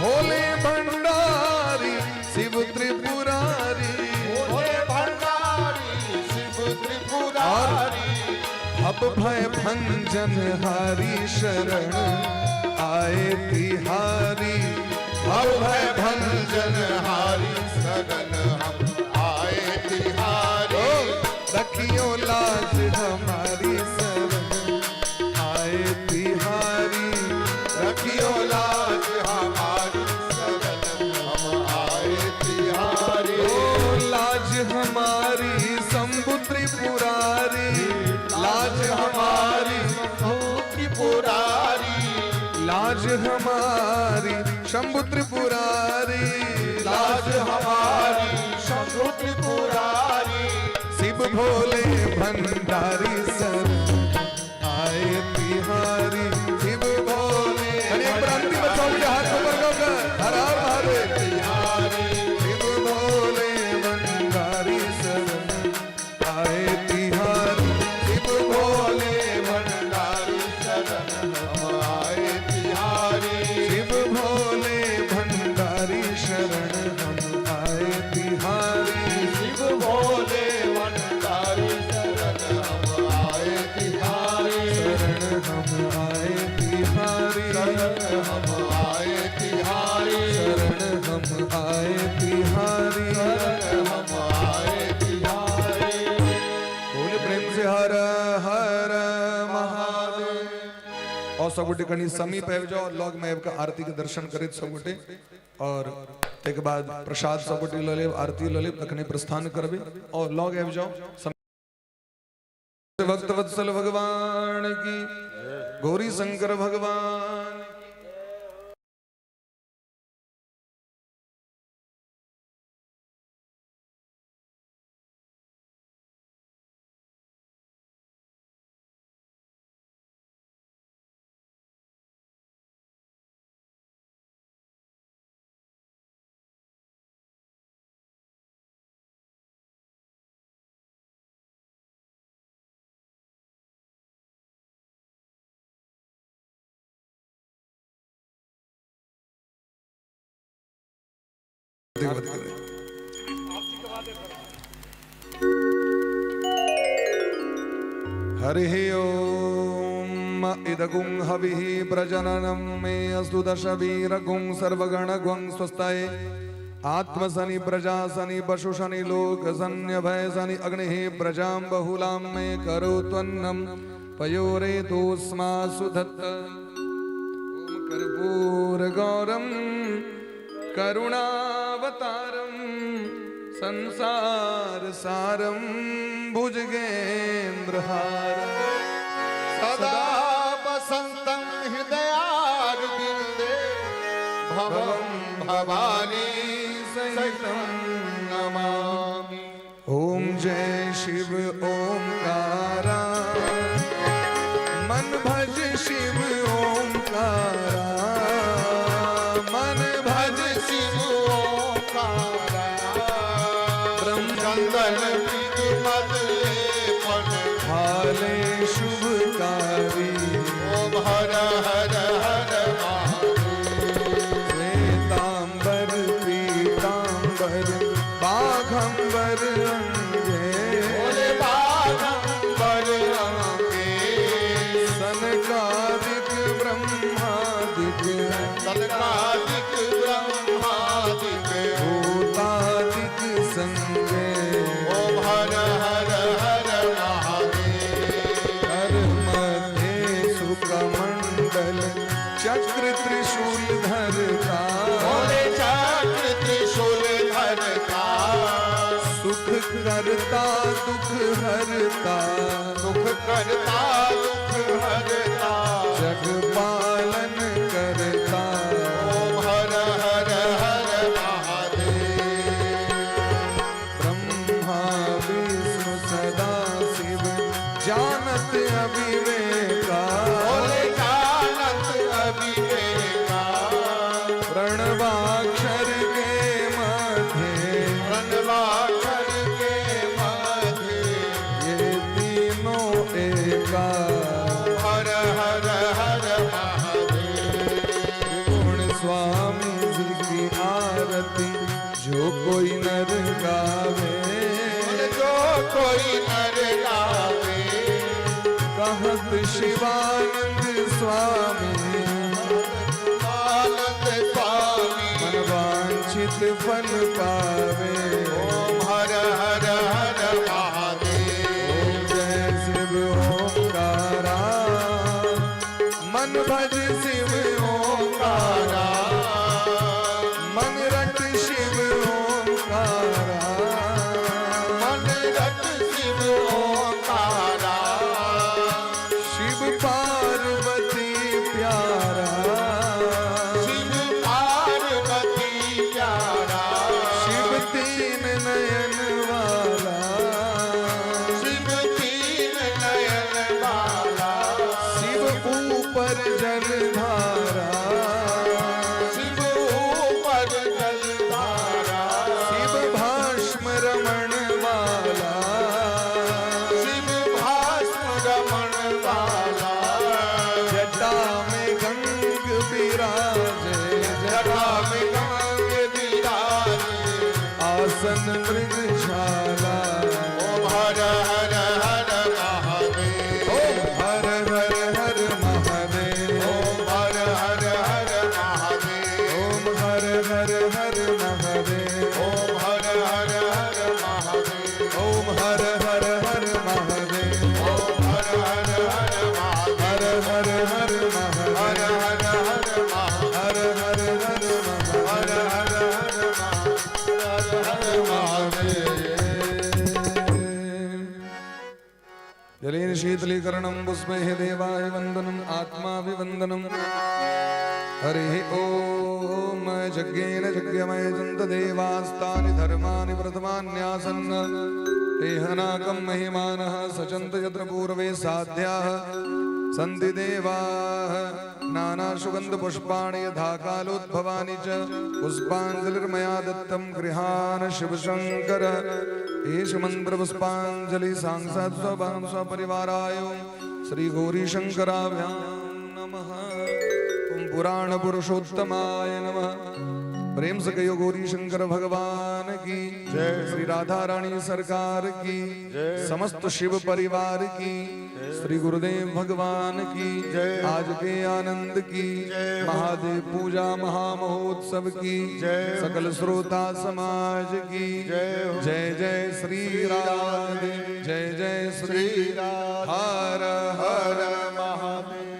भोले भंडारी शिव त्रिपुरारी।
भोले भंडारी शिव त्रिपुरारी।
भव भय भंजन हारी शरण आए तिहारी।
भव भय भंजन हारी शरण हम आए तिहारी।
रखियो लाज हमारी शरण आए तिहारी।
रखियो लाज हमारी शरण हम आए तिहारी।
ओ लाज हमारी शंभु त्रिपुरारी। लाज हमारी
त्रिपुरारी।
लाज हमारी शंभु त्रिपुरारी।
लाज हमारी शंभु त्रिपुरारी।
शिव भोले भंडारी शरण आए तिहारी। शिव भोले, अरे एक बार अंतिम बच्चा मुझे हाथ ऊपर कर, हर हर महादेव।
तिहारी।
शिव भोले भंडारी शरण आए तिहारी।
शिव भोले भंडारी शरण हम आए तिहारी।
शिव भोले भंडारी शरण हम आए तिहारी।
शिव भोले भंडारी शरण हम आए तिहारी।
शरण हम आए तिहारी।
शरण हम आए तिहारी।
शरण हम आए तिहारी।
शरण हम आए तिहारी।
बोले प्रेम से हर हर महादेव। और सब गोटे कनी समीप आबि जाओ, लग में आबि कऽ आरती के दर्शन करैत सब गोटे, और ताहिके बाद प्रसाद सब गोटे लऽ लेब, आरती लऽ लेब, तखने प्रस्थान करबै। और लग आबि जाओ। भक्त वत्सल भगवान की, गौरी शंकर भगवान की। हरि ओम इदगुं हविः प्रजननं मे अस्तु दशवीरगुं सर्वगणगुं स्वस्तये। आत्मसनि प्रजासनि पशुशनि लोकसन्यभयसनि अग्निः प्रजां बहुलां मे करोत्वन्नं पयोरेतोऽस्मासु धत्त। ॐ कर्पूरगौरं करुणावतारं संसारसारं भुजगेन्द्रहारं
सदा वसन्तं हृदयारविन्दे भवं भवानी सहितं नमामि।
ॐ जय शिव ओंकारा, मन भज शिव ओंकारा, मन भज
शिव ओंकारा।
ब्रह्म
चंदन मद लेपन
भाले शुभकारी।
ओम हर हर हर महादेव।
श्वेतांबर पीतांबर बाघंबर अंगे,
भोले बाघंबर अंगे।
सनकादिक ब्रह्मादिक
सनकादिक ब्रह्मादिक
भूतादिक संगे।
ओम हर हर हर महादेव।
कर मध्य सुखमंडल चक्र त्रिशूल धरता,
भोले चक्र त्रिशूल धरता।
सुख करता दुख हरता,
सुख करता दुख हरता।
जग पालन करता।
ओम हर हर हर महादेव।
ब्रह्मा विष्णु सदा शिव जानत अविवेका,
भोले जानत अविवेका।
प्रणवाक्षर के मध्य,
प्रणवाक्षर के मध्य।
ये तीनों एका। शिवानंद स्वामी,
आनंद स्वामी,
मन वांछित फल पावे।
ओम हर हर हर महादेव।
ओम जय शिव ओंकारा, मन भज शिव ओंकारा, मन रट शिव ओंकारा,
मन रट शिव ओंकारा,
शिव पार्वती प्यारा,
शिव पार्वती प्यारा,
शिव तीन नयन वाला,
शिव तीन नयन वाला,
शिव ऊपर जलधारा,
शिव ऊपर जलधारा,
शिव भाष्म रमण वाला,
शिव भाष्म रमण वाला,
जटा में गंग विराजे,
जटा में गंग विराजे,
आसन मृगशाला।
ओम हर हर हर महादेव।
ओम हर हर हर महादेव।
ओम हर हर हर महादेव।
ओम हर हर हर महादेव।
ओम हर हर हर महादेव।
ओम हर हर हर महादेव।
ओम हर हर हर महादेव।
हर हर हर महादेव।
हर हर हर महादेव।
हर हर हर महादेव।
हर हर हर महादेव। हर हर महादेव।
जलेन शीतलीकरणं पुष्पैः देवाय वन्दनम् आत्माभिवन्दनम्। हरिः ॐ यज्ञेन यज्ञमय जन्त देवास्तानि धर्माणि प्रथमान्यासन् तेहनाकं महिमानः सचन्त यत्र पूर्वे साध्याः सन्ति देवाः। नानासुगन्धपुष्पाणि यथा कालोद्भवानि च पुष्पाञ्जलिर्मया दत्तं गृहान् शिवशङ्कर। एष मन्त्रपुष्पाञ्जलि सांसात् स्वभां स्वपरिवाराय श्रीगौरीशङ्कराभ्यां नमः। ॐ पुराणपुरुषोत्तमाय नमः। प्रेम से कहो गौरी शंकर भगवान की
जय।
श्री राधा रानी सरकार की, समस्त शिव परिवार की, श्री गुरुदेव भगवान की
जय।
आज के आनंद की,
जय।
महादेव पूजा महामहोत्सव की,
जय।
सकल श्रोता समाज की
जय हो।
जय जय श्री राधे, जय जय श्री
श्री राधे।
हर हर
हर महादेव।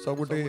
सब गोटे।